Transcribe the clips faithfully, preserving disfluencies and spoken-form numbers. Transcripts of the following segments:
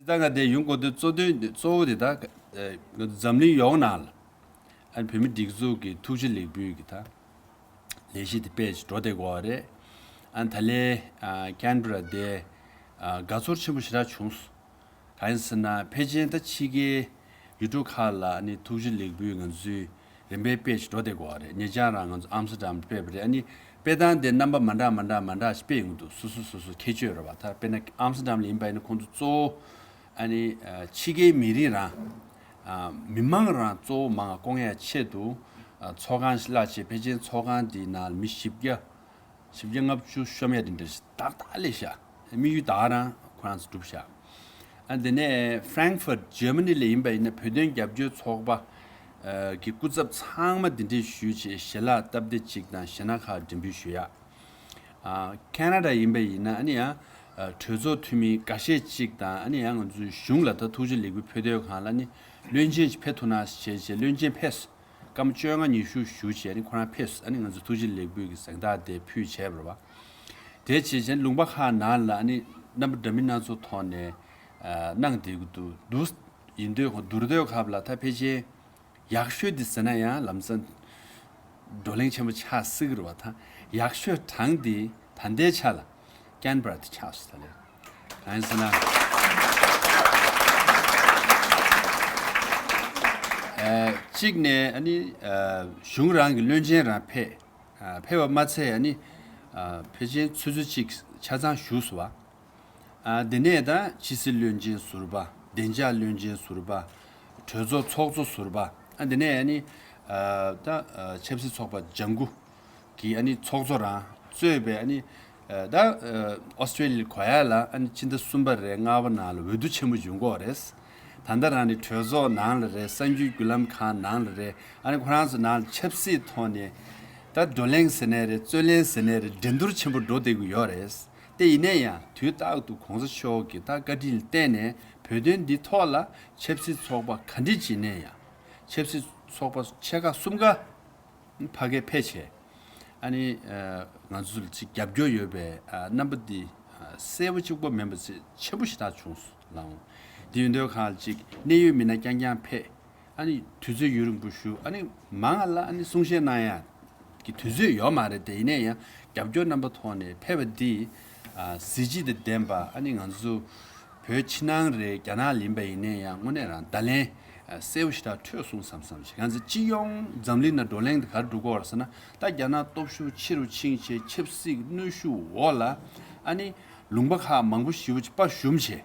ད་ང་དེ་ཡོང་དགོས་དུས་གཙོ་དོན་དེ་གཙོ་བོ་དེ་ད་ཨ་འཛམ་གླིང་ཡོངས་ནང་ལ་ཨ་བོད་མི་སྒྲིག་འཛུགས་ཀྱི་ཐུགས་རྗེ་ལེགས་འབུལ་གྱི་ད་ལས་གཞི་དེ་སྤེལ་ཅིག་འགྲོ་བསྡད་དགོས་པ་རེད། ཨ་ད་ལན་ཨ་ཀན་བྷེ་ར་དེ་ཨ་དགའ་ཚོར་ཆེན་པོ་ཞེ་དྲག་བྱུང་སོང་། གང་ཡིན་ཟེར་ན་ཕལ་ཆེར་ད་ཕྱི་རྒྱལ་ཡུལ་གྲུ་ཁག་ལ་ཨ་ནི་ཐུགས་རྗེ་ལེགས་འབུལ་ང་ཚོས་རིམ་པས་སྤེལ་ཅིག་འགྲོ་བསྡད་དགོས་པ་རེད། ཉེ་ཆར་རང་ང་ཚོ་ཨམ་སི་ཏྲ་ཌམ་སྤེལ་བ་རེད། ཨ་ནི་སྤེལ་སྟངས་དེ་རྣམ་པ་མ་འདྲ་མ་འདྲ་མ་འདྲ་ཞིག་སྤེལ་ཡོང་གི་འདུག་སོ་སོ་སོ་སོ་ཁྱད་ཆོས་རེད་བ། ད་དཔེར་ན་ཨམ་སི་ཏྲ་ཌམ་ལ་ཡིན་པ་ཡིན་ན་ཁོང་ཚོ་གཙོ་བོ་ཨ་ནི་ཕྱི་རྒྱལ་མི་རིགས་རང་མི་མང་རང་གཙོ་བོ་མང་བསྐོང་ཡ་ཆེད་དུ་ཚོགས་ཁང་ཞིག་གླ་བྱས། ཕལ་ཆེར་ཚོགས་ཁང་དེའི་ནང་ལ་མི་བཞི་བརྒྱ་བཞི་བརྒྱ་ལྔ་བཅུ་ཤོམ་ཡ་དེ་འདྲ་ཞིག་ཏག་ཏག་སླེབས་ཤག་དམིགས་ཡུལ་ད་ག་རང་ཁོ་རང་ཚོ་འགྲུབ་ཤག་ཨ་དེ་ནས་ཧྥ་རན་ཀི་ཧྥུར་ཏི་ཇར་མ་ནི་ལ་ཡིན་པ་ཡིན་ན་བོད་དོན་རྒྱབ་སྐྱོར་ཚོགས་པ་ཨ་གི་སྐུ་ཚབ་ཚང་མ་གདན་འདྲེན་ཞུས་བྱས་ཞལ་ལག་སྟབས་བདེ་གཅིག་དང་གཞས་སྣ་ཁག་འགྲེམས་འབུལ་ཞུ་ཡག་ཨ་ཁེ་ན་ཌ་ཡིན་པ་ཡིན་ན་ཨ་ནི་ཡང་ཨ་གྲོས་ཚོགས་འཐུས་མི་འགའ་ཤས་གཅིག་དང་ཨ་ནི་ཡང་ང་ཚོའི་གཞུང་ལ་ད་ཐུགས་རྗེ་ལེགས་འབུལ་ཕེབས་སྡོད་ཁང་ལ་ཨ་ནི་བློན་ཆེན་ཞིག་ཕེབས་ཐུབ་ན་ཞེས་བྱས་བློན་ཆེན་ཕེབས་སོང་། སྐར་མ་བཅོ་ལྔ་ཉི་ཤུ་བཞུགས་བྱས་ཨ་ནི་ཁོ་རང་ཕེབས་སོང་། ཨ་ནི་ང་ཚོ་ཐུགས་རྗེ་ལེགས་འབུལ་གྱི་གཟེངས་རྟགས་དེ་ཕུལ་བྱས་པ་རེད་བ། དེ་བྱས་བྱས་ལུང་པ་ཁག་ནང་ལ་ཨ་ནི་རྣམ་པ་འདྲ་མིན་སྣ་ཚོགས་ཐོག་ནས་ཨ་གནང་བསྡད་ཀྱི་འདུག་འདུག་ཡིན་དུས་ཁོ་བསྡུར་དུས་སྐབས་ལ་ད་ཕལ་ཆེར་ཡག་ཤོས་འདི་ཟེར་ན་ཡང་ལམ་སང་བགྲོ་གླེང་ཆེན་པོ་ཆགས་སྲིད་ཀྱི་རེད་བ། ད་ཡག་ཤོས་གྲངས་འདི་ད་ལྟའི་ཆ་ལ་ཀན་བྷེ་ར་དེ་ཆགས་སོང་། ད་ལན་གང་ཡིན་ཟེར་ན་ཨ་གཅིག་ནས་ཨ་ནི་ཨ་གཞུང་རང་གི་བློན་ཆེན་རང་ཕེབས། ཨ་ཕེབས་པ་མ་ཚད་ཨ་ནི་ཨ་ཕལ་ཆེར་ཆུ་ཚོད་གཅིག་ཆ་ཚང་བཞུགས་སོང་བ། ཨ་དེ་ནས་ད་ཕྱི་སྲིད་བློན་ཆེན་ཟུར་པ། བདེ་འཇགས་བློན་ཆེན་ཟུར་པ། གྲོས་ཚོགས་ཚོགས་གཙོ་ཟུར་པ། ཨ་དེ་ནས་ཨ་ནི་ཨ་ད་ཨ་ཆབ་སྲིད་ཚོགས་པ་ལྗང་གུ་གི་ཨ་ནི་ཚོགས་གཙོ་རང་གཙོས་པའི་ཨ་ནི་ཨ་ད་ཨ་ཨོ་སི་ཀྲེ་ལི་ཡ་གོ་ཡ་ལ་ཨ་ནི་ཕྱི་ཟླ་གསུམ་པ་རེད། ལྔ་པ་ནང་ལ་འོས་བསྡུ་ཆེན་པོ་ཡོང་གི་ཡོད་རེད། ད་ལྟ་རང་ནི་གྲོས་ཚོགས་ནང་ལ་རེད། གསར་འགྱུར་བརྒྱུད་ལམ་ཁང་ནང་ལ་རེད། ཨ་ནི་ཁོ་རང་ཚོ་ནང་ལ་ཆབ་སྲིད་ཐོག་ནས་ད་བགྲོ་གླེང་ཟེར་ནའི་རེད། རྩོད་གླེང་ཟེར་ནའི་རེད། འགྲན་བསྡུར་ཆེན་པོ་འགྲོ་བསྡད་ཀྱི་ཡོད་རེད། དེ་ཡིན་ན་ཡང་དུས་རྟག་ཏུ་གོང་ས་མཆོག་གི་ད་བཀའ་དྲིན་ལ་བརྟེན་ནས་བོད་དོན་འདི་ཐོག་ལ་ཆབ་སྲིད་ཚོགས་པ་ག་འདྲ་ཅིག་ཡིན་ན་ཡང་། ཆབ་སྲིད་ཚོགས་པ་ཆེ་ཁག་གསུམ་ཀ་ཕ་གིར་ཕེབས་བྱས། ཨ་ནི་ཨ་ང་ཚོ་ལ་ཅིག་རྒྱབ་སྐྱོར་ཡོད་པའི་ཨ་རྣམ་པ་འདི་ཨ་གསལ་པོ་གཅིག་པོ་མིན་པ་ཆེ་ཆེན་པོ་ཞེ་དྲག་བྱུང་སོང་ལགས་འོང་། འདི་ཡོད་དུས་ཁ་ལ་ཅིག་གནད་ཡོད་མི་སྣ་རྐྱང་རྐྱང་ཕེབས། ཨ་ནི་དུས་ཚོད་ཡུན་རིང་པོ་བཞུགས། ཨ་ནི་མང་ང་ལ་ཨ་ནི་གསུང་བཤད་གནང་ཡ་གི་དུས་ཚོད་ཡོད་མ་རེད་དེ། ཡིན་ན་ཡང་རྒྱབ་སྐྱོར་རྣམ་པ་ཐོག་ནས་ཕེབས་པ་འདི་ཨ་གཟི་བརྗིད་དང་ལྡན་པ། ཨ་ནི་ང་ཚོ་བོད་ཕྱི་ནང་རེད། རྒྱ་ནག་ལ་ཡིན་པ་ཡིན་ན་ཡང་དངོས་གནས་རང་བརྡ་ལན་ཨ་གསལ་པོ་ཞེ་དྲག་འཕྲོད་སོང་བསམ་བསམ་ཞིག་ང་ཚོ་སྤྱི་ཡོངས་འཛམ་གླིང་ནང་བགྲོ་གླེང་དེ་ག་རེ་འགྲོ་གི་ཡོད་རེད་ཟེར་ན། ད་རྒྱ་ནག་སྟོབས་ཤུགས་ཆེ་རུ་ཕྱིན་བྱས་ཆབ་སྲིད་གནོན་ཤུགས་འོག་ལ་ཨ་ནི་ལུང་པ་ཁག་མང་པོ་ཞེ་པོ་ཅིག་དཔའ་ཞུམ་བྱས།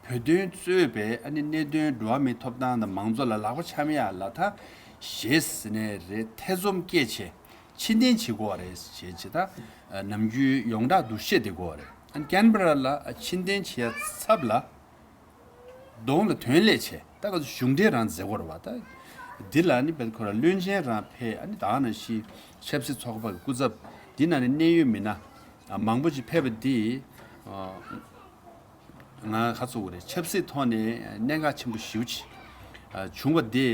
བོད་དོན་གཙོས་པའི་ཨ་ནི་གནད་དོན་འགྲོ་བ་མིའི་ཐོབ་ཐང་དང་མང་གཙོ་ལ་ལག་པ་འཆང་ཡ་ལ་ད་ཞེད་སེ་ནས་རེད། ཐེ་ཚོམ་སྐྱེས་བྱས་ཕྱིར་འཐེན་བྱེད་དགོས་པ་རེད་ཞེས་བྱས། ད་ནམ་རྒྱུན་ཡོངས་གྲགས་འདུ་ཤེས་དེ་དགོས་པ་རེད། ཨ་ནི་ཀན་བྷེ་ར་ལ་ཕྱིར་འཐེན་བྱེད་ཡ་ཚབ་ལ་གདོང་ལ་དོན་སླེབས་བྱས། ད་ག་ཚོད་གཞུང་འབྲེལ་རང་མཛད་དགོས་རེད་བ། ད་འདི་ལ་ནི་བེད་ཁོ་ར་བློན་ཆེན་རང་ཕེབས། ཨ་ནི་ད་ག་ནང་བཞིན་ཆབ་སྲིད་ཚོགས་པ་གི་སྐུ་ཚབ་འདི་ནང་ནས་གནད་ཡོད་མི་སྣ་མང་པོ་ཅིག་ཕེབས་པ་འདི། ང་ཁ་ཚུགས་རེད། ཆབ་སྲིད་ཐོག་ནས་གནད་འགག་ཆེན་པོ་ཞེ་པོ་ཅིག་བྱུང་བ་དེ་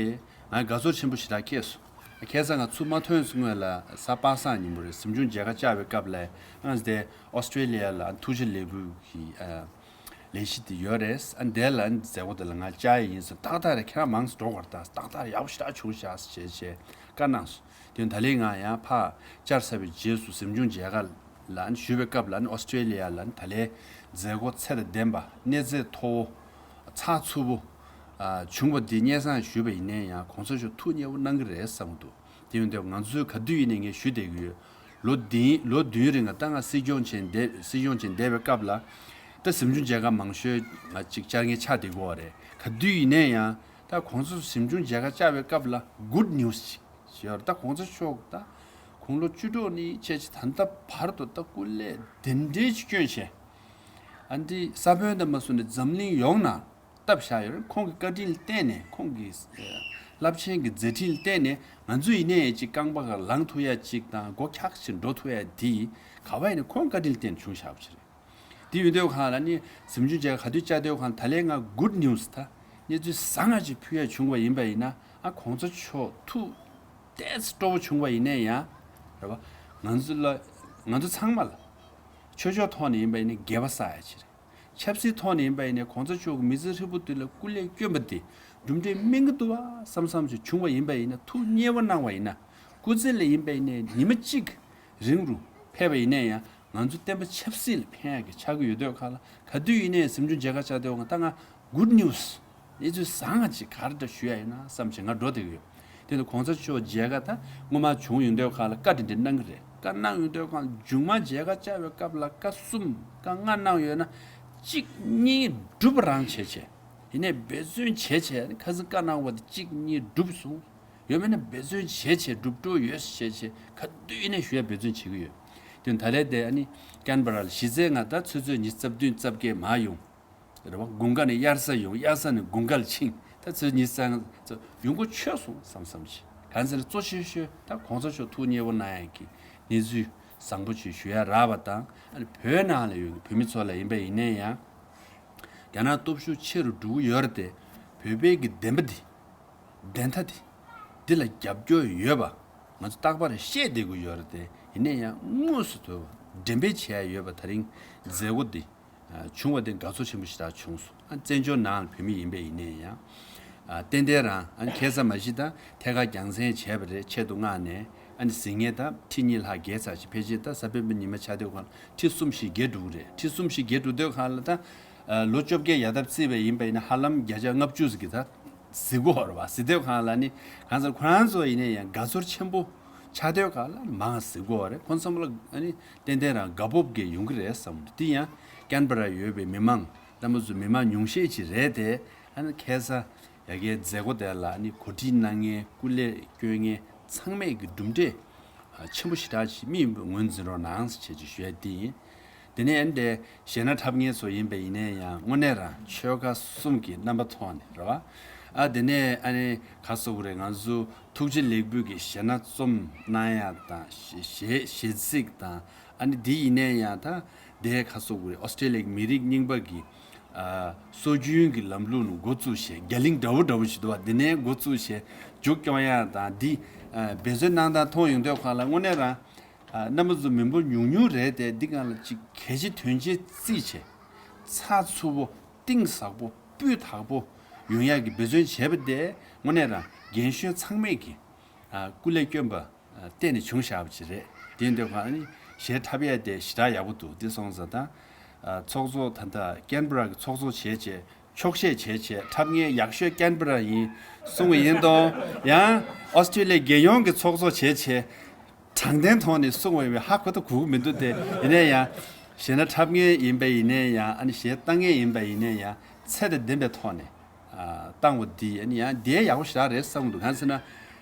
ང་དགའ་ཚོར་ཆེན་པོ་ཞེ་དྲག་སྐྱེས་སོང་། ཁ་སང་ང་ཚུར་མ་ཐོན་སྔོན་ལ་གཟའ་པ་སངས་ཉིན་མོ་རེད། གཟིམ་ཆུང་མཇལ་ཁ་བཅར་བའི་སྐབས་ལ་ང་དེ་ཨོ་སི་ཀྲེ་ལི་ཡ་ལ་ཐུགས་རྗེ་ལེགས་འབུལ་གྱི་ལས་གཞི་དེ་ཡོད་རེད། ཨ་འདས་ལ་མཛད་སྒོ་དེ་ལ་ང་བཅར་ཡ་ཡིན་ཟེར། ཏག་ཏག་རེད། ཁྱེད་རང་མང་ཙམ་འགྲོ་དགོས་རེད། ད་ཏག་ཏག་རེད། ཡག་པོ་ཞེ་དྲག་བྱུང་ཤག་ཟེར་བྱས་བཀའ་གནང་སོང་། དེ་ད་ལན་ང་ཡང་ཕར་བཅར་ཚར་བའི་རྗེས་སུ་གཟིམ་ཆུང་མཇལ་ཁ་ལ་ཞུས་པའི་སྐབས་ལ་ཨོ་སི་ཀྲེ་ལི་ཡ་ལ་ད་ལན་མཛད་སྒོ་ཚད་དང་ལྡན་པ། གནས་ཚད་མཐོ་པོ། ཚགས་ཚུད་པོ་བྱུང་བ་འདི་སྙན་སེང་ཞུས་པ་ཡིན་ན་ཡང་གོང་ས་མཆོག་ཐུགས་མཉེས་པོ་གནང་གི་རེད་བསམ་གྱི་འདུག་དེ་ཡིན་དུས་ང་ཚོས་ག་དུས་ཡིན་ནའི་ངས་ཞུ་བསྡད་ཀྱི་ཡོད། ལོ་བདུན་ལོ་བདུན་རིང་ད་ང་སྲིད་སྐྱོང་བྱས་བསྡད་སྲིད་སྐྱོང་བྱས་བསྡད་པའི་སྐབས་ལ་ད་གཟིམ་ཆུང་མཇལ་ཁ་མང་ཤོས་ང་ཅིག་བཅར་མཁན་ཆགས་བསྡད་ཀྱི་ཡོད་རེད། ག་དུས་ཡིན་ནའི་ཡང་ད་གོང་ས་མཆོག་གཟིམ་ཆུང་མཇལ་ཁ་བཅར་བའི་སྐབས་ལ་གུཌ་ནིའུ་སི་ཅིག་ཞུ་ཡ་རེད། ད་གོང་ས་མཆོག་ད་དགུང་ལོ་བཅུ་དྲུག་ནས་བྱས་ཅིག་ད་ལྟ་བར་དུ་ད་སྐུ་ལས་དེ་འདྲའི་ཅིག་བསྐྱོན་བྱས། ཨ་འདི་ས་བོན་དང་མ་སོང་ནས་འཛམ་གླིང་ཡོངས་ནང་བཏབ་བཞག་ཡོད་རེད། ཁོང་གི་བཀའ་དྲིན་ལ་བརྟེན་ནས། ཁོང་གི་རླབས་ཆེན་གྱི་མཛད་འཕྲིན་ལ་བརྟེན་ནས་ང་ཚོ་ཡིན་ནའི་ཅིག་རྐང་པ་ག་ལངས་ཐུབ་ཡ་ཅིག་དང་སྒོ་འཁྱག་ཅིག་འགྲོ་ཐུབ་ཡ་དེ་ག་བ་ཡིན་ནའི་ཁོང་བཀའ་དྲིན་ལ་བརྟེན་ནས་བྱུང་བཞག་པ་ཅིག་རེད། དེ་ཡོད་དུས་ཁ་ལ་ནི་གཟིམ་ཆུང་མཇལ་ཁ་ག་དུས་བཅར་དུས་ཁ་ལ་ད་ལན་ང་གུཌ་ནིའུ་སི་ད་གནས་ཚུལ་བཟང་ང་ཅིག་ཕུལ་ཡ་བྱུང་བ་ཡིན་པ་ཡིན་ན། ཨ་གོང་ས་མཆོག་ཐུགས་ཏོག་ཙམ་སྤྲོ་པོ་བྱུང་བ་ཡིན་ནའི་ཡང་རེད་བ། ང་ཚོ་ལ་ང་ཚོ་ཚང་མ་ལ་ཆོས་ཕྱོགས་ཐོག་ནས་ཡིན་པ་ཡིན་ན་དགེ་བ་བསགས་ཡ་ཅིག་རེད། ཆབ་སྲིད་ཐོག་ནས་ཡིན་པ་ཡིན་ནའི་གོང་ས་མཆོག་གི་མི་ཚེ་ཧྲིལ་པོ་དེ་ལ་སྐུ་ལས་བསྐྱོན་པ་དེ་གྲུབ་འབྲས་སྨིན་གྱི་འདུག་བ་བསམ་བསམ་ཞིག་བྱུང་བ་ཡིན་པ་ཡིན་ན། ཐུགས་མཉེས་པོ་གནང་བ་ཡིན་ན། སྐུ་ཚེ་ལ་ཡིན་པ་ཡིན་ནའི་ཉི་མ་གཅིག་རིང་རུ་ཕེབས་པ་ཡིན་ནའི་ཡང་ང་ཚོ་བསྟན་པ་ཆབ་སྲིད་ལ་ཕན་ཡག་གི་ཆགས་ཀྱི་ཡོད་དུས་ག་ལ། ག་དུས་ཡིན་ནའི་གཟིམ་ཆུང་མཇལ་ཁ་བཅར་དུས་ག་ད་ང་good news གནས་ཚུལ་བཟང་ང་ཅིག་ག་རེ་འདྲ་ཞུ་ཡ་ཡིན་ན་བསམ་བྱས་ང་འགྲོ་བསྡད་ཀྱི་ཡོད། དེ་ནི་གོང་ས་མཆོག་མཇལ་ཁ་ད་སྔོན་མ་བྱུང་ཡོང་དུས་ག་ལ་བཀའ་དེ་འདྲ་གནང་གི་རེད། བཀའ་གནང་ཡོང་དུས་ག་ལ་མཇུག་མ་མཇལ་ཁ་བཅར་བའི་སྐབས་ལ་བཀའ་གསུམ་བཀའ་ལྔ་གནང་ཡོད་ན། གཅིག་གཉིས་སྒྲུབ་རང་བྱས་བྱས། ཡིན་ནའི་འབད་བརྩོན་བྱས་བྱས་ཁ་སང་བཀའ་གནང་བ་དེ་གཅིག་གཉིས་སྒྲུབ་སོང་། ཡོད་མེད་ན་འབད་བརྩོན་བྱས་བྱས་སྒྲུབ་འགྲོ་ཡོད་བྱས་བྱས་ག་དུས་ཡིན་ནའི་ཞུ་ཡ་འབད་བརྩོན་བྱེད་ཀྱི་ཡོད། དེ་ད་ལས་དེ་ཨ་ནི་ཀན་བ་ར་ལ་གཞི་རྩའི་ང་ད་ཆུ་ཚོད་ཉི་ཤུ་རྩ་བདུན་རྩ་བརྒྱད་མར་ཡོང་། རེད་བ། དགུན་ཁ་ནས་དབྱར་ས་ཡོང་། དབྱར་ས་ནས་དགུན་ཁ་ལ་ཕྱིན། ད་ཆུ་ཚོད་ཉི་ཤུ་རྩ་ཡོང་སྒོ་ཆོད་སོང་བསམ་བསམ་བྱས། གང་ཟེར་ན་གཙོ་ཆེ་ཤོས་ད་གོང་ས་མཆོག་ཐུགས་མཉེས་པོ་གནང་ཡ་གི་གནས་ཚུལ་བཟང་པོ་ཅིག་ཞུ་ཡ་རག་པ་དང་། ཨ་ནི་བོད་ནང་ལ་ཡོད་བོད་མི་ཚོ་ལ་ཡིན་པ་ཡིན་ནའི་ཡང་། རྒྱ་ནག་སྟོབས་ཤུགས་ཆེ་རུ་འགྲོ་གི་ཡོད་རེད་དེ། བོད་པའི་གི་བདེན་པ་འདི། བདེན་མཐའ་འདི། འདི་ལ་རྒྱབ་སྐྱོར་ཡོད་པ་ང་ཚོ་རྟག་པར་བཤད་བསྡད་དགོས་ཡོད་རེད་དེ། ཡིན་ནའི་ཡང་དངོས་སུ་དོར་བ་འགྲེམས་སྤེལ་བྱེད་ཡ་ཡོད་པ། ད་རིང་མཛད་སྒོ་འདི་བྱུང་བ་དེ་དགའ་ཚོར་ཆེན་པོ་ཞེ་དྲག་བྱུང་སོང་། ཨ་བཙན་བྱོལ་ནང་ལ་བོད་མི་ཡིན་པ་ཡིན་ནའི་ཡང་། ཨ་ཏན་ཏན་རང་ཨ་ཁ་སང་མ་གཞི་ད་ཐད་ཀར་རྒྱང་སྲིང་བྱས་པ་རེད། ཆེད་དུ་མངགས་ནས་ཨ་ནི་གཟིགས་མཁན་ད་ཁྲི་གཉིས་ལྷག་བརྒལ་ཚར་ཞིག་ཕལ་ཆེར་ད་གཟའ་སྤེན་པ་ཉི་མ་ཆགས་དུས་གང་ཁྲི་གསུམ་བཞི་བརྒལ་འགྲོ་གི་རེད། ཁྲི་གསུམ་བཞི་བརྒལ་འགྲོ་དུས་གང་ལ་ད་ལོ་བཅོ་བརྒྱད་ཡར་ཐབས་བརྩིས་པ་ཡིན་པ་ཡིན་ན་ཧ་ལམ་བརྒྱ་ཆ་ལྔ་བཅུ་ཟིག་གི་ད་གཟིགས་གོ་རེད་བ། གཟིགས་དུས་གང་ལ་ནི་གང་ཟེར་ཁོ་རང་ཚོ་ཡིན་ནའི་ཡང་དགའ་ཚོར་ཆེན་པོ་ཆགས་དུས་གང་ལ་མང་གཟིགས་གོ་རེད། ཁོང་ཚང་མ་ལ་ཨ་ནི་ཏན་ཏན་རང་དགའ་སྤོབས་ཀྱི་ཡོང་གི་རེད་བསམ། དེ་ཡང་ཀན་བ་ར་ཡོད་པའི་མི་མང་རྣམ་པ་ཚོ་མི་མང་ཉུང་ཤས་ཅིག་རེད་དེ། ཨ་ནི་ཁ་སང་ཡ་གའི་མཛད་སྒོ་དེ་ལ་ཨ་ནི་གོ་སྒྲིག་གནང་མཁན་སྐུ་ལས་སྐྱོན་མཁན་ཚང་མས་ཀྱི་གྲུབ་འབྲས་ཆེན་པོ་ཞེ་དྲག་ཅིག་མིག་ངོས་འཛིན་རོགས་གནང་ཟེར་བྱས་ཅིག་ཞུ་ཡ་དེ་ཡིན། དེ་ནས་ཨ་ནི་དེ་གཞས་སྣ་འཁྲབ་མཁན་ཚོ་ཡིན་པ་ཡིན་ནའི་ཡང་དངོས་གནས་རང་ཆོལ་ཁ་གསུམ་གྱི་རྣམ་པ་མཐོང་ནས་རེད་བ། ཨ་དེ་ནས་ཨ་ནི་ག་སོ་གི་རེད། ང་ཚོ་ཐུགས་རྗེ་ལེགས་འབུལ་གྱི་གཞས་སྣ་རྩོམ་གནང་ཡ་དང་གཞས་གཞས་གཟིགས་དང་། ཨ་ནི་དེ་ཡིན་ནའི་ཡང་ད་དེ་ག་སོ་གི་རེད། ཨོ་སི་ཀྲེ་ལི་ཡའི་མི་རིགས་རྙིང་པ་གི་ཨ་སྲོལ་རྒྱུན་གྱི་ལམ་ལུགས་ནང་འགོ་བཙུགས་བྱས། རྒྱ་གླིང་འདྲ་བོ་འདྲ་བོ་ཞིག་འདུག་བ། དེ་ནས་འགོ་བཙུགས་བྱས་མཇུག་སྐྱོང་ཡ་དང་འདི་ཨ་འབད་བརྩོན་གནང་སྟངས་མཐོང་ཡོང་དུས་གང་ལ་དངོས་གནས་རང་ཨ་རྣམ་པ་ཚོ་མི་འབོར་ཉུང་ཉུང་རེད་དེ། འདི་གང་ལ་ཅིག་གལ་ཆེ་དོན་ཆེ་བརྩིས་བྱས། ཚགས་ཚུད་པོ་གཏིང་ཟབ་པོ་སྤུས་དག་པོ་ཡོང་ཡག་གི་འབད་བརྩོན་བྱས་པ་དེ་དངོས་གནས་རང་རྒན་གཞོན་ཚང་མས་ཀྱི་ཨ་སྐུ་ལས་བསྐྱོན་པ་ཨ་བརྟེན་ནས་བྱུང་བཞག་པ་ཅིག་རེད། དེ་ཡིན་དུས་གང་ནི་གཞས་འཁྲབ་ཡས་དེ་ཞེ་དྲག་ཡག་པོ་འདུག། དེ་སོང་ཙང་ད་ཨ་ཚོགས་གཙོ་ད་ལྟ་ཀན་བྷ་ར་གི་ཚོགས་གཙོ་བྱས་བྱས་འཁྱོག་བཤད་བྱས་བྱས་འཁྲབ་མཁན་ཡག་ཤོས་ཀན་བྷ་ར་ཡིན་གསུང་བ་ཡིན་དོ། ཡང་ཨོ་སི་ཀྲེ་ལི་ཡའི་རྒྱལ་ཡོངས་ཀྱི་ཚོགས་གཙོ་བྱས་བྱས་དྲང་བདེན་ཐོག་ནས་གསུང་བ་ཡིན་པས་ཧ་གོ་ད་གོ་གི་མི་འདུག་སྟེ། ཡིན་ན་ཡང་གཞས་སྣ་འཁྲབ་མཁན་ཡིན་པ་ཡིན་ན་ཡང་ཨ་ནི་གཞས་བཏང་མཁན་ཡིན་པ་ཡིན་ན་ཡང་ཚད་དང་ལྡན་པའི་ཐོག་ནས་ཨ་བཏང་བ་འདི་ཨ་ནི་ཡང་དེ་ཡག་པོ་ཞེ་དྲག་རེད་བསམ་གི་འདུག། གང་ཟེར་ན།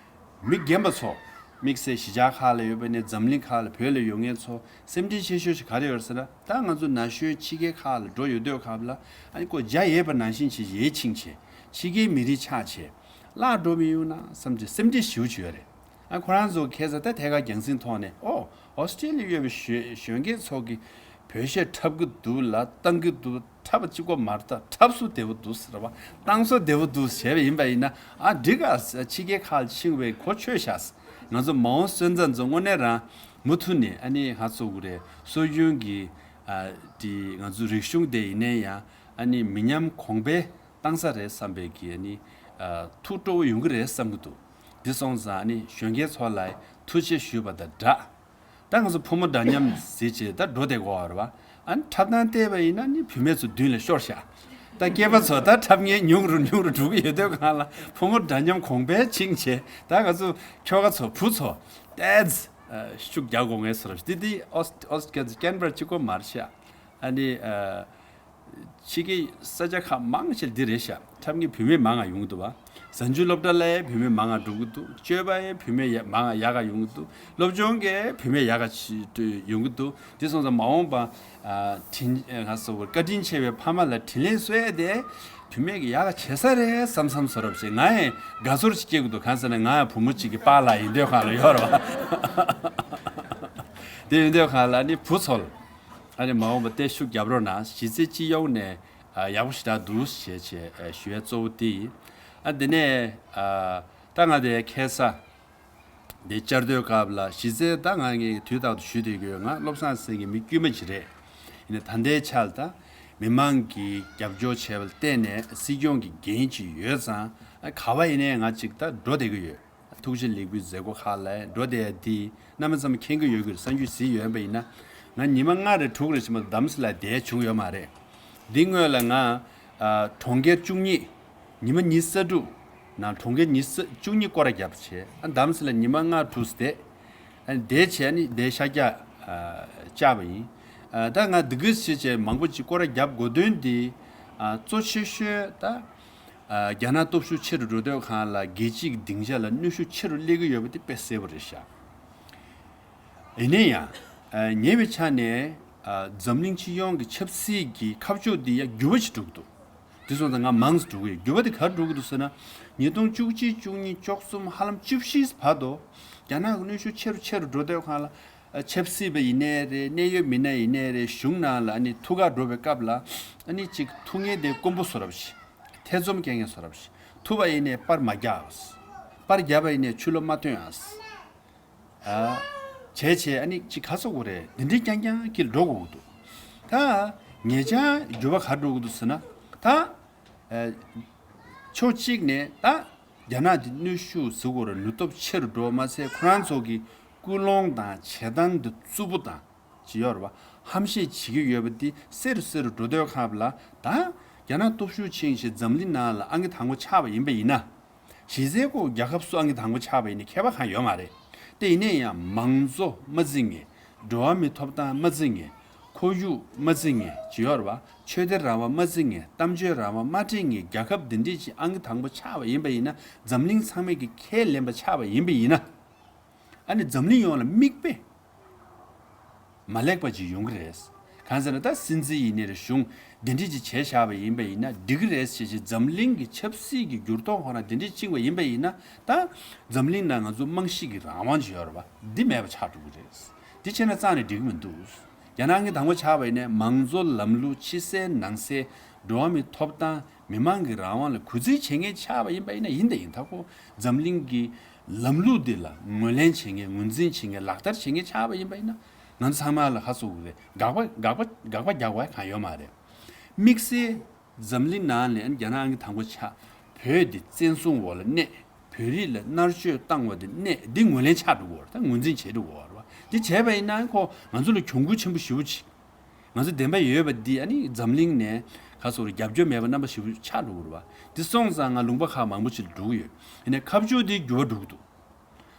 མི་རྒན་པ་ཚོ་དམིགས་བསལ་གཞིས་ཆགས་ཁག་ལ་ཡོད་པ་ནས་འཛམ་གླིང་ཁག་ལ་བོད་ལ་ཡོད་མཁན་ཚོ་སེམས་ཁྲལ་ཆེ་ཤོས་ཤིག་ག་རེ་ཡོད་ཟེར་ན། ད་ང་ཚོ་ན་གཞོན་ཕྱི་རྒྱལ་ཁག་ལ་འགྲོ་ཡོད་དུས་སྐབས་ལ་ཨ་ནི་ཁོ་འཇའ་ཡལ་བ་ནང་བཞིན་བྱས་ཡིད་ཆེས་བྱས། ཕྱི་རྒྱལ་མི་རིགས་ཆགས་བྱས་བརླག་འགྲོ་མི་ཡོང་ན་བསམ་བྱས་སེམས་ཁྲལ་ཞེ་པོ་ཅིག་ཡོད་རེད། ཨ་ཁོ་རང་ཚོ་ཁ་སང་ད་ཐད་ཀར་རྒྱང་སྲིང་ཐོག་ནས་ཨོ་ཨོ་སི་ཀྲེ་ལི་ཡ་ཡོད་པའི་གཞོན་གཞོན་སྐྱེས་ཚོ་གིས་བོད་གཞས་འཁྲབ་གི་འདུག་ལ་བཏང་གི་འདུག། འཁྲབ་པ་གཅིག་པོ་མ་རེད། ད་འཁྲབ་སྲོལ་བདེ་པོ་འདུག་ཟེར་བ། བཏང་སྲོལ་བདེ་པོ་འདུག་བྱས་པ་ཡིན་པ་ཡིན་ན། ཨ་འགྲིག་ག། ཕྱི་རྒྱལ་ཁག་ལ་ཕྱིན་པའི་གོ་ཆོད་ཤག། ང་ཚོ་མ་འོངས་སོན་རྩ་ཚོ་དངོས་གནས་རང་མུ་མཐུད་ནས་ཨ་ནི་ང་ཚོ་གི་རེད། སྲོལ་རྒྱུན་གྱི་ཨ་དེ་ང་ཚོ་རིག་གཞུང་དེ་ཡིན་ནའི་ཡང་ཨ་ནི་མི་ཉམས་གོང་འཕེལ་བཏང་ས་རེད་བསམ་པའི་གི་ཨ་ནི་ཨ་ཐུགས་སྤྲོ་བོ་ཡོང་གི་རེད་བསམ་གི་འདུག། འདི་སོང་ཙང་ཨ་ནི་གཞོན་སྐྱེས་ཚོ་ལ་ཐུགས་རྗེ་ཞུས་པ་དང་སྦྲགས། ད་ང་ཚོ་ཕོ་མོ་འདྲ་མཉམ་ཟེར་བྱས་ད་འགྲོ་བསྡད་དགོས་པ་རེད་བ། ཨ་ནི་འཁྲབ་སྟངས་བལྟས་པ་ཡིན་ན་ནི་བུད་མེད་ཚོ་མདུན་ལ་ཤོར་ཤག། ད་སྐྱེས་པ་ཚོ་ད་འཁྲབ་མཁན་ཉུང་རུ་ཉུང་རུ་འགྲོ་གི་ཡོད་དུས་གང་ལ་ཕོ་མོ་འདྲ་མཉམ་གོང་འཕེལ་ཕྱིན་བྱས། ད་ང་ཚོ་ཁྱོ་ག་ཚོ་བུ་ཚོ་ཏོག་ཙམ་ཤུགས་རྒྱག་དགོས་ངེས་སོ་ར། དེ་དེ་ཨོ་སི་ཨོ་སི་ཀན་ཀན་བྷ་ར་གཅིག་པོ་མ་རེད་ཤག། ཨ་ནི་ཨ། ཕྱི་རྒྱལ་ས་ཆ་ཁག་མང་ཆེ་འདི་རེད་ཤག། འཁྲབ་མཁན་བུད་མེད་མང་ང་ཡོང་གི་འདུག་བ། གཟའ་མཇུག་སློབ་གྲྭ་ལ་ཡང་བུད་མེད་མང་ང་འགྲོ་གི་འདུག། སྤྱོད་པ་ཡང་བུད་མེད་ཡ་མང་ང་ཡག་ག་ཡོང་གི་འདུག། སློབ་སྦྱོང་གི་བུད་མེད་ཡག་ག་ཅིག་ཡོང་གི་འདུག། དེ་སོང་ཙང་མ་འོངས་པ་ཨ་དྲིན་ཨ་ང་ཚོ་བཀའ་དྲིན་ཆེ་བའི་ཕ་མ་ལ་དྲིན་ལན་གསོ་ཡ་དེ་བུད་མེད་ཀྱི་ཡག་ག་བྱེད་ས་རེད་བསམ་བསམ་བཟོ་འདྲ་བྱས། ང་ཡང་དགའ་ཚོར་ཅིག་སྐྱེ་གི་འདུག། གང་ཟེར་ན་ང་ཡང་བུ་མོ་གཅིག་གི་པཱ་ལགས་ཡིན་དུས་གང་ལ་ཡོད་རེད་བ། དེ་ཡིན་དུས་གང་ལ་ནི་བུ་ཚོ་ལ། ཨ་ནི་མ་འོངས་པ་ཏེ་ཤུགས་རྒྱབ་རོགས་གནང་། གཞི་རྩའི་སྤྱི་ཡོངས་ནས་ཨ་ཡག་པོ་ཞེ་དྲག་འདུག་ཞེས་བྱས་ཨ་ཞུ་ཡ་གཙོ་བོ་དེ་ཡིན། ཨ་དེ་ནས་ཨ་ད་ང་དེ་ཁ་སང་དེ་བཅར་དུས་སྐབས་ལ་གཞི་རྩའི་ད་ང་ངས་དུས་རྟག་ཏུ་ཞུས་བསྡད་ཀྱི་ཡོད། ང་བློ་བཟང་སེང་གེ་མི་དཀྱུས་མ་ཅིག་རེད། ཡིན་ནའི་ད་ལྟའི་ཆར་ད་ མི་མང་གིས་རྒྱབ་སྐྱོར་བྱས་པ་ལ་བརྟེན་ནས་སྲིད་སྐྱོང་གི་འགན་ཅིག་ཡོད་ཙང་། ཨ་ག་བ་ཡིན་ནའི་ང་ཅིག་ད་འགྲོ་བསྡད་ཀྱི་ཡོད། ཐུགས་རྗེ་ལེགས་འབུལ་མཛད་སྒོ་ཁག་ལ་འགྲོ་བསྡད་ཡ་དེ་གནམ་མེད་ས་མེད་མཁྱེན་གྱི་ཡོད་ཀྱི་རེད། གསར་འགྱུར་གཟིགས་ཡོད་པ་ཡིན་ན། ང་ཉི་མ་ལྔ་རེ་དྲུག་རེ་བྱས་མ་གཏོགས་འདམ་སི་ལ་བསྡད་བྱུང་ཡོད་མ་རེད། འདི་སྔོན་ལ་ང་ཨ་གྲོང་ཁྱེར་བཅུ་གཉིས། ཉི་མ་ཉི་ཤུ་རྩ་དྲུག་ནང་གྲོང་ཁྱེར་ཉི་ཤུ་རྩ་བཅུ་གཉིས་སྐོར་ར་བརྒྱབ་བྱས། ཨ་གཏམ་ཟེར་ལ་ཉི་མ་ལྔ་དྲུག་བསྡད། ཨ་བསྡད་བྱས་ནི་བསྡད་ཤར་རྒྱག་ཨ་བཅར་བ་ཡིན། ཨ་ད་ང་འདི་ག་བྱས་བྱས་མང་པོ་ཅིག་སྐོར་ར་བརྒྱབ་དགོས་དོན་འདི། ཨ་གཙོ་ཆེ་ཤོས་ད་ཨ་རྒྱ་ནག་སྟོབས་ཤུགས་ཆེ་རུ་འགྲོ་དུས་སྒང་ལ་རྒྱལ་སྤྱིའི་སྡིངས་ཆ་ལ་གནོན་ཤུགས་ཆེ་རུ་སླེབས་ཀྱི་ཡོད་པ་དེ་དཔེ་གསལ་པོ་རེད་ཤག་ཡིན་ན་ཡང་། ཨ་ཉེ་བའི་ཆར་ནས་ཨ་འཛམ་གླིང་སྤྱི་ཡོངས་ཀྱི་ཆབ་སྲིད་ཀྱི་ཁ་ཕྱོགས་འདི་ཡང་འགྱུར་བ་ཞིག་འགྲོ་གི་འདུག་དེ་སོང་ཙང་ང་མང་ཙམ་འགྲོ་གི་ཡོད། འགྱུར་བ་དེ་ག་རེ་འགྲོ་གི་འདུག་ཟེར་ན། ཉིས་སྟོང་བཅུ་གཅིག་བཅུ་གཉིས་བཅུ་གསུམ་ཧ་ལམ་བཅུ་བཞི་བར་དུ་རྒྱ་ནག་གི་གནོན་ཤུགས་ཆེ་རུ་ཆེ་རུ་འགྲོ་དུས་སྒང་ལ། ཨ་ཆབ་སྲིད་པ་ཡིན་ནའི་རེད། གནད་ཡོད་མི་སྣ་ཡིན་ནའི་རེད། གཞུང་ནང་ལ་ཨ་ནི་ཐུགས་ཁག་འགྲོ་བའི་སྐབས་ལ་ཨ་ནི་ཅིག་ཐུག་མཁན་དེ་དཀོན་པོ་བཟོ་འདྲ་ཞིག་ཐེ་ཚོམ་སྐྱེ་མཁན་བཟོ་འདྲ་ཞིག་ཐུག་པ་ཡིན་ནའི་པར་མ་རྒྱག་པར་རྒྱབ་པ་ཡིན་ནའི་ཕྱི་ལོགས་མ་ཐོན་ཨ། ཨ་བྱས་བྱས་ཨ་ནི་ཅིག་ག་ཟེར་དགོས་རེད། འདི་འདྲའི་རྐྱང་རྐྱང་གིས་འགྲོ་དགོས་ཀྱི་འདུག་ད་ཉེ་ཆར་འགྱུར་བ་ག་རེ་འགྲོ་གི་འདུག་ཟེར་ན། ད་ཨ་ཕྱོགས་གཅིག་ནས་ད་རྒྱ་ནག་འདི་གནོན་ཤུགས་ཟེར་དགོས་རེད། ནུས་སྟོབས་ཆེ་རུ་འགྲོ་བ་མ་ཟད་ཁོ་རང་ཚོ་གི་ཀུན་སློང་དང་བྱེད་སྟངས་འདི་རྩུབ་པོ་དང་ཅིག་ཡོད་རེད་པ། ཧམ་བཤད་བྱེད་ཀྱི་ཡོད་པ་འདི་གསལ་རུ་གསལ་རུ་འགྲོ་དུས་སྐབས་ལ། ད་རྒྱ་ནག་སྟོབས་ཤུགས་ཆེན་ཞིག་འཛམ་གླིང་ནང་ལ་ཨང་ཀི་དང་པོ་ཆགས་པ་ཡིན་པ་ཡིན་ན། གཞི་རྩའི་སྐོར་རྒྱལ་ཁབ་སུ་ཨང་ཀི་དང་པོ་ཆགས་པ་ཡིན་ནའི་ཁྱད་པར་གང་ཡོད་མ་རེད། དེ་ཡིན་ན་ཡང་མང་གཙོ་མ་བརྩི་མཁན། འགྲོ་བ་མིའི་ཐོབ་ཐང་མ་བརྩི་མཁན། ཁོར་ཡུག་མ་བརྩི་མཁན་ཅིག་ཡོད་རེད་པ། ཆོས་དད་རང་དབང་མ་བརྩི་མཁན། གཏམ་བརྗོད་རང་དབང་མ་དྲན་མཁན་རྒྱལ་ཁབ་འདི་འདྲས་ཅིག་ཨང་ཀི་དང་པོ་ཆགས་པ་ཡིན་པ་ཡིན་ན། འཛམ་གླིང་ཚང་མས་ཀྱི་ཁས་ལེན་པ་ཆགས་པ་ཡིན་པ་ཡིན་ན། ཨ་ནི་འཛམ་གླིང་ཡོངས་ལ་མིག་དཔེ་མ་ལེགས་པ་ཅིག་ཡོང་གི་རེད། གང་ཟེར་ན་ད་སྲིད་འཛིན་ཡིན་ནའི་རེད། གཞུང་འདི་འདྲས་ཅིག་བྱས་བཞག་པ་ཡིན་པ་ཡིན་ན་འགྲིག་གི་རེད་ཟེར་བྱས། འཛམ་གླིང་གི་ཆབ་སྲིད་ཀྱི་འགྱུར་ལྡོག་ཁོ་ན་འདི་འདྲས་བཅིངས་པ་ཡིན་པ་ཡིན་ན། ད་འཛམ་གླིང་ནང་ང་ཚོ་རྨང་གཞི་གི་རང་དབང་ཅིག་ཡོད་རེད་པ། འདི་མེད་པ་ཆགས་འགྲོ་གི་རེད། འདི་བྱས་ན་རྩ་ནས་འགྲིག་གི་མི་འདུག་རྒྱ་ནག་གི་དང་པོ་ཆགས་པ་ཡིན་ནའི་མང་གཙོ་ལམ་ལུགས། ཕྱི་གསལ་ནང་གསལ། འགྲོ་བ་མིའི་ཐོབ་ཐང་། མི་མང་གི་རང་དབང་ལ་གུས་བརྩི་བྱེད་མཁན་ཆགས་པ་ཡིན་པ་ཡིན་ན་ཡིན་དང་ཡིན་ད་ཁོ་འཛམ་གླིང་གི་ལམ་ལུགས་འདི་ལ་ངོས་ལེན་བྱེད་མཁན། ངོས་འཛིན་བྱེད་མཁན། ལག་བསྟར་བྱེད་མཁན་ཆགས་པ་ཡིན་པ་ཡིན་ན། ང་ཚོ་ཚང་མ་ལ་ཧ་སོ་གི་རེད། དགག་པ་དགག་པ་དགག་པ་རྒྱག་པ་གང་ཡོད་མ་རེད། དམིགས་བསལ་འཛམ་གླིང་ནང་ནས་རྒྱ་ནག་ཨང་ཀི་དང་པོ་ཆགས། བོད་འདི་བཙན་བཟུང་འོག་ལ་གནས། བོད་རིགས་ལ་མནར་གཅོད་བཏང་བ་འདི་གནས། འདི་ངོས་ལེན་ཆགས་འགྲོ་གི་ཡོད་རེད། ད་ངོས་འཛིན་བྱེད་འགྲོ་གི་ཡོད་རེད་པ། འདི་བྱས་པ་ཡིན་ན་ཁོ་ང་ཚོ་ལ་གྱོང་གུད་ཆེན་པོ་ཞེ་པོ་ཅིག་ང་ཚོ་བདེན་པ་ཡོད་པ་འདི་ཨ་ནི་འཛམ་གླིང་ནས་ཁ་སོ་རུ་རྒྱབ་སྐྱོར་མེད་པ་རྣམ་པ་ཞིག་ཆགས་འགྲོ་གི་རེད་པ། འདི་སོང་ཙང་ང་ལུང་པ་ཁག་མང་པོ་ཅིག་ལ་འགྲོ་གི་ཡོད། ཡིན་ནའི་ཁ་ཕྱོགས་འདི་འགྱུར་བ་འགྲོ་གི་འདུག་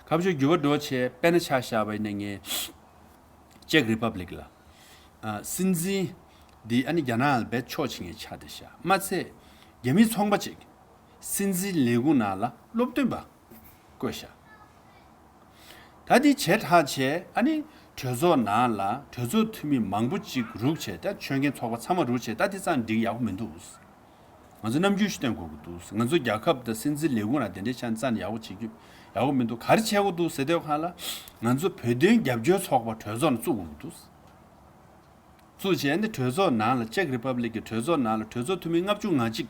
ཁ་ཕྱོགས་འགྱུར་བ་འགྲོ་བྱས་དཔེར་ན་ཆ་བཞག་པ་ཡིན་ན་ངས་ཅེག་རི་པབ་ལིག་ལ། ཨ་སྲིད་འཛིན་འདི་ཨ་ནི་རྒྱ་ནག་ལ་རྦད་ཕྱོགས་ཕྱིན་མཁན་ཆགས་བསྡད་ཤག་མ་ཚད་རྒྱ་མིའི་ཚོང་པ་ཅིག་སྲིད་འཛིན་ལས་ཁུངས་ནང་ལ་སློབ་སྟོན་པ་བསྐོས་ཤག་ད་འདི་བྱས་དྲགས་བྱས་ཨ་ནི་གྲོས་ཚོགས་ནང་ལ་གྲོས་ཚོགས་འཐུས་མི་མང་པོ་ཅིག་རུག་བྱས། ད་ཆོལ་ཁའི་ཚོགས་པ་ཚང་མ་རུག་བྱས། ད་འདི་རྩ་ནས་འགྲིག་ཡག་པོ་མི་འདུག་ང་ཚོ་རྣམ་འགྱུར་ཞིག་སྟོན་དགོས་ཀྱི་འདུག་ང་ཚོ་རྒྱལ་ཁབ་དང་སྲིད་འཛིན་ལས་ཁུངས་ལ་དེ་འདྲའི་ཆ་རྩ་ནས་ཡག་པོ་བྱེད་རྒྱུ་ཡག་པོ་མི་འདུག་ག་རེ་བྱེད་དགོས་འདུག་ཟེར་དུས་སྒང་ལ། ང་ཚོ་བོད་དོན་རྒྱབ་སྐྱོར་ཚོགས་པ་གྲོས་ཚོགས་ནང་བཙུགས་དགོས་ཀྱི་འདུག་བཙུགས་བྱས་ནས་གྲོས་ཚོགས་ནང་ལ། ཅེག་རི་པབ་ལིག་གི་གྲོས་ཚོགས་ནང་ལ་གྲོས་ཚོགས་འཐུས་མི་ལྔ་བཅུ་ང་གཅིག་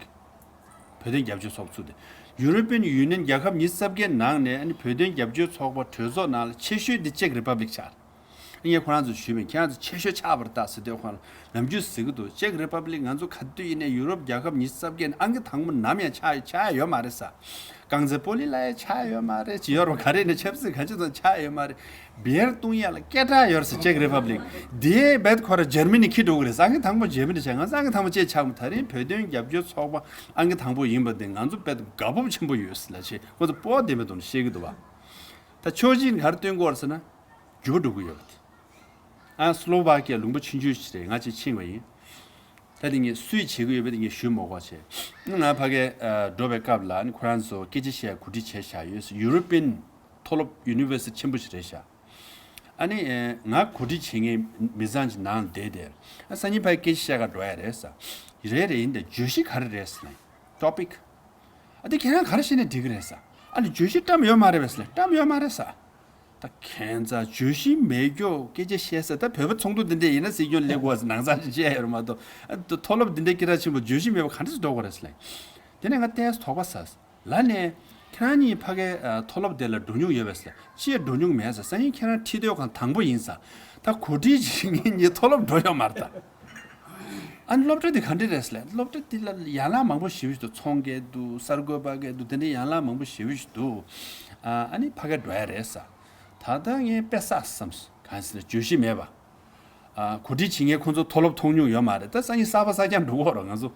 བོད་དོན་རྒྱབ་སྐྱོར་ཚོགས་པ་བཙུགས་ཏེ། ཡུ་རོ་པིན་ཡུ་ནི་ཡན་རྒྱལ་ཁབ་ཉི་ཤུ་རྩ་བརྒྱད་ནང་ནས་ཨ་ནི་བོད་དོན་རྒྱབ་སྐྱོར་ཚོགས་པ་གྲོས་ཚོགས་ནང་ལ་ཆེ་ཤོས་འདི་ཅེག་རི་པབ་ལིག་ཆགས། ངས་ཁོ་རང་ཚོ་ཞུས་པས། ཁྱེད་རང་ཚོ་ཆེ་ཤོས་ཆགས་པ་རེད་ད་ཟེར་དུས་སྒང་ལ་ནམ་རྒྱུན་ཟེར་གྱི་འདུག་ཅེག་རི་པབ་ལིག་ང་ཚོ་ག་དུས་ཡིན་ནའི་ཡུ་རོབ་རྒྱལ་ཁབ་ཉི་ཤུ་རྩ་བརྒྱད་ནང་ཨང་ཀི་དང་པོ་ནམ་ཡང་ཆགས་ཆགས་ཡ་ཡོད་མ་རེད་ཟེར། རྐང་རྩེད་སྤོ་ལོ་ལ་ཡང་ཆགས་ཡོད་མ་རེད། ཅི་ཡོད་རུང་ག་རེ་ནས་ཆབ་སྲིད་ག་ཅི་ཚང་ཆགས་ཡོད་མ་རེད། བི་ཡར་བཏུང་ཡ་ལ་སྐད་གྲགས་ཡོད་རེད་ཟེར། ཅེག་རི་པབ་ལིག་དེ་རྦད་ཁོ་ར་འཇར་མ་ནི་འཁྱེར་འགྲོ་གི་རེད་ཟེར། ཨང་ཀི་དང་པོ་འཇར་མ་ནི་ཆགས། ང་ཚོ་ཨང་ཀི་དང་པོ་ཅིག་ཆགས་མ། ད་རིང་བོད་དོན་རྒྱབ་སྐྱོར་ཚོགས་པ་ཨང་ཀི་དང་པོ་ཡིན་པ་དེ་ང་ཚོ་རྦད་དགའ་སྤོབས་ཆེན་པོ་ཡོད་ཟེར་ལབ་བྱས་ཁོ་ཚོ་སྤོབས་པ་ལྡན་པའི་ཐོག་ནས་བཤད་ཀྱི་འདུག་བ། ད་ཕྱོགས་གཅིག་ནས་ག་རེ་སྟོན་གྱི་ཡོད་རེད་ཟེར་ན། འགྱུར་བ་འགྲོ་གི་ཡོད་པ་དེ། ཨ་སི་ལོ་ཝ་ཀི་ཡ་ལུང་པ་ཆུང་ཆུང་ཞིག་རེད། ང་ཅིག་ཕྱིན་པ་ཡིན། ད་དེ་ངས་སུས་བྱེད་ཀྱི་ཡོད་པ་དེ་ངས་ཞུ་མ་དགོས་བྱས། ང་ཕ་གིར་ཨ་འགྲོ་བའི་སྐབས་ལ་ཨ་ནི་ཁོ་རང་ཚོ་སྐད་ཆ་བཤད་གོ་སྒྲིག་བྱས་བཞག་ཡོད། ཡུ་རོ་པིན་མཐོ་སློབ་ཡུ་ནི་ཝར་སི་ཊི་ཆེན་པོ་ཞིག་རེད་ཤག་ཨ་ནི་ཨེ་ང་གོ་སྒྲིག་བྱེད་མཁན་མི་ཚང་ཅིག་ནང་བསྡད་དེ། ཨ་སང་ཉིན་ཕ་གིར་སྐད་ཆ་བཤད་ག་འགྲོ་ཡ་རེད་ཟེར། རེད་རེད། ཡིན་ད་བརྗོད་གཞི་ག་རེ་རེད་ཟེར་ནས། ཊོ་པིག་ཨ་དེ་ཁྱེད་རང་ག་རེ་བཤད་ནས་འགྲིག་གི་རེད་ཟེར། ཨ་ནི་བརྗོད་གཞི་བཀྲམ་ཡོད་མ་རེད་པས་ཟེར་ལབ། བཀྲམ་ཡོད་མ་རེད་ཟེར། ད་ཁྱེད་ཚོ་བརྗོད་གཞི་མེད་རྒྱུ་སྐད་ཆ་བཤད་ས། ད་བོད་པ་ཚོགས་འདུ་འདི་འདྲ་ཡིན་ན་སྲིད་སྐྱོང་སླེབས་དགོས་ཟེར་ནང་ཚང་ཞིག་བཤད་ཡོད་རེད་མ་གཏོགས། ཨ་ད་མཐོ་སློབ་འདི་འདྲའི་སྐད་གྲགས་ཆེན་པོ་བརྗོད་གཞི་མེད་པ་ག་འདྲ་ཞིག་འགྲོ་དགོས་རེད་ཟེར་ལབ། དེ་ནས་ང་ཏོག་ཙམ་དོགས་པ་ཟ། ལབ་ནས་ཁྱེད་རང་གཉིས་ཕ་གིའི་ཨ་མཐོ་སློབ་དེ་ལ་འགྲོ་མྱོང་ཡོད་པས་ཟེར། ཅི་ཡང་འགྲོ་མྱོང་མེད་ཟེར། སང་ཉིན་ཁྱེད་རང་ཁྲིད་དུས་སྒང་དང་པོ་ཡིན་ཟེར། ད་གོ་སྒྲིག་བྱེད་མཁན་གཉིས་མཐོ་སློབ་འགྲོ་ཡོད་མ་རེད་ད། ཨ་ནི་སློབ་གྲྭ་དེ་ག་འདྲ་རེད་ཟེར་ལབ། སློབ་གྲྭ་དེ་ལ་ཡན་ལག་མང་པོ་ཞེ་པོ་ཞིག་འདུག་ཚོང་རྒྱག་འདུག་གསར་འགོད་པ་རྒྱག་འདུག་དེ་འདྲའི་ཡན་ལག་མང་པོ་ཞེ་པོ་ཞིག་འདུག་ཨ་ཨ་ནི་ཕ་གིར་འགྲོ་ཡ་རེད་ཟེར། ད་ལྟ་ངས་དཔེ་བསགས་བསམས། གང་ཟེར་ན་བརྗོད་གཞི་མེད་པ། ཨ་གོ་སྒྲིག་བྱེད་མཁན་ཁོང་ཚོ་མཐོ་སློབ་མཐོང་མྱོང་ཡོད་མ་རེད། ད་སང་ཉིན་གསར་པ་གསར་རྐྱང་འགྲོ་གི་ཡོད་རེད་ང་ཚོ།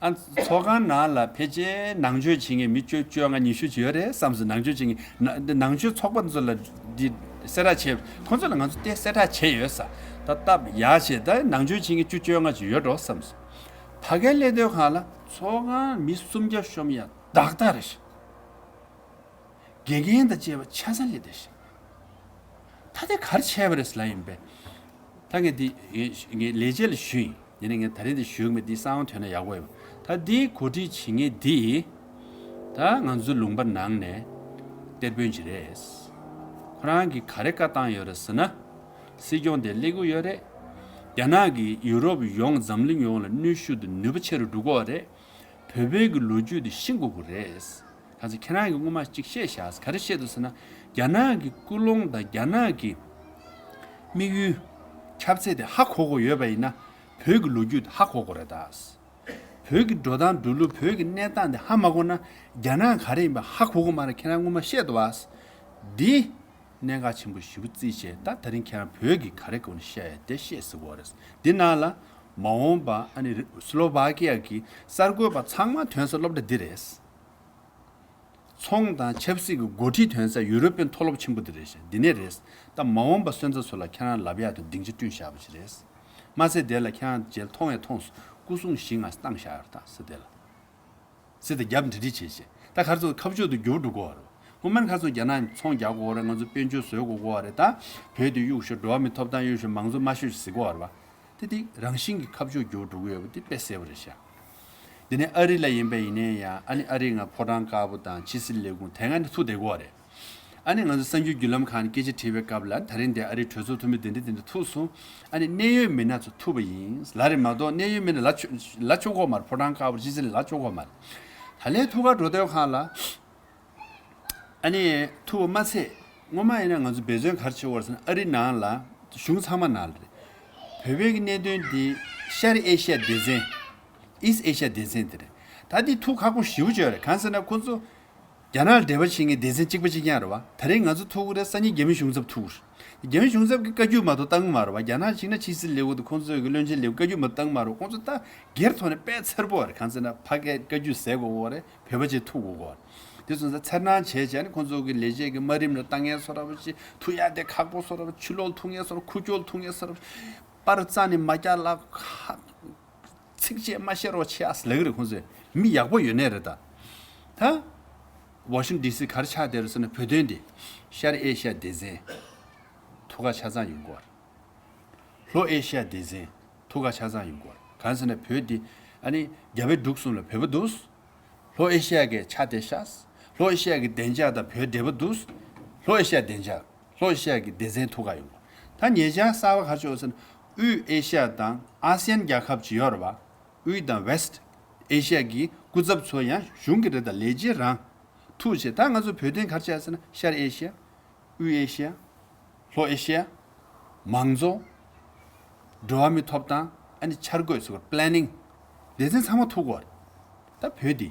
ཨ་ཚོགས་ཁང་ནང་ལ་ཕལ་ཆེར་ནང་ཆོས་བྱེད་མཁན་མི་བཅུ་བཅོ་ལྔ་ཉི་ཤུ་ཅིག་ཡོད་རེད་བསམས་སོང་། ནང་ཆོས་བྱེད་མཁན་ན་ནང་ཆོས་ཚོགས་པ་ཚོ་ལ་འདི་གསལ་བསྒྲགས་བྱས། ཁོང་ཚོ་ལ་ང་ཚོ་དེ་གསལ་བསྒྲགས་བྱས་ཡོད་ས། ད་སྟབས་ཡག་བྱས་ད་ནང་ཆོས་བྱེད་མཁན་བཅུ་བཅོ་ལྔ་ཅིག་ཡོད་འགྲོ་བསམས་སོང་། ཕ་གིར་སླེབས་དུས་སྒང་ལ་ཚོགས་ཁང་མི་སུམ་བརྒྱ་ཤོམ་ཡ་བདག་རྟགས་རེད་ཤག་དགེ་རྒན་དང་བཅས་པ་ཆ་ཚང་སླེབས་བསྡད་ཤག་ད་དེ་ག་རེ་བྱས་པ་རེད་ཟེར་ལབ་ཡིན་པས། ད་ངས་འདི་ངས་ངས་ལས་བྱེད་ལ་ཞུས་ཡིན། ཡིན་ནའི་ངས་ད་རིང་འདི་ཞུ་གི་མེད། འདི་གསང་བ་ཐོན་ན་ཡག་པོ་ཡོད་པ། ད་འདི་གོ་སྒྲིག་བྱེད་མཁན་འདི་ད་ང་ཚོའི་ལུང་པ་ནང་ནས་གཏེར་དཔོན་ཅིག་རེད། ཁོ་རང་གིས་ག་རེ་བཀའ་བཏང་ཡོད་རེད་ཟེར་ན། སྲིད་སྐྱོང་དེ་སླེབས་ཀྱི་ཡོད་རེད། རྒྱ་ནག་གིས་ཡུ་རོབ་ཡོངས་འཛམ་གླིང་ཡོངས་ལ་གནོན་ཤུགས་དང་ནུས་པ་ཆེ་རུ་འགྲོ་གི་ཡོད་རེད། བོད་པའི་གི་ལོ་རྒྱུས་དེ་ཤེས་དགོས་ཀྱི་རེད། གང་ཟེར་ཁྱེད་རང་གིས་སྔོན་མ་གཅིག་བཤད་བཞག་ག་རེ་བཤད་འདུག་ཟེར་ན། རྒྱ་ནག་གི་ཀུན་སློང་དང་རྒྱ་ནག་གི་དམིགས་ཡུལ་ཁྱབ་ཚད་དེ་ཧ་གོ་དགོས་ཡོད་པ་ཡིན་ན། བོད་ཀྱི་ལོ་རྒྱུས་དེ་ཧ་གོ་དགོས་རེད་ད། བོད་ཀྱི་འགྲོ་སྟངས་འགྲོ་ལུགས་བོད་ཀྱི་གནས་སྟངས་དེ་ཧ་མ་གོ་ན། རྒྱ་ནག་ག་རེ་ཡིན་པ་ཧ་གོ་གི་མ་རེད། ཁྱེད་རང་སྔོན་མ་བཤད་འདུག་བ། འདི་གནད་འགག་ཆེན་པོ་ཞེ་པོ་བརྩིས་བྱས། ད་ད་རིང་ཁྱེད་རང་བོད་ཀྱི་ག་རེ་གོ་ནས་བཤད་ཡ་དེ་བཤད་ཟེར་གོ་རེད། འདི་ནང་ལ་མ་འོངས་པ་ཨ་ནི་སི་ལོ་ཝཱ་ཀི་ཡ་གི་གསར་འགོད་པ་ཚང་མ་ཐོན་ས་སློབ་གྲྭ་འདི་རེད། ཚོང་དང་ཆབ་སྲིད་ཀྱི་འགོ་ཁྲིད་ཐོན་ས་ཡུ་རོབ་པའི་མཐོ་སློབ་ཆེན་པོ་འདི་རེད་ཤག་འདི་ནས་རེད། ད་མ་འོངས་པ་སོན་རྩ་ཚོ་ལ་ཁྱེད་རང་ལབ་ཡག་དང་སྡིངས་ཆ་བསྐྲུན་བཞག་པ་ཞིག་རེད། མ་ཚད་དེ་ལ་ཁྱེད་རང་རྗེས་མཐོང་ཡང་མཐོང་སོང་། སྐུ་སྲུང་ཞིག་ང་བཏང་བཞག་ཡོད་ད་ཟེར་དེ་ལ། ཟེར་ཏེ་རྒྱབ་འདྲི་འདྲི་བྱེད་བྱེད། ད་ག་རེ་ཟེར་ཁ་ཕྱོགས་དེ་འགྱུར་འགྲོ་གི་ཡོད་རེད། སྔོན་མ་ནས་ག་རེ་ཟེར་རྒྱ་ནག་ཚོང་རྒྱག་དགོས་རེད། ང་ཚོ་དཔལ་འབྱོར་བཟོ་དགོས་ཀྱི་ཡོད་རེད། ད་བོད་དེ་གཡུག་ཤོག་འགྲོ་བ་མིའི་ཐོབ་ཐང་གཡུག་ཤོག་མང་གཙོ་དམའ་ཤོས་ཤིག་ཟེར་གྱི་ཡོད་རེད་པ། དེ་དེ་རང་བཞིན་གྱིས་ཁ་ཕྱོགས་འགྱུར་འགྲོ་གི་ཡོད་པ་དེ་དཔེ་གསལ་པོ་རེད་ཤག་དེ་ནས་ཨ་རི་ལ་ཡིན་པ་ཡིན་ནའི་ཡང་ཨ་ནི་ཨ་རིའི་ང་ཕོ་བྲང་དཀར་པོ་དང་ཕྱི་སྲིད་ལས་ཁུངས་དེ་སྔ་ནས་ཐུག་བསྡད་ཀྱི་ཡོད་རེད། ཨ་ནི་ང་ཚོ་གསར་འགྱུར་བརྒྱུད་ལམ་ཁག་ནས་སྐད་ཆ་དྲིས་པའི་སྐབས་ལ་ད་རིང་འདི་ཨ་རིའི་གྲོས་ཚོགས་འཐུས་མི་འདི་འདྲ་འདི་འདྲ་ཐུག་སོང་། ཨ་ནི་གནད་ཡོད་མི་སྣ་ཚོ་ཐུག་པ་ཡིན་ལབ་རེད་མ་གཏོགས། གནད་ཡོད་མི་སྣ་ལབ་ཆོག་ལབ་ཆོག་གི་ཡོད་མ་རེད། ཕོ་བྲང་དཀར་པོར་ཕྱི་སྲིད་ལ་ལབ་ཆོག་གི་ཡོད་མ་རེད། ད་ལན་ཐུག་ག་འགྲོ་དུས་སྒང་ལ། ཨ་ནི་ཐུག་པ་མ་ཚད། སྔོན་མ་ཡིན་ན་ང་ཚོ་འབད་བརྩོན་ག་རེ་བྱེད་དགོས་རེད་ཟེར་ན། ཨ་རི་ནང་ལ་གཞུང་ཚང་མ་ནང་ལ་རེད། བོད་པའི་གི་གནད་དོན་འདི་ཤར་ཨེ་ཤི་ཡ་སྡེ་ཚན། East Asia སྡེ་ཚན་དེ་རེད། ད་འདི་ཐུག་ཁག་པོ་ཞེ་པོ་ཅིག་ཡོད་རེད། གང་ཟེར་ན་ཁོ་ཚོ་རྒྱ་ནག་ལ་འབྲེལ་བ་བྱེད་མཁན་སྡེ་ཚན་གཅིག་པ་གཅིག་རྐྱང་རེད་པ། ད་རེས་ང་ཚོ་ཐུག་གི་རེད། སང་ཉིན་རྒྱ་མི་གཞུང་ཚབ་ཐུག་གི་རེད། རྒྱ་མི་གཞུང་ཚབ་ཀྱིས་བཀའ་བཀྱོན་མ་གཏོགས་བཏང་གི་མ་རེད་པ། རྒྱ་ནག་གཅིག་ན་ཕྱི་སྲིད་ལས་ཁུངས་དང་ཁོང་ཚོའི་གི་བློན་ཆེན་ལས་ཁུངས་བཀའ་བཀྱོན་མ་གཏོགས་བཏང་གི་མ་རེད། ཁོང་ཚོ་ད་སྒེར་ཐོག་ནས་དཔེ་འཚེར་པོ་རེད། གང་ཟེར་ན་ཕ་གིར་བཀའ་བཀྱོན་ཟེར་དགོས་ཀྱི་ཡོད་རེད། བོད་པ་ཅིག་ཐུག་དགོས་ཀྱི་ཡོད་རེད། དེ་སོང་ཙང་འཚེར་སྣང་བྱས་བྱས་ནས་ཁོང་ཚོ་གི་ལས་བྱེད་ཀྱི་དམའ་རིམ་ལ་ལྟ་མཁན་བཟོ་འདྲ་པོ་ཅིག་ཐུག་ཡ་དེ་ཁག་པོ་བཟོ་འདྲ་པོ། ཕྱི་ལོགས་ལ་ཐུག་མཁན་བཟོ་འདྲ། ཁུ་བྱུག་ལ་ཐུག་མཁན་བཟོ་འདྲ། པར་རྩ་ནས་མ་རྒྱག་ལ་ཁ། ཚིགས་བཅད་མ་བཤད་རོགས་བྱེད་ཨ་ཟེར་ལབ་ཀྱི་རེད་ཁོང་ཚོས། མི་ཡག་པོ་ཡོད་ནའི་རེད་ད། ད་ཝ་ཤིང་ཊོན་ཌི་སི་ག་རེ་ཆགས་བསྡད་རེད་ཟེར་ན། བོད་དོན་འདི་ཤར་ཨེ་ཤི་ཡ་སྡེ་ཚན་ཐུག་ག་ཆ་ཚང་ཡོང་གི་ཡོད་རེད། ལྷོ་ཨེ་ཤི་ཡ་སྡེ་ཚན་ཐུག་ག་ཆ་ཚང་ཡོང་གི་ཡོད་རེད། གང་ཟེར་ན་བོད་འདི་ཨ་ནི་རྒྱ་བལ་འབྲུག་གསུམ་ལ་བོད་པ་འདུག་ལྷོ་ཨེ་ཤི་ཡ་གི་ཆ་དེ་ཤག་ལྷོ་ཨེ་ཤི་ཡ་གི་བདེ་འཇགས་དང་བོད་འབྲེལ་བ་འདུག་ལྷོ་ཨེ་ཤི་ཡ་བདེ་འཇགས། ལྷོ་ཨེ་ཤི་ཡ་གི་སྡེ་ཚན་ཐུག་ག་ཡོང་། ད་ཉེ་ཆར་གསར་པ་ག་རེ་བྱུང་ཟེར་ན། དབུས་ཨེ་ཤི་ཡ་དང་ཨ་སི་ཡན་རྒྱལ་ཁབ་ཅིག་ཡོད་རེད་པ། དབུས་དང་ཝེ་སི་ཊི་ཨེ་ཤི་ཡ་གི་སྐུ་ཚབ་ཚོ་ཡང་གཞུང་གི་རེད་ད། ལས་བྱེད་རང་ཐུག་བྱས། ད་ང་ཚོ་བོད་དོན་ག་རེ་བྱས་ཟེར་ན། ཤར་ཨེ་ཤི་ཡ། དབུས་ཨེ་ཤི་ཡ། ལྷོ་ཨེ་ཤི་ཡ། མང་གཙོ། འགྲོ་བ་མིའི་ཐོབ་ཐང་། ཨ་ནི་འཆར་འགོད་ཟེར་བ། པི་ལེ་ནིང་། སྡེ་ཚན་ཚང་མ་ཐུག་གི་ཡོད་རེད། ད་བོད་འདི་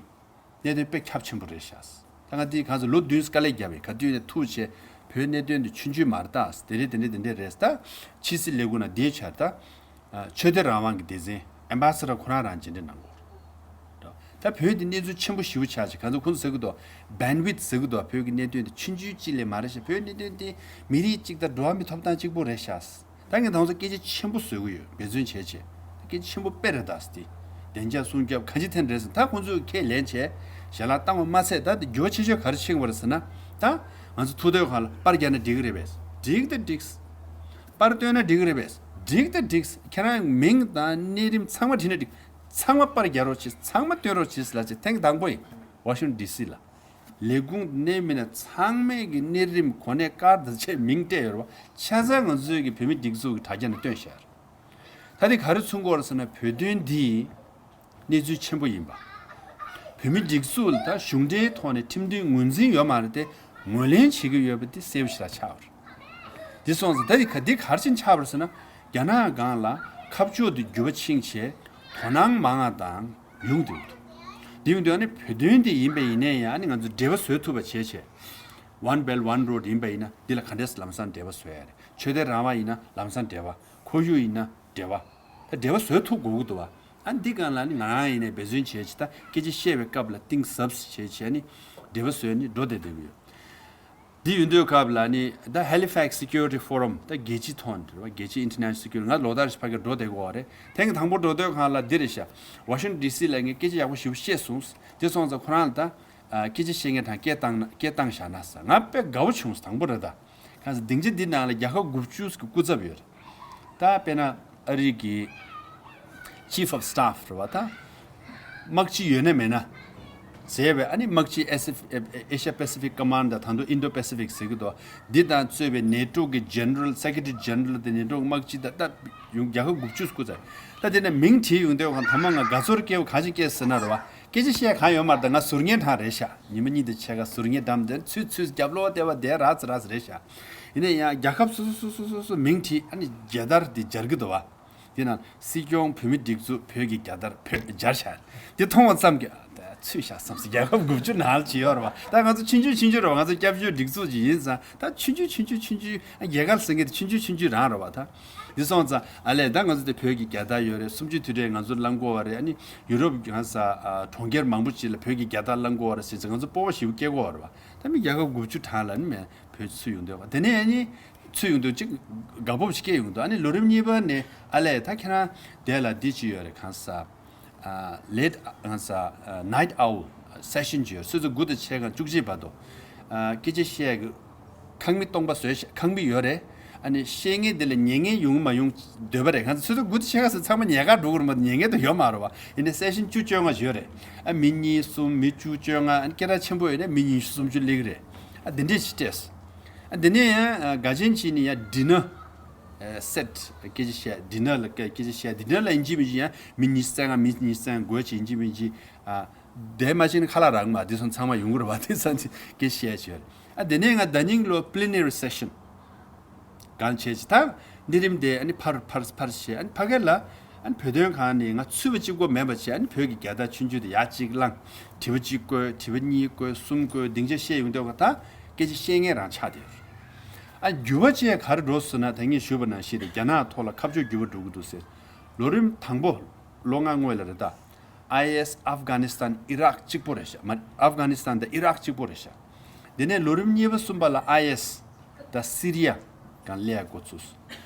གནད་དོན་དཔེ་ཁྱབ་ཆེན་པོ་རེད་ཤག་ད་ང་འདི་གང་ཟེར་ལོ་བདུན་དཀའ་ལས་བརྒྱབ་པའི་ག་དུས་ནས་ཐུག་བྱས། བོད་གནད་དོན་འདི་ཆུང་ཆུང་མ་རེད་ད། དེ་རེད་དེ་འདྲ་དེ་འདྲ་རེད། ད་ཕྱི་སྲིད་ལས་ཁུངས་ནང་བསྡད་བྱས། ད་ཆོས་དད་རང་དབང་གི་སྡེ་ཚན་ཨེམ་བྷ་སེ་ཌར་ཁོ་རང་རང་རྗེས་འདྲ་གནང་གི་ཡོད་རེད། ད་བོད་འདི་གནས་ཚུལ་ཆེན་པོ་ཞེ་པོ་ཆགས་བྱས། གང་ཟེར་ཁོང་ཚོ་ཟེར་གི་འདུག་བན་ཝིད་ཟེར་གི་འདུག་བོད་ཀྱི་གནད་དོན་འདི་ཆུང་ཆུང་གཅིག་ལས་མ་རེད་ཤག་བོད་གནད་དོན་འདི་མི་རིགས་གཅིག་དང་འགྲོ་བ་མིའི་ཐོབ་ཐང་གཅིག་པོ་རེད་ཤག་ད་ངས་ད་ང་ཚོ་སྐད་ཆ་ཆེན་པོ་བཟོ་གི་ཡོད། འབད་བརྩོན་བྱས་བྱས། སྐད་ཆ་ཆེན་པོ་དཔེ་རེད་ད་ཟེར་ཏེ། བདེ་འཇགས་སྲུང་སྐྱོབ་གང་ཅི་ཐད་རེད་ཟེར། ད་ཁོང་ཚོས་ཁས་ལེན་བྱས་ཞལ་ལག་བཏང་བ་མ་ཚད། ད་འགྱུར་བ་ཆེ་ཤོས་ག་རེ་ཕྱིན་པ་རེད་ཟེར་ན། ད་ང་ཚོ་ཐུག་དུས་སྒང་ལ་པར་རྒྱག་ན་འགྲིག་གི་རེད་པས། འགྲིག་ད་འགྲིག་པར་སྟོན་ན་འགྲིག་གི་རེད་པས། འགྲིག་ད་འགྲིག་ཁྱེད་རང་མིང་དང་གནས་རིམ་ཚང་མ་བྲིས་ན་འགྲིག་ཚང་མ་པར་རྒྱག་རོགས་བྱེད། ཚང་མ་སྟོན་རོགས་བྱེད་ཟེར་ལབ་བྱས། ཐེངས་དང་པོ་ཡིན། ཝ་ཤིང་ཊོན་ཌི་སི་ལ། ལས་ཁུངས་གནས་མི་སྣ་ཚང་མས་ཀྱི་གནས་རིམ་གོ་གནས་བཀར་དང་བཅས་མིང་སྤྲད་ཡོད་རེད་པ། ཆ་ཚང་ང་ཚོའི་གི་བོད་མི་སྒྲིག་འཛུགས་ཀྱི་དྲ་རྒྱ་ནང་བཏོན་བཞག་རེད། ད་དེ་ག་རེ་མཚོན་གྱི་ཡོད་རེད་ཟེར་ན། བོད་དོན་འདི་གནས་ཚུལ་ཆེན་པོ་ཡིན་པ། བོད་མི་སྒྲིག་འཛུགས་ལ་ད་གཞུང་འབྲེལ་ཐོག་ནས་ཁྲིམས་མཐུན་ངོས་འཛིན་ཡོད་མ་རེད་དེ། ངོས་ལེན་བྱེད་ཀྱི་ཡོད་པ་དེ་གསལ་པོ་ཞེ་དྲག་ཆགས་པ་རེད། འདི་སོང་ཙང་ད་འདི་ག་འདི་ག་རེ་བྱས་ནས་ཆགས་པ་རེད་ཟེར་ན། རྒྱ་ནག་སྒང་ལ་ཁ་ཕྱོགས་དེ་འགྱུར་བ་ཕྱིན་བྱས། དོ་སྣང་མང་ང་དང་ཡོང་དུས། དེ་ཡོང་དུས་ཨ་ནི་བོད་དོན་དེ་ཡིན་པ་ཡིན་ནའི་ཡང་ཨ་ནི་ང་ཚོ་འབྲེལ་བ་བཟོ་ཐུབ་པ་བྱས་བྱས། One Belt One Road ཡིན་པ་ཡིན་ན་འདི་ལ་ག་འདྲས་ལམ་སང་འབྲེལ་བ་བཟོ་ཡ་རེད། ཆོས་དད་རང་དབང་ཡིན་ན་ལམ་སང་འབྲེལ་བ། ཁོར་ཡུག་ཡིན་ན་འབྲེལ་བ། ད་འབྲེལ་བ་བཟོ་ཐུབ་དགོས་ཀྱི་འདུག་བ། ཨ་འདི་སྒང་ལ་ནི་ང་རང་ཡིན་ནའི་འབད་བརྩོན་བྱས་བྱས་ད་སྐད་ཆ་བཤད་པའི་སྐབས་ལ་གཏིང་ཟབ་བྱས་བྱས་ནི་འབྲེལ་བ་བཟོས་ནི་འགྲོ་བསྡད་བསྡད་ཀྱི་ཡོད། འདི་ཡོད་དུས་སྐབས་ལ་ནི་ད་Halifax Security Forum ད་རྒྱལ་སྤྱི་ཐོག་འདྲ་བ་རྒྱལ་སྤྱི་International Security ང་ལོ་ལྟར་ཞིག་ཕ་གིར་འགྲོ་བསྡད་ཀྱི་ཡོད་རེད། ཐེངས་དང་པོ་འགྲོ་དུས་སྒང་ལ་འདི་རེད་ཤག Washington D C ལ་ངས་སྐད་ཆ་ཡག་པོ་ཞེ་པོ་བཤད་སོང་། དེ་སོང་ཙང་ཁོ་རང་ལ་ད་ཨ་སྐད་ཆ་བཤད་མཁན་དང་སྐད་བཏང་ན་སྐད་བཏང་བཞག་ན་ཟེར། ང་དཔེ་དགའ་བོ་བྱུང་། དང་པོ་རེད་ད། གང་ཟེར་སྡིངས་ཆ་འདི་ནང་ལ་རྒྱལ་ཁབ་དགུ་བཅུ་གི་སྐུ་ཚབ་ཡོད་རེད། ད་དཔེར་ན་ཨ་རི་གི་Chief of Staff རེད་བ། ད་དམག་སྤྱི་ཡོད་ན་མེད་ན་ཟེར་བའི་ཨ་ནི་དམག་སྤྱི་Asia Pacific Command ད་ད་དུང་Indo Pacific ཟེར་གི་འདུག་འདི་དང་གཙོས་པའི NATO གི་General Secretary General དེ་NATO དམག་སྤྱི་ད་ད་ཡོང་རྒྱལ་ཁབ་དགུ་བཅུ་སྐུ་ཚབ། ད་དེ་ནས་མིང་བྲིས་ཡོང་དུས་གང་ཐ་མ་ང་དགའ་ཚོར་སྐྱེ་བ་གང་ཞིག་སྐྱེས་ཟེར་ན་རེད་བ། སྐད་ཆ་བཤད་གང་ཡོད་མ་རེད། ད་ང་ཟུར་ཉན་གྲངས་རེད་ཤག་ཉི་མ་གཉིས་དང་ཕྱེད་ཀ་ཟུར་ཉན་འགྲམ་དེ་ཚུད་ཚུད་རྒྱབ་ལོགས་དེ་བ་དེ་ར་ཙི་ར་ཙི་རེད་ཤག་ཡིན་ན་ཡང་རྒྱལ་ཁབ་སོ་སོ་སོ་སོ་སོ་སོ་མིང་བྲིས་ཨ་ནི་རྒྱལ་དར་དེ་སྦྱར་གི་འདུག་བ། དེ་ནང་སྲིད་སྐྱོང་བོད་མི་སྒྲིག་འཛུགས་བོད་ཀྱི་རྒྱལ་དར་བོད་སྦྱར་ཤག་དེ་མཐོང་བ་ཙམ་གྱིས་ད་ཚུད་ཤག་བསམ་སོང་། རྒྱལ་ཁབ་དགུ་བཅུ་ནང་ལ་ཅི་ཡོད་རེད་བ། ད་ང་ཚོ་ཆུང་ཆུང་ཆུང་ཆུང་རེད་བ། ང་ཚོ་སྐྱབས་བཅོལ་སྒྲིག་འཛུགས་ཅིག་ཡིན་ཙང་ད་ཆུང་ཆུང་ཆུང་ཆུང་ཆུང་ཆུང་རྒྱལ་ཁབ་ཟེར་མཁན་དེ་ཆུང་ཆུང་ཆུང་ཆུང་རང་རེད་བ། ད་འདི་སོང་ཙང་ཨ་ལས་ད་ང་ཚོ་དེ་བོད་ཀྱི་རྒྱལ་དར་ཡོད་རེད། གསུམ་བཅུའི་དུས་དྲན་ང་ཚོར་བླང་དགོས་བ་རེད། ཨ་ནི་ཡུ་རོབ་གང་ས་ཨ་གྲོང་ཁྱེར་མང་པོ་ཅིག་ལ་བོད་ཀྱི་རྒྱལ་དར་བླང་དགོས་བ་རེད་ཟེར་ཙང་ང་ཚོ་སྤོབས་པ་ཞེ་པོ་སྐྱེ་དགོས་བ་རེད་བ། ད་མི་རྒྱལ་ཁབ་དགུ་བཅུ་གྲངས་ལ་ནི་མེད་བོད་ཚུད་ཡོང་འདོད་བ། དེ་ནས་ཨ་ནི་ཚུད་ཡོང་དུས་གཅིག་དགའ་སྤོབས་ཅིག་སྐྱེ་ཡོང་འདུག་ཨ་ནི་ལོ་རིམ་གཉིས་པ་ནས་ཨ་ལས་ད་ཁྱེད་རང་དེ་ལ་འདི་ཅི་ཡོད་རེད། གང་ས་ཨ་late གང་ས་ཨ་night owl session ཅི་ཡོད། སོ་སོ་དགུ་དང་ཕྱེད་ཀ་བཅུ་གཅིག་བར་དུ་ཨ་སྐད་ཆ་བཤད་གི་ཁང་མིག་སྟོང་པ་བཟོས་ཤག་ཁང་མིག་ཡོད་རེད། ཨ་ནི་བཤད་མཁན་དེ་ལ་ཉན་མཁན་ཡོང་མ་ཡོང་འདོད་པ་རེད། གང་ས་སོ་སོ་དགུ་དང་ཕྱེད་ཀ་ཟེར་ཚང་མ་ཉལ་ཁར་འགྲོ་གི་རེད་མ་གཏོགས་ཉན་མཁན་དེ་ཡོད་མ་རེད་བ། ཡིན་ནའི་session བཅུ་བཅོ་ལྔ་ཡོད་རེད། ཨ་མི་གཉིས་གསུམ་མི་བཅུ་བཅོ་ལྔ་ཨ་ནི་སྐད་གྲགས་ཆེན་པོ་ཡོད་ནའི་མི་ཉི་ཤུ་སུམ་ཅུ་སླེབས་ཀྱི་རེད། ཨ་དེ་འདྲས་ཅིག་སྤྲད་སོང་། ཨ་དེ་ནས་ཡང་ཨ་དགའ་ཆེན་ཅིག་ནི་ཡང་dinner ཨ་set སྐད་ཆ་བཤད། dinner ལ་སྐད་སྐད་ཆ་བཤད། dinner ལ་ཡིན་གཅིག་མིན་གཅིག་ཡང་མི་ཉི་ཤུ་རྩ་ལྔ་མི་ཉི་ཤུ་རྩ་ལྔ་དགོས་ཅིག་ཡིན་གཅིག་མིན་གཅིག་ཨ་དེ་མ་ཕྱིན་ཁ་ལག་རག་མ་དེ་སོང་ཚང་མ་ཡོང་གི་རེད་བ། དེ་སང་ཅིག་སྐད་ཆ་བཤད་ཅིག་ཡོད་རེད། ཨ་དེ་ནས་ང་ཟླ་ཉིན་ལོ་plenary session གང་བྱས་ཅི་ད། འདི་རིམ་དེ་ཨ་ནི་ཕར་ཕར་ཕར་བྱས། ཨ་ནི་ཕ་གི་ལ་ཨ་ནི་བོད་དོན་སྒང་ནས་ང་ཚུད་པ་གཅིག་པོ་མེད་པ་བྱས། ཨ་ནི་བོད་ཀྱི་རྒྱལ་དར་ཆུང་ཆུང་དེ་ཡར་གཅིག་བསླངས། དྲི་བ་གཅིག་བཀོད། དྲི་བ་གཉིས་བཀོད། གསུམ་བཀོད། སྡིངས་ཆ་བཤད་ཡོང་དུས་ད་སྐད་ཆ་བཤད་མཁན་རང་ཆགས་བསྡད་ཡོད། ཨ་འགྱུར་བ་ཅན་ག་རེ་འགྲོ་སོང་ན་ད་ངས་ཞུས་པ་ནང་བཞིན་རེད། རྒྱ་ནག་ཐོག་ལ་ཁ་ཕྱོགས་འགྱུར་བ་འགྲོ་གི་འདུག་ཟེར། ལོ་རིམ་དང་པོ་ལོ་ལྔ་སྔོན་ལ་རེད་ད། ཨའི་ཨེས་ཨབ་གྷ་ནི་སི་ཐན་ཨི་རག་གཅིག་པོ་རེད་ཤག་མ་ཨབ་གྷ་ནི་སི་ཐན་དང་ཨི་རག་གཅིག་པོ་རེད་ཤག་དེ་ནས་ལོ་རིམ་གཉིས་པ་གསུམ་པ་ལ་ཨའི་ཨེས་དང་སི་རི་ཡ་གང་སླེབས་འགོ་ཚུགས།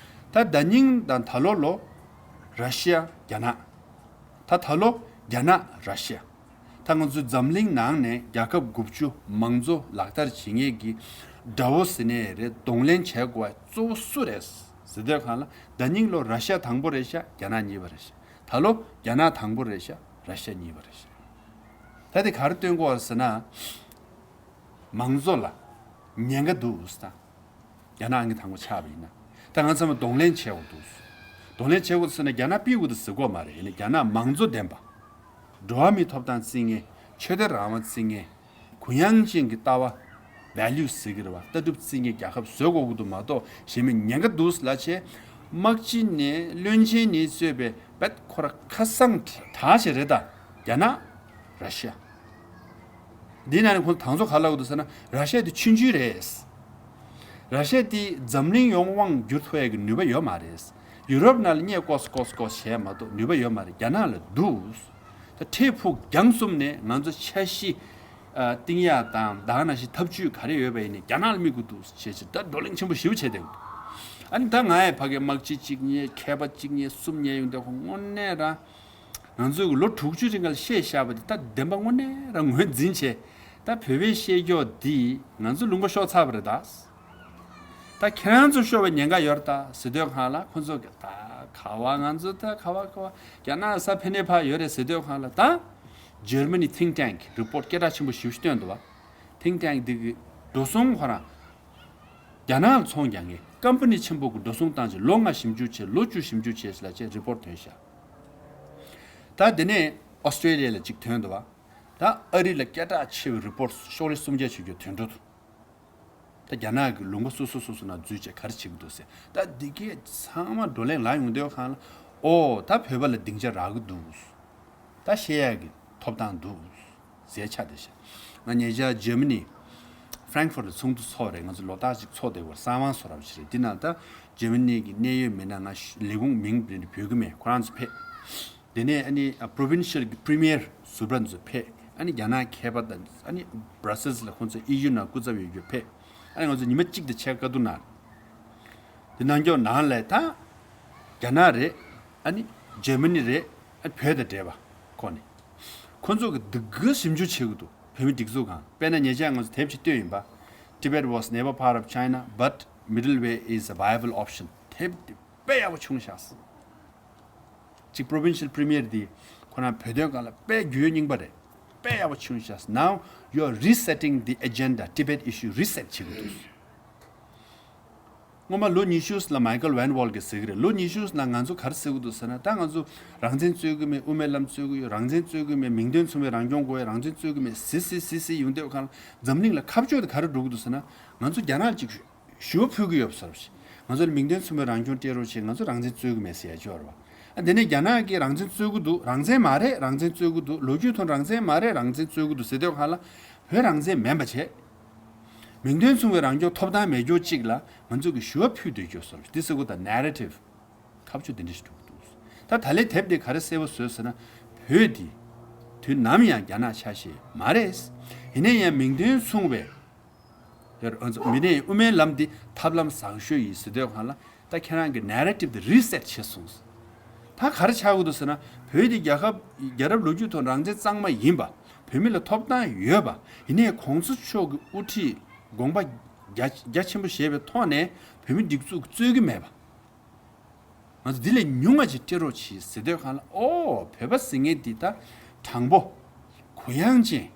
ད་ཟླ་ཉིན་དང་ད་ལོ་ལོ་ར་ཤི་ཡ་རྒྱ་ནག་ད་ད་ལོ་རྒྱ་ནག་ར་ཤི་ཡ། ད་ང་ཚོའི་འཛམ་གླིང་ནང་ནས་རྒྱལ་ཁབ་དགུ་བཅུ་མང་གཙོ་ལག་བསྟར་བྱེད་མཁན་གྱི་དགྲ་བོ་ཟེར་ནའི་རེད། གདོང་ལེན་བྱེད་དགོས་པ་གཙོ་བོ་སུ་རེད་ཟེར་དུས་སྒང་ལ་ཟླ་ཉིན་ལོ་ར་ཤི་ཡ་དང་པོ་རེད་ཤག་རྒྱ་ནག་གཉིས་པ་རེད་ཤག་ད་ལོ་རྒྱ་ནག་དང་པོ་རེད་ཤག་ར་ཤི་ཡ་གཉིས་པ་རེད་ཤག་ད་དེ་ག་རེ་སྟོན་གྱི་ཡོད་རེད་ཟེར་ན། མང་གཙོ་ལ་ཉེན་ཁ་འདུག་ཟེར་ད། རྒྱ་ནག་གི་དང་པོ་ཆགས་པ་ཡིན་ན། ད་ང་ཚང་མ་གདོང་ལེན་བྱེད་དགོས་འདུག་གདོང་ལེན་བྱེད་དགོས་ཟེར་ན་རྒྱ་ནག་ཕུད་དགོས་འདུག་ཟེར་གྱི་ཡོད་མ་རེད། ཡིན་ན་རྒྱ་ནག་མང་གཙོ་ལྡན་པ། འགྲོ་བ་མིའི་ཐོབ་ཐང་བརྩི་མཁན། ཆོས་དད་རང་དབང་བརྩི་མཁན། གུ་ཡངས་ཅན་གྱི་ལྟ་བ། ཝེ་ལུ་ཟེར་གྱི་རེད་བ། ལྟ་གྲུབ་བརྩི་མཁན་རྒྱལ་ཁབ་བཟོ་དགོས་ཀྱི་འདུག་མ་གཏོགས་གཞན་མི་ཉེན་ཁ་འདུག་ལབ་བྱས། དམག་སྤྱི་ནས་བློན་ཆེན་ནས་གཙོས་པའི་བེད་ཁོ་ར་ཁ་སང་དྲག་ཞིག་རེད་ད། རྒྱ་ནག་ར་ཤི་ཡ། འདི་ནང་ནས་ཁོང་དང་ཚོ་ག་ལབ་འདུག་ཟེར་ན་ར་ཤི་ཡ་དེ་ཆུང་ཆུང་རེད། ར་ཤི་ཡ་དེ་འཛམ་གླིང་ཡོངས་དབང་བསྒྱུར་ཐུབ་ཡ་གི་ནུས་པ་ཡོད་མ་རེད། ཡུ་རོབ་ནང་ལ་སྙད་ཀོས་ཀོས་ཀོས་བྱས་མ་གཏོགས་ནུས་པ་ཡོད་མ་རེད། རྒྱ་ནག་ལ་འདུག་ད་འཕྲལ་ཕུགས་རྒྱང་གསུམ་ནས་ང་ཚོ་འཆར་གཞི་ཨ་བཏིང་ཡ་དང་ད་ག་ནང་བཞིན་ཐབས་ཇུས་ག་རེ་ཡོད་པ་ཡིན་ནའི་རྒྱ་ནག་ལ་དམིགས་དགོས་འདུག་བྱས་བྱས་ད་བགྲོ་གླེང་ཆེན་པོ་ཞེ་པོ་བྱས་བསྡད་ཡོད། ཨ་ནི་ད་ང་ཡི་ཕ་གི་དམག་སྤྱི་གཅིག་རྙེད། མཁས་པ་གཅིག་རྙེད། གསུམ་རྙེད་ཡོང་དུས་ཁོ་དངོས་གནས་རང་ང་ཚོས་ལོ་དྲུག་ཅུ་རིང་ལ་བཤད་བཞག་པ་དེ་ད་བདེན་པ་དངོས་གནས་རང་ངོས་འཛིན་བྱས། ད་བོད་པའི་བཤད་ཀྱོག་འདིས་ང་ཚོ་ལུང་པ་ཤོར་ཚར་བ་རེད་ད། ད་ཁྱེད་རང་ཚོ་ཤོར་བའི་ཉེན་ཁ་ཡོད་རེད་ད་ཟེར་དུས་སྒང་ལ་ཁོ་ཚོ་གིས་ད་ག་བ་ང་ཚོ་ད་ག་བ་ག་བ་རྒྱ་ནག་ས་ཕན་ནུས་ཕར་ཡོད་རེད་ཟེར་དུས་སྒང་ལ། ད་Germany think tank report སྐད་གྲགས་ཆེན་པོ་ཞེ་པོ་ཞིག་བཏོན་འདུག་བ། Think tank འདི་གི་འགྲོ་སོང་ཁོ་རང་རྒྱ་ནག་ལ་ཚོང་རྒྱག་མཁན་ཀམ་པ་ནི་ཆེན་པོ་གི་འགྲོ་སོང་བཏང་བྱས་ལོ་ལྔ་ཞིབ་འཇུག་བྱས། ལོ་བཅུ་ཞིབ་འཇུག་བྱས་ལབ་བྱས་report ཐོན་ཤག་ད་དེ་ནས་ཨོ་སི་ཀྲེ་ལི་ཡ་ལ་གཅིག་ཐོན་འདུག་བ། ད་ཨ་རི་ལ་སྐད་གྲགས་ཆེ་བའི་report ཤོག་ལེ་སུམ་བརྒྱ་བྱེད་རྒྱུ་དོན་འགྲོ་འདུག་ད་རྒྱ་ནག་གི་ལུང་པ་སོ་སོ་སོ་སོ་ནང་འཛུལ་བྱས་ག་རེ་བྱེད་ཀྱི་འདུག་ཟེར། ད་འདི་གས་ཚང་མ་བགྲོ་གླེང་ལངས་ཡོང་དུས་སྒང་ལ་ ཨོ་ད་བོད་པ་ལ་སྡིངས་ཆ་རག་གི་འདུག་ད་བཤད་ཡག་གི་ཐོབ་ཐང་འདུག་ཟེར་ཆགས་བསྡད་ཤག་ང་ཉེ་ཆར་ཇར་མ་ནི་ཧྥ་རན་ཁ་ཧྥུར་ལ་ཚོགས་འདུ་ཚོགས་རེད། ང་ཚོ་ལོ་ལྟར་ཅིག་ཚོགས་བསྡད་ཡོད་རེད། གསང་བ་བཟོ་འདྲ་ཅིག་རེད། འདི་ནང་ད་ཇར་མ་ནི་གི་གནད་ཡོད་མི་སྣ་ང་ལས་ཁུངས་མིང་འབོད་གི་མེད། ཁོ་རང་ཚོ་ཕེབས། དེ་ནས་ཨ་ནི་པྲོ་བིན་ཤལ་གྱི་པྲི་མི་ཡར་ཟུར་པ་ཚོ་ཕེབས། ཨ་ནི་རྒྱ་ནག་མཁས་པ་དང་ཨ་ནི་བྷ་ར་སེལ་ལ་ཁོང་ཚོ་ཨི་ཡུ་ནང་སྐུ་ཚབ་ཡོད་རྒྱུ་ཕེབས། ཨ་ནི་ང་ཚོ་ཉི་མ་གཅིག་དང་ཕྱེད་ཀ་བཀའ་བསྡུར་གནང་། དེ་གནང་སྐྱོར་ནང་ལ་ད་རྒྱ་ནག་རེད། ཨ་ནི་ཇར་མ་ནི་རེད། ཨ་ནི་བོད་དང་འབྲེལ་བ་ཁོ་ནི། ཁོང་ཚོ་གི་སྡུག་གི་ཞིབ་འཇུག་བྱེད་གི་འདུག་བོད་མི་སྒྲིག་འཛུགས་སྒང་། དཔེར་ན་ཉེ་ཆར་ང་ཚོ་དེབ་ཅིག་བཏོན་ཡིན་པ། Tibet was never part of China, but middle way is a viable option. དེབ་དེ་དཔེ་ཡག་པོ་བྱུང་ཤག་གཅིག་པྲོ་བིན་ཤལ་པྲི་མི་ཡར་འདི་ཁོ་རང་བོད་དོན་སྒང་ལ་དཔེ་རྒྱུས་ཡོད་རྙིང་པ་རེད། དཔེ་ཡག་པོ་བྱུང་ཤག Now you are resetting the agenda. Tibet issue reset བྱེད་དགོས་འདུག་སྔོན་མ་ལོ་ཉི་ཤུ་ལ་མའི་ཀལ་ཝན་ཝོལ་གྱིས་ཟེར་གི་རེད། ལོ་ཉི་ཤུ་ལ་ང་ཚོ་ག་རེ་ཟེར་གི་འདུག་ཟེར་ན། ད་ང་ཚོ་རང་བཙན་རྩོད་གི་མེད། དབུ་མའི་ལམ་རྩོད་གི་ཡོད། རང་བཙན་རྩོད་གི་མེད། མིང་དོན་མཚུངས་པའི་རང་སྐྱོང་དགོས་ཡ། རང་བཙན་རྩོད་གི་མེད་ཟེར་ཟེར་ཟེར་ཟེར་ཡོང་དུས་སྒང་ལ་འཛམ་གླིང་ལ་ཁ་ཕྱོགས་དེ་ག་རེ་འགྲོ་གི་འདུག་ཟེར་ན། ང་ཚོ་རྒྱ་ནག་ཅིག་ཞུ་བ་ཕུལ་གི་ཡོད་པ་བཟོ་འདྲ་ཞིག་ང་ཚོ་ལ་མིང་དོན་མཚུངས་པའི་རང་སྐྱོང་སྤྲད་རོགས་བྱེད། ང་ཚོ་རང་བཙན་རྩོད་གི་མེད་ཟེར་ཡ་ཅིག་ཡོད་རེད་བ། ཨ་དེ་ནས་རྒྱ་ནག་གིས་རང་བཙན་རྩོད་གི་འདུག་རང་བཙན་མ་རེད། རང་བཙན་རྩོད་གི་འདུག་ལོ་རྒྱུས་ཐོག་རང་བཙན་མ་རེད། རང་བཙན་རྩོད་གི་འདུག་ཟེར་དུས་སྒང་ལ་བོད་རང་བཙན་མིན་པ་བྱས། མིང་དོན་མཚུངས་པའི་རང་སྐྱོང་ཐོབ་ཐང་མེད་རྒྱུ་གཅིག་ལ་ང་ཚོ་གི་ཞུ་བ་ཕུལ་སྡོད་རྒྱུ་བཟོ་འདྲ་ཞིག་འདི་ཟེར་གི་འདུག་ད་ནེ་རེ་ཊིབ་ཁ་ཕྱོགས་དེ་འདྲ་ཞིག་འགྲོ་གི་འདུག་ད་ད་ལན་དེབ་འདི་ག་རེ་གསལ་པོ་བཟོས་ཟེར་ན། བོད་འདི་དུས་ནམ་ཡང་རྒྱ་ནག་ཆ་ཤས་མ་རེད། ཡིན་ན་ཡང་མིང་དོན་མཚུངས་པའི་ཡར་ཨ་ཚོ་མི་སྣའི་དབུ་མའི་ལམ་འདི་ཐབས་ལམ་བཟང་ཤོས་ཡིན་ཟེར་དུས་སྒང་ལ། ད་ཁྱེད་རང་གི་ནེ་རེ་ཊིབ་འདི་རི་སེ་ཊི་བྱས་སོང་། ད་ག་རེ་ཆགས་ཀྱི་འདུག་ཟེར་ན། བོད་འདི་རྒྱལ་ཁབ་རྒྱལ་རབས་ལོ་རྒྱུས་ཐོག་རང་བཙན་གཙང་མ་ཡིན་པ། བོད་མི་ལ་ཐོབ་ཐང་ཡོད་པ། ཡིན་ནའི་གོང་ས་མཆོག་གི་དབུ་ཁྲིད་དགོངས་པ་རྒྱ་རྒྱ་ཆེན་པོ་བཞེས་པའི་ཐོག་ནས་བོད་མི་སྒྲིག་འཛུགས་རྩོད་ཀྱི་མེད་པ། ང་ཚོ་འདི་ལས་ཉུང་ང་ཅིག་སྤྲད་རོགས་གྱིས་ཟེར་དུས་སྒང་ལ། ཨོ་བོད་པ་ཟེར་མཁན་འདི་ད་དྲང་པོ་གུ་ཡངས་ཅན་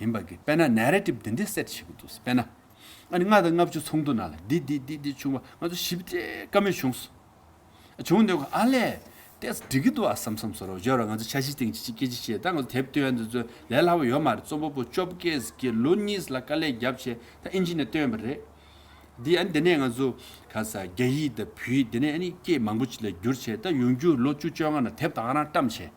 ཡིན་པ་གི། དཔེར་ན་ནེ་རེ་ཊིབ་འདི་འདྲ་སེ་ཊི་བྱེད་དགོས་འདུག་དཔེར་ན་ཨ་ནི་ལྔ་དང་ལྔ་བཅུ་ཚོགས་འདུ་ནང་ལ་འདི་འདི་འདི་འདི་བྱུང་བ་ང་ཚོ་ཞིབ་ཕྲ་བཀའ་མོལ་བྱུང་སོང་། བྱུང་དུས་ཨ་ལས་ཏོག་ཙམ་འགྲིག་གི་འདུག་ཨ་བསམ་བསམ་བཟོ་འདྲ་ཅིག་ཡོད་རེད། ང་ཚོ་འཆར་གཞི་སྟེང་ཅིག་སྐད་ཆ་བཤད། ད་ང་ཚོ་དེབ་བཏོན་ཡ་འདི་ཚོ་ལས་སླ་པོ་ཡོད་མ་རེད། རྩོམ་པ་པོ་བཅོ་བརྒྱད་ཀྱིས་ལོ་གཉིས་ལ་དཀའ་ལས་བརྒྱབ་བྱས་ད་ཨིན་ཇི་ནས་བཏོན་པ་རེད། འདི་ཨ་ནི་དེ་ནས་ང་ཚོ་ག་ས་རྒྱ་ཡིག་དང་བོད་ཡིག་དེ་ནས་ཨ་ནི་སྐད་མང་པོ་ཅིག་ལ་བསྒྱུར་བྱས། ད་ཡོང་རྒྱུ་ལོ་བཅུ་བཅོ་ལྔ་ནང་དེབ་ད་ག་རང་བཀྲམ་བྱས།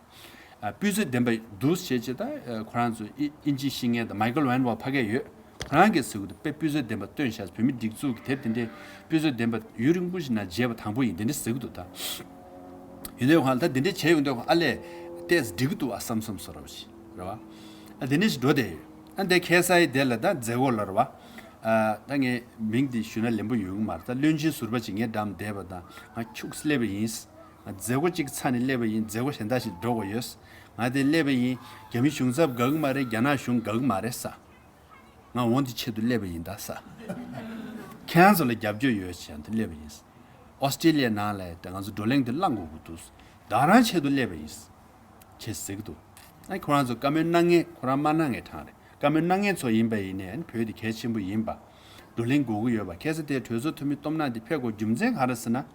ཨ་སྤུས་ཚད་ལྡན་པ་འདུག་བྱས་བྱས། ད་ཨ་ཁོ་རང་ཚོ་ཨི་ཨིན་ཇི་ཤེས་མཁན་དང་མའི་ཀལ་ཝན་ཝོལ་ཕ་གིར་ཡོད། ཁོ་རང་གིས་ཟེར་གི་འདུག་དཔེ་སྤུས་ཚད་ལྡན་པ་བཏོན་ཤག་བོད་མི་སྒྲིག་འཛུགས་ཀྱི་དེབ་དེ་འདྲའི་སྤུས་ཚད་ལྡན་པ་ཡུན་རིང་པོ་ཞིག་ནང་མཇལ་བ་དང་པོ་ཡིན། དེ་འདྲ་ཟེར་གི་འདུག་ད་ཡིན་དུས་སྒང་ལ་ད་དེ་འདྲ་བྱས་ཡོང་དུས་ཨ་ལས་ཏོག་ཙམ་འགྲིག་གི་འདུག་ཨ་བསམ་བསམ་བཟོ་འདྲ་ཞིག་རེད་བ། ཨ་དེ་འདྲ་ཞིག་འགྲོ་བསྡད་ཡོད། ཨ་འདི་ཁ་སང་དེ་ལ་ད་མཛད་སྒོ་ལ་རེད་བ། ཨ་ད་ངས་མིང་འདི་ཞུས་ན་ལན་པོ་ཡོང་གི་མ་རེད། ད་བློན་ཆེན་ཟུར་པ་ཅིག་ངའི་འགྲམ་བསྡད་པ་དང་། ང་ཁྱུག་ཙམ་སླེབས་པ་ཡིན། ང་མཛད་སྒོ་གཅིག་ཚར་ནས་སླེབས་པ་ཡིན། མཛད་སྒོ་གཞན་དག་ཞིག་འགྲོ་དགོས་ཡོད། ང་དེ་སླེབས་པ་ཡིན། རྒྱ་མི་གཞུང་ཚབ་དགའ་གི་མ་རེད། རྒྱ་ནག་གཞུང་དགའ་གི་མ་རེད་ས། ང་འོ་འདི་ཆེད་དུ་སླེབས་པ་ཡིན་ད་ས། ཁྱེད་རང་ཚོ་ལ་རྒྱབ་སྐྱོར་ཡོད་བྱས་ཏེ་སླེབས་པ་ཡིན། ཨོ་སི་ཀྲི་ལི་ཡ་ནང་ལ་ད་ང་ཚོ་བགྲོ་གླེང་དེ་བླང་དགོས་ཀྱི་འདུག་བདག་རང་ཆེད་དུ་སླེབས་པ་ཡིན། ཅེས་ཟེར་གྱི་འདུག་ཨ་ཁོ་རང་ཚོ་བཀའ་མོལ་གནང་མཁན་ཁོ་རང་མ་གནང་མཁན་གྲས་རེད། བཀའ་མོལ་གནང་མཁན་ཚོ་ཡིན་པ་ཡིན་ནའི་ཨ་ནི་བོད་དེ་གལ་ཆེན་པོ་ཡིན་པ། བགྲོ་གླེང་དགོས་ཀྱི་ཡོད་པ། ཁ་སང་དེ་གྲོས་ཚོགས་འཐུས་མི་སྟོབས་ན་དེ་ཕེབས་དགོས་རྒྱུ་མཚན་ག་རེ་ཟེར་ན།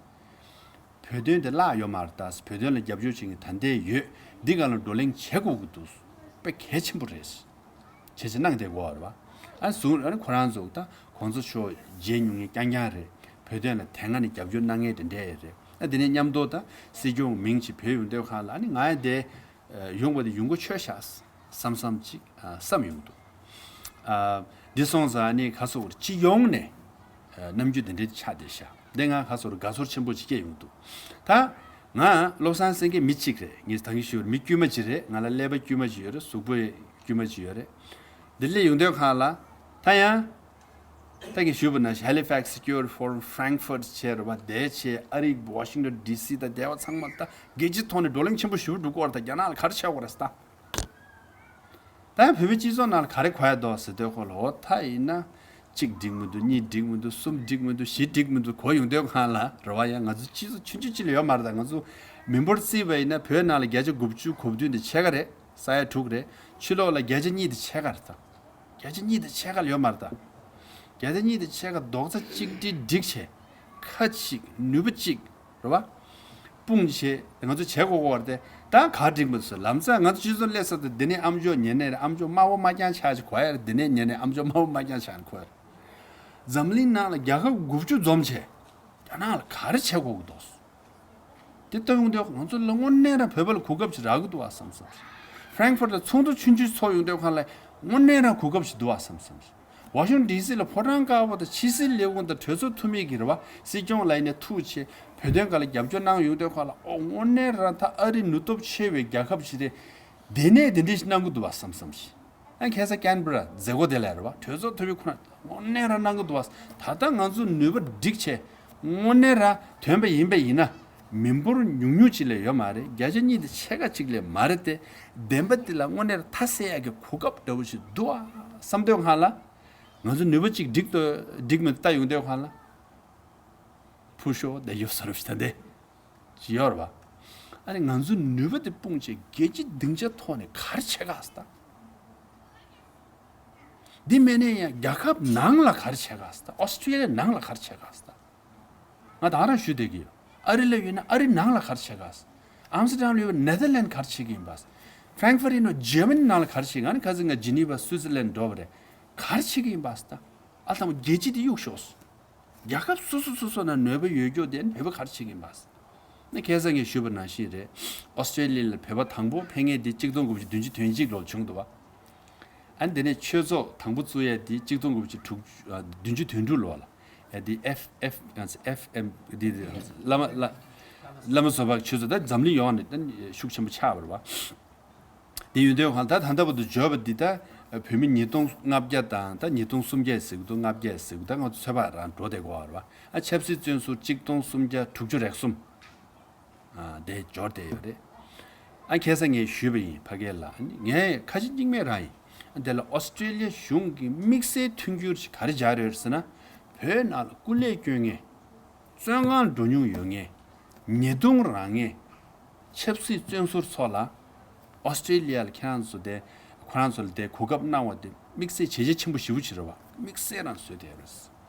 བོད་དོན་དེ་བརླག་ཡོད་མ་རེད་ད། བོད་དོན་ལ་རྒྱབ་སྐྱོར་བྱེད་མཁན་ད་ལྟ་ཡོད། འདི་སྒང་ལ་བགྲོ་གླེང་བྱེད་དགོས་ཀྱི་འདུག་དཔེ་གལ་ཆེན་པོ་རེད། བྱས་བྱས་གནང་བསྡད་དགོས་པ་རེད་བ། ཨ་ཟུང་ཨ་ནི་ཁོ་རང་ཚོ་ད་གོང་ས་མཆོག་མཇལ་མྱོང་མཁན་རྐྱང་རྐྱང་རེད། བོད་དོན་ལ་དེ་སྔ་ནས་རྒྱབ་སྐྱོར་གནང་མཁན་དེ་འདྲ་རེད། ཨ་དེ་ནས་མཉམ་དུ་ད་སྲིད་སྐྱོང་མིང་ཅིག་བོད་ཡོང་དུས་སྒང་ལ་ཨ་ནི་ང་ཡང་དེ་ཡོང་བ་དེ་ཡོང་སྒོ་ཆོད་ཤག་བསམ་བསམ་ཅིག་བསམ་ཡོང་འདུག་ཨ་འདི་སོང་ཙང་ཨ་ནི་ཁ་སོ་བར་སྤྱི་ཡོངས་ནས་རྣམ་འགྱུར་དེ་འདྲ་ཆགས་བསྡད་ཤག་འདི་ང་ཁ་སོར་དགའ་ཚོར་ཆེན་པོ་ཅིག་སྐྱེས་ཡོང་འདུག་ད་ང་བློ་བཟང་སེང་གེ་མི་གཅིག་རེད། ངས་ད་གིན་ཞུས་པ་མི་དཀྱུས་མ་ཅིག་རེད། ང་ལ་ཀླད་པ་དཀྱུས་མ་ཅིག་ཡོད་རེད། གཟུགས་པོ་དཀྱུས་མ་ཅིག་ཡོད་རེད། འདི་སླེབས་ཡོང་དུས་སྒང་ལ་ད་ཡང་ད་གིན་ཞུས་པ་ནང་Halifax བསྐྱོད། Frankfurt བྱས་རེད་བ། དེ་བྱས་ཨ་རིའི་Washington D C ད་དེ་བ་ཚང་མ་ད་རྒྱལ་སྤྱིའི་ཐོག་ནས་བགྲོ་གླེང་ཆེན་པོ་ཞེ་པོ་འགྲོ་གི་ཡོད་རེད། ད་རྒྱ་ནག་ལ་ག་རེ་ཆགས་ཡོད་རེད་ད། ད་ཡང་བོད་པའི་སྤྱི་ཚོགས་ནང་ལ་ག་རེ་གོ་ཡ་འདུག་ཟེར་དུས་སྒང་ལ། འོ་ད་ཡིན་ན་གཅིག་འགྲིག་མི་འདུག་གཉིས་འགྲིག་མི་འདུག་གསུམ་འགྲིག་མི་འདུག་བཞི་འགྲིག་མི་འདུག་གོ་ཡོང་དུས་སྒང་ལ་རེད་བ། ཡང་ང་ཚོ་སྤྱི་ཚོགས་ཆུང་ཆུང་ཅིག་ལ་ཡོད་མ་རེད་ད། ང་ཚོ་མི་འབོར་བརྩིས་པ་ཡིན་ན་བོད་ནང་ལ་བརྒྱ་ཆ་དགུ་བཅུ་གོ་བདུན་དེ་ཕྱེད་ཀ་རེད། ས་ཡ་དྲུག་རེད། ཕྱི་ལོགས་ལ་བརྒྱ་ཆ་གཉིས་དེ་ཕྱེད་ཀ་རེད་ད། བརྒྱ་ཆ་གཉིས་དེ་ཕྱེད་ཀ་ལ་ཡོད་མ་རེད་ད། བརྒྱ་ཆ་གཉིས་དེ་ཕྱེད་ཀ་རྡོག་རྩ་གཅིག་སྒྲིལ་སྒྲིག་བྱས། ཁ་གཅིག་ནུས་པ་གཅིག་རེད་བ། དཔུང་བྱས་ང་ཚོ་བྱེད་དགོས་ཀྱི་ཡོད་རེད་དེ། ད་ག་འགྲིག་མི་འདུག་ཟེར། ལམ་སང་ང་ཚོ་སྤྱི་ཚོགས་སླེབས་ས་དེ་འདི་ནས་ཨ་མཆོག་ཉེ་གནས་རེད། ཨ་མཆོག་དམར་པོ་དམར་རྐྱང་ཆགས་ཅིག་གོ་ཡ་རེད། འདི་ནས་ཉེ་གནས་ཨ་མཆོག་དམར་པོ་དམར་རྐྱང་ཆགས་ནས་གོ་ཡ་རེད། འཛམ་གླིང་ནང་ལ་རྒྱལ་ཁབ་དགུ་བཅུ་འཛོམས་བྱས་རྒྱ་ནག་ལ་ག་རེ་བྱེད་དགོས་ཀྱི་འདུག་དེ་ལྟ་ཡོང་དུས་ང་ཚོ་ལ་དངོས་གནས་རང་བོད་པ་ལ་གོ་སྐབས་ཤིག་རག་གི་འདུག་བ་བསམ་བསམ། ཧྥ་རན་ཁ་ཕུར་ལ་ཚོགས་འདུ་ཆུང་ཆུང་ཚོགས་ཡོང་དུས་ཁ་ལ་དངོས་གནས་རང་གོ་སྐབས་ཤིག་འདུག་བ་བསམ་བསམ། ཝ་ཤིང་ཊོན་ཌི་སི་ལ་ཕོ་བྲང་དཀར་པོ་དང་ཕྱི་སྲིད་ལས་ཁུངས་དང་གྲོས་ཚོགས་འཐུས་མི་གི་རེད་བ། སྲིད་སྐྱོང་ལ་ཡིན་ནའི་ཐུག་བྱས་བོད་དོན་སྒང་ལ་རྒྱབ་སྐྱོར་གནང་ཡོང་དུས་ཁ་ལ། ཨོ་དངོས་གནས་རང་ད་ཨ་རི་ནུས་སྟོབས་ཆེ་བའི་རྒྱལ་ཁབ་ཞིག་རེད། དེ་ནས་དེ་འདྲ་ཞིག་གནང་གི་འདུག་བ་བསམ་བསམ་ཞིག། ཨ་ཁ་སང་ཀན་བྷེ་ར་མཛད་སྒོ་དེ་ལ་རེད་བ། གྲོས་ཚོགས་འཐུས་མི་ཁོ་ན་དངོས་གནས་རང་གནང་གི་འདུག་བ། ད་ལྟ་ང་ཚོ་ནུས་པ་སྒྲིག་བྱས་དངོས་གནས་རང་ཐོན་པ་ཡིན་པ་ཡིན་ན། མི་འབོར་ཉུང་ཉུང་ཅིག་ལས་ཡོད་མ་རེད། བརྒྱ་ཆ་གཉིས་དང་ཕྱེད་ཀ་ཅིག་ལས་མ་རེད་དེ། བདེན་པ་འདི་ལ་དངོས་གནས་རང་མཐའ་གསལ་ཡག་གི་གོ་སྐབས་འདྲ་བོ་ཞིག་འདུག་བ་བསམ་དུས་སྒང་ལ། ང་ཚོ་ནུས་པ་གཅིག་སྒྲིག་ཏུ་སྒྲིག་མི་ལྟ་ཡོང་དུས་སྒང་ལ། ཕུ་ཤོ་དེ་ཡོད་ས་རུ་ཞིག་ད་འདི་ཅི་ཡོད་རེད་བ། ཨ་ནི་ང་ཚོ་ནུས་པ་དེ་སྤུངས་བྱས་རྒྱལ་སྤྱི་སྡིངས་ཆ་ཐོག་ནས་ག་རེ་བྱེད་ག་ཟེར་ད། འདི་མིན་ནའི་ཡང་རྒྱལ་ཁབ་ནང་ལ་ག་རེ་བྱེད་ག་ཟེར་ད། ཨོ་སི་ཀྲི་ལི་ཡ་ནང་ལ་ག་རེ་བྱེད་ག་ཟེར་ད། ང་ད་རང་ཞུ་བསྡད་ཀྱི་ཡོད། ཨ་རི་ལ་ཡོད་ན་ཨ་རི་ནང་ལ་ག་རེ་བྱེད་ག་ཟེར། ཨམ་སི་ཏྲ་དམ་ལ་ཡོད་པའི་ནེ་ཐར་ལན་ག་རེ་བྱེད་ཀྱི་ཡིན་པ་ཟེར། ཧྥ་རན་ཁ་ཕུར་ཡིན་ནོ་ཇར་མ་ནི་ནང་ལ་ག་རེ་བྱེད་ཀྱི། ཨ་ནི་ཁ་སང་ང་ཇི་ནི་ཝ་སུའི་ཙི་ལན་འགྲོ་བ་རེད། ག་རེ་བྱེད་ཀྱི་ཡིན་པ་ཟེར་ད། ཨ་ལ་དང་པོ་རྒྱལ་སྤྱི་དེ་གཡུག་ཞོག་ཟེར། རྒྱལ་ཁབ་སོ་སོ་སོ་སོ་ན་ནུས་པ་ཡོད་རྒྱུ་དེ་ནུས་པ་ག་རེ་བྱེད་ཀྱི་ཡིན་པ། ནི་ཁ་སང་ངས་ཞུས་པ་ནང་བཞིན་རེད། ཨོ་སི་ཀྲི་ལི་ཡ་ལ་བོད་པ་དང་པོ་ཕེབས་མཁན་དེ་གཅིག་སྟོང་དགུ་བརྒྱ་བདུན་ཅུ་དོན་གཅིག་ལོར་བྱུང་འདུག་བ། ཨ་ནི་དེ་ནས་ཆོས་ཚོགས་དང་པོ་བཙུགས་ཡ་དེ་གཅིག་སྟོང་དགུ་བརྒྱ་དྲུག་ཨ་བདུན་ཅུ་དོན་དྲུག་ལོ་ལ། ཡ་དེ་ཨེཕ་ཨེཕ་ཨེཕ་ཨེམ་དེ་དེ་བླ་མ་བླ་བླ་མ་བཟོད་པ་ཆོས་ཚོགས་ད་འཛམ་གླིང་ཡོངས་ནས་ད་ཤུགས་ཆེན་པོ་ཆགས་པ་རེད་བ། དེ་ཡོད་དུས་གང་ལྟར་ད་ལྟ་བར་དུ་འབྱོར་བ་འདི་ལྟ་བོད་མི་ཉིས་སྟོང་ལྔ་བརྒྱ་དང་ད་ཉིས་སྟོང་སུམ་བརྒྱ་ཟེར་གི་འདུག་ལྔ་བརྒྱ་ཟེར་གི་འདུག་ད་ང་ཚོ་ཚོད་དཔག་རང་འགྲོ་བསྡད་ཀྱི་ཡོད་རེད་བ། ཨ་ཆབ་སྲིད་བཙོན་ཟུར་གཅིག་སྟོང་སུམ་བརྒྱ་དྲུག་ཅུ་རེ་གསུམ། ཨ་དེ་འབྱོར་བསྡད་ཡོད་རེད། ཨ་ཁ་སང་ངས་ཞུས་པ་ཡིན་ཕ་གི་ལ། ཨ་ནི་ངས་ཁ་ཞེ་གཉིས་མེད་རང་ཡིན། ཨ་དེ་ལ་ཨོ་སི་ཀྲི་ལི་ཡ་གཞུང་གིས་དམིགས་བསལ་མཐུན་འགྱུར་ཞིག་ག་རེ་སྦྱར་ཡོད་རེད་ཟེར་ན། བོད་ནང་ལ་སྐུ་ལས་བསྐྱོན་མཁན། བཙོན་ཁང་འགྲོ་མྱོང་ཡོད་མཁན། ཉེས་རྡུང་རག་མཁན། ཆབ་སྲིད་བཙོན་ཟུར་ཚོ་ལ་ཨོ་སི་ཀྲི་ལི་ཡ་ལ་ཁྱེད་རང་ཚོ་དེ་ཁོ་རང་ཚོ་ལ་དེ་གོ་སྐབས་གནང་བ་དེ་དམིགས་བསལ་བྱས་རྒྱ་ཆེན་པོ་ཞེ་པོ་ཅིག་རེད་བ། དམིགས་བསལ་རང་བཟོས་དེ་རེད།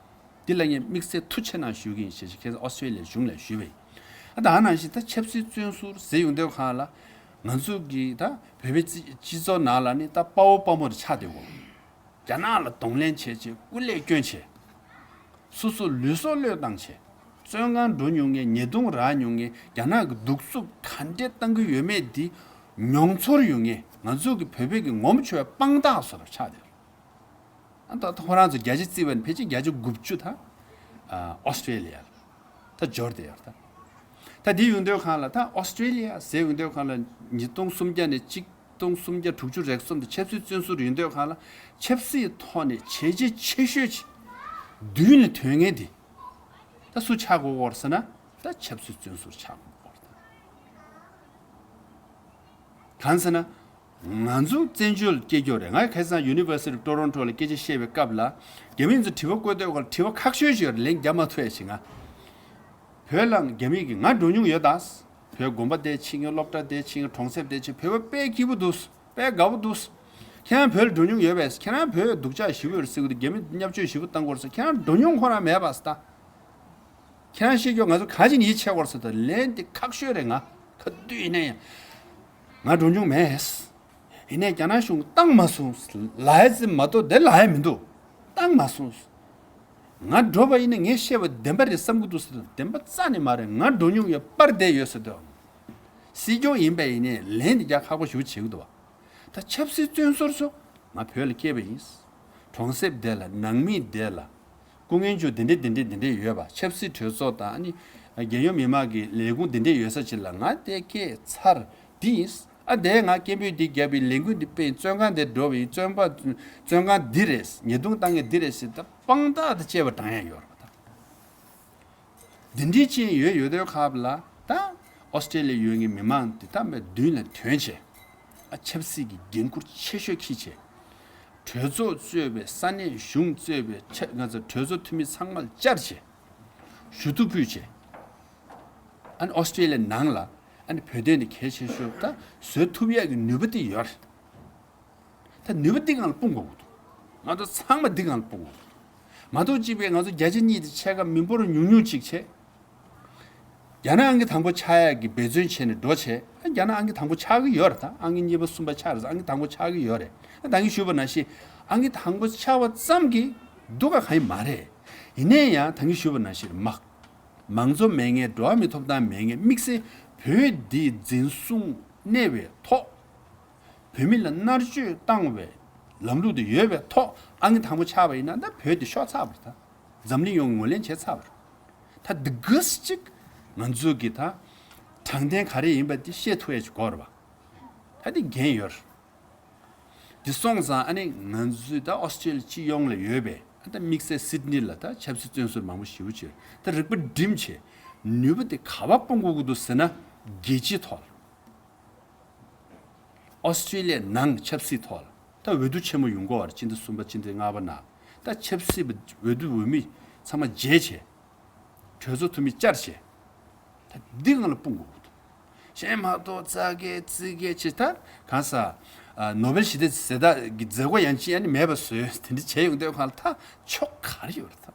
འདི་ལ་ངས་དམིགས་བསལ་ཐུགས་རྗེ་ཆེ་གནང་ཞུ་གི་ཡིན་ཞེས་ཁྱེད་ཚོ་ཨོ་སི་ཀྲི་ལི་ཡ་གཞུང་ལ་ཞུས་པ་ཡིན། ཨ་ད་ཨ་ནང་བཞིན་ད་ཆབ་སྲིད་བཙོན་ཟུར་ཟེར་ཡོང་དུས་གང་ལ་ང་ཚོ་གི་ད་བོད་པའི་སྤྱི་སྤྱི་ཚོགས་ནང་ལ་ནི་ད་དཔའ་བོ་དཔའ་མོ་རེ་ཆགས་བསྡད་ཡོད། རྒྱ་ནག་ལ་གདོང་ལེན་བྱས་བྱས་སྐུ་ལས་བསྐྱོན་བྱས། སོ་སོ་ལུས་སྲོག་བློས་བཏང་བྱས། བཙོན་ཁང་འགྲོ་མྱོང་མཁན། ཉེས་རྡུང་རག་མྱོང་མཁན། རྒྱ་ནག་གི་གདུག་རྩུབ་ག་འདྲས་བཏང་གི་ཡོད་མེད་འདི་མྱོང་ཚོར་ཡོད་མཁན། ང་ཚོ་གི་བོད་པའི་གི་ངོམ་ཆོད་པའི་དཔང་རྟགས་བཟོ་འདྲ་ཆགས་བསྡད་ཡོད། ཨ་ད་ཁོ་རང་ཚོ་བརྒྱ་ཆ་བརྩིས་པ་ནི་ཕལ་ཆེར་བརྒྱ་ཆ་དགུ་བཅུ་ད་ཨ་ཨོ་སི་ཀྲི་ལི་ཡ་ལ་ད་འབྱོར་བསྡད་ཡོད་རེད་ད། ད་འདི་ཡོང་དུས་གང་ལ་ད་ཨོ་སི་ཀྲི་ལི་ཡ་ཟེར་ཡོང་དུས་གང་ལ་ཉིས་སྟོང་སུམ་བརྒྱ་ནས་གཅིག་སྟོང་སུམ་བརྒྱ་དྲུག་ཅུ་རེ་གསུམ་དུ་ཆབ་སྲིད་བཙོན་ཟུར་ཡོང་དུས་གང་ལ་ཆབ་སྲིད་ཐོག་ནས་བྱས་རྗེས་ཆེ་ཤོས་ཅིག་མདུན་ལ་ཐོན་མཁན་འདི་ད་སུ་ཆགས་དགོས་ཀྱི་ཡོད་རེད་ཟེར་ན། ད་ཆབ་སྲིད་བཙོན་ཟུར་ཆགས་དགོས་ཀྱི་ཡོད་རེད་ད། གང་ཟེར་ན། ང་ཚོ་བཙན་བྱོལ་སྐྱེས་རྒྱུ་རེད། ང་ཁ་སང་University of Toronto ལ་སྐད་ཆ་བཤད་པའི་སྐབས་ལ། རྒྱ་མི་ཚོ་དྲི་བ་བཀོད་དུས་སྐབས་ལ་དྲི་བ་ཁག་ཤོས་ཤིག་ལན་རྒྱག་མ་ཐུབ་ཡ་ཞིག་ང་། བོད་ལ་རྒྱ་མི་གིས་ང་འགྲོ་མྱོང་ཡོད་ད། བོད་དགོན་པ་དེ་ཕྱིན་ཡོད། སློབ་གྲྭ་དེ་ཕྱིན་ཡོད། གྲོང་གསེབ་དེ་ཕྱིན། བོད་པ་དཔེ་སྐྱིད་པོ་འདུག་དཔེ་དགའ་པོ་འདུག་ཁྱེད་རང་བོད་ལ་འགྲོ་མྱོང་ཡོད་པས། ཁྱེད་རང་བོད་སྡུག་ཅག་ཞེ་པོ་ཡོད་རེད་ཟེར་གི་འདུག་རྒྱ་མི་བརྙས་བཅོས་ཞེ་པོ་བཏང་གི་ཡོད་རེད་ཟེར། ཁྱེད་རང་འགྲོ་མྱོང་ཁོ་རང་མེད་པས་ད། ཁྱེད་རང་ཤེས་རྒྱུ་ང་ཚོ་ག་ཅིག་ནས་ཡིད་ཆེས་དགོས་ཟེར་ད། ལན་དེ་ཁག་ཤོས་རེད། ང་ག་དུས་ཡིན་ན་ཡང་ང་འགྲོ་མྱོང་མེད། ཡིན་ནའི་རྒྱ་ནག་གཞུང་བཏང་མ་སོང་ལབ་ཡ་ཙམ་མ་གཏོགས་དེ་ལབ་ཡ་མི་འདུག་བཏང་མ་སོང་། ང་འགྲོ་བ་ཡིན་ན་ངས་བཤད་པ་བདེན་པ་རེད་བསམ་གྱི་འདུག་ཟེར་ད། བདེན་པ་རྩ་ནས་མ་རེད། ང་འགྲོ་མྱོང་ཡོད། པར་བསྡད་ཡོད་ཟེར་ད། སྲིད་སྐྱོང་ཡིན་པ་ཡིན་ནའི་ལན་དེ་རྒྱག་ཁག་པོ་ཞེ་པོ་བྱེད་ཀྱི་འདུག་བ། ད་ཆབ་སྲིད་བཙོན་ཟུར་ཚོ་ང་བོད་ལ་སྐྱེས་པ་ཡིན། གྲོང་གསེབ་དེ་ལ་ནང་མི་དེ་ལ་སྐུ་ངལ་ཆུ་དེ་འདྲས་དེ་འདྲས་དེ་འདྲས་ཡོད་པ། ཆབ་སྲིད་གྲོས་ཚོགས་དང་ཨ་ནི་རྒྱལ་ཡོངས་མི་མང་གི་ལས་ཁུངས་དེ་འདྲས་ཡོད་ས་ཅིག་ལ་ང་དེ་སྐྱེས་ཚར་དེ་ཡིན། ཨ་དེ་ང་སྐད་འབོད་འདི་བརྒྱབ་པའི་ལས་འགུལ་འདི་སྤེལ། བཙོན་ཁང་དེ་འགྲོ་བའི་བཙོན་པ་བཙོན་ཁང་འདི་རེད། ཉེས་རྡུང་བཏང་མཁན་འདི་རེད་ཟེར་ད་དཔང་རྟགས་དེ་བཅས་པ་དྲང་ཡ་ཡོད་རེད་པ་ད། འདི་འདྲའི་ཅན་ཡོད་ཡོད་དོའི་ཁབ་ལ་ད་ཨོ་སི་ཀྲེ་ལི་ཡ་ཡོད་མཁན་མི་མང་འདི་ད་མེད་མདུན་ལ་ཐོན་བྱས། ཨ་ཆབ་སྲིད་ཀྱི་འགན་ཁུར་ཆེ་ཤོས་འཁྱེར་བྱས། གྲོས་ཚོགས་གཙོས་པའི་ས་གནས་གཞུང་གཙོས་པའི་ཆ་ང་ཚོ་གྲོས་ཚོགས་འཐུས་མི་ཚང་མ་ལ་བཅར་བྱས། ཞུ་གཏུག་ཕུལ་བྱས། ཨ་ནི་ཨོ་སི་ཀྲེ་ལི་ཡ་ནང་ལ་ཨ་ནི་བོད་དོན་འདི་གལ་ཆེ་ཤོས་ད་བཟོ་ཐུབ་ཡག་གི་ནུས་པ་འདི་ཡོད་རེད། ད་ནུས་པ་འདི་སྒང་ལ་སྤུངས་དགོས་ཀྱི་འདུག་ང་ཚོ་ཚང་མ་འདི་སྒང་ལ་སྤུངས་དགོས་ཀྱི་འདུག་མ་གཏོགས་གཅིག་པའི་ང་ཚོ་བརྒྱ་ཆ་གཉིས་དང་ཕྱེད་ཀ་མི་འབོར་ཉུང་ཉུང་ཅིག་བྱས། རྒྱ་ནག་ཨང་ཀི་དང་པོ་ཆགས་ཡག་གི་འབད་བརྩོན་བྱས་ནས་འགྲོ་བྱས། རྒྱ་ནག་ཨང་ཀི་དང་པོ་ཆགས་ཀྱི་ཡོད་རེད། ད་ཨང་ཀི་གཉིས་པ་གསུམ་པ་ཆགས་རེད། ཨང་ཀི་དང་པོ་ཆགས་ཀྱི་ཡོད་རེད། ད་གིན་ཞུས་པ་ནང་བཞིན་ཨང་ཀི་དང་པོ་ཆགས་པ་ཙམ་གྱིས་སྡུག་ག་གང་ཡང་མ་རེད། ཡིན་ནའི་ཡང་ད་གིན་ཞུས་པ་ནང་བཞིན་མ་མང་གཙོ་མེད་མཁན། འགྲོ་བ་མིའི་ཐོབ་ཐང་མེད་མཁན། དམིགས་བསལ་ བོད་འདི་འཛིན་བཟུང་གནས་པའི་ཐོག་བོད་མི་ལ་མནར་གཅོད་བཏང་བའི་ལམ་ལུགས་དེ་ཡོད་པའི་ཐོག་ཨང་ཀི་དང་པོ་ཆགས་པ་ཡིན་ན་ད་བོད་དེ་ཤོར་ཚར་བ་རེད་ད། འཛམ་གླིང་ཡོངས་ངོས་ལེན་བྱས་ཚར་བ་རེད། ད་འདི་ག་ཅིག་ང་ཚོ་གི་ད་དྲང་བདེན་ག་རེ་ཡིན་པ་དེ་ཤེས་ཐུབ་ཡས་ཅིག་དགོས་རེད་བ། ད་དེ་འགན་ཡོད་རེད། དེ་སོང་ཙང་ཨ་ནི་ང་ཚོའི་ད་ཨོ་སི་ཀྲེ་ལི་ཡ་སྤྱི་ཡོངས་ལ་ཡོད་པའི་ཨ་ད་དམིགས་བསལ་སིད་ནི་ལ་ད་ཆབ་སྲིད་བཙོན་ཟུར་མང་པོ་ཞེ་པོ་ཅིག་ད་རིག་པ་སྒྲིམ་བྱས་ནུས་པ་དེ་ག་པར་སྤུངས་དགོས་ཀྱི་འདུག་ཟེར་ན། རྒྱལ་སྤྱིའི་ཐོག་ལ་ཨོ་སི་ཀྲེ་ལི་ཡའི་ནང་ཆབ་སྲིད་ཐོག་ལ་ད་འོས་བསྡུ་ཆེན་མོ་ཡོང་གི་ཡོད་རེད། སྤྱི་ཟླ་གསུམ་པ་སྤྱི་ཟླ་ལྔ་པ་ནང་ད་ཆབ་སྲིད་པ་འོས་བསྡུ་འོས་མི་ཚང་མ་བརྗེས་བྱས། གྲོས་ཚོགས་འཐུས་མི་བཅར་བྱས། ད་འདི་སྒང་ལ་སྤུངས་དགོས་ཀྱི་འདུག་གཞན་མ་གཏོགས་ཙག་གེ་ཙིག་གེ་བྱས་ད་གང་ཟག་ཨ་ནོ་བེལ་ཞི་བདེ་ཟེར་ད་གི་མཛད་སྒོ་ཡང་ཅི་ཡང་ནི་མེད་པ་བཟོས་དེ་འདྲ་བྱས་ཡོང་དུས་སྒང་ལ་ད་ཕྱོགས་ག་རེ་ཡོད་རེད་ད།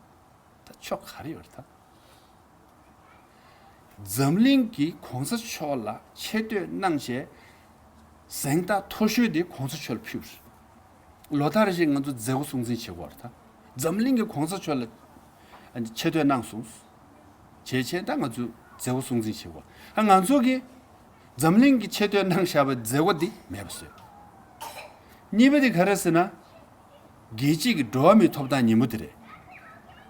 ད་ཕྱོགས་ག་རེ་ཡོད་རེད་ད། འཛམ་གླིང་གི་གོང་ས་མཆོག་ལ་ཆེ་བསྟོད་གནང་བྱས། གཟེངས་རྟགས་མཐོ་ཤོས་དེ་གོང་ས་མཆོག་ལ་ཕུལ་བ་རེད། ལོ་ལྟར་བཞིན་ང་ཚོ་མཛད་སྒོ་སྲུང་བརྩི་བྱེད་དགོས་རེད་ད། འཛམ་གླིང་གི་གོང་ས་མཆོག་ལ་ཨ་ནི་ཆེ་བསྟོད་གནང་སོང་། བྱས་བྱས་ད་ང་ཚོ་མཛད་སྒོ་སྲུང་བརྩི་བྱེད་དགོས། ཨ་ང་ཚོ་གི་འཛམ་གླིང་གི་ཆེ་བསྟོད་གནང་བཞག་པའི་མཛད་སྒོ་འདི་མེད་པ་བཟོས། གཉིས་པ་དེ་ག་རེ་ཟེར་ན། རྒྱལ་སྤྱིའི་གི་འགྲོ་བ་མིའི་ཐོབ་ཐང་ཉིན་མོ་དེ་རེད།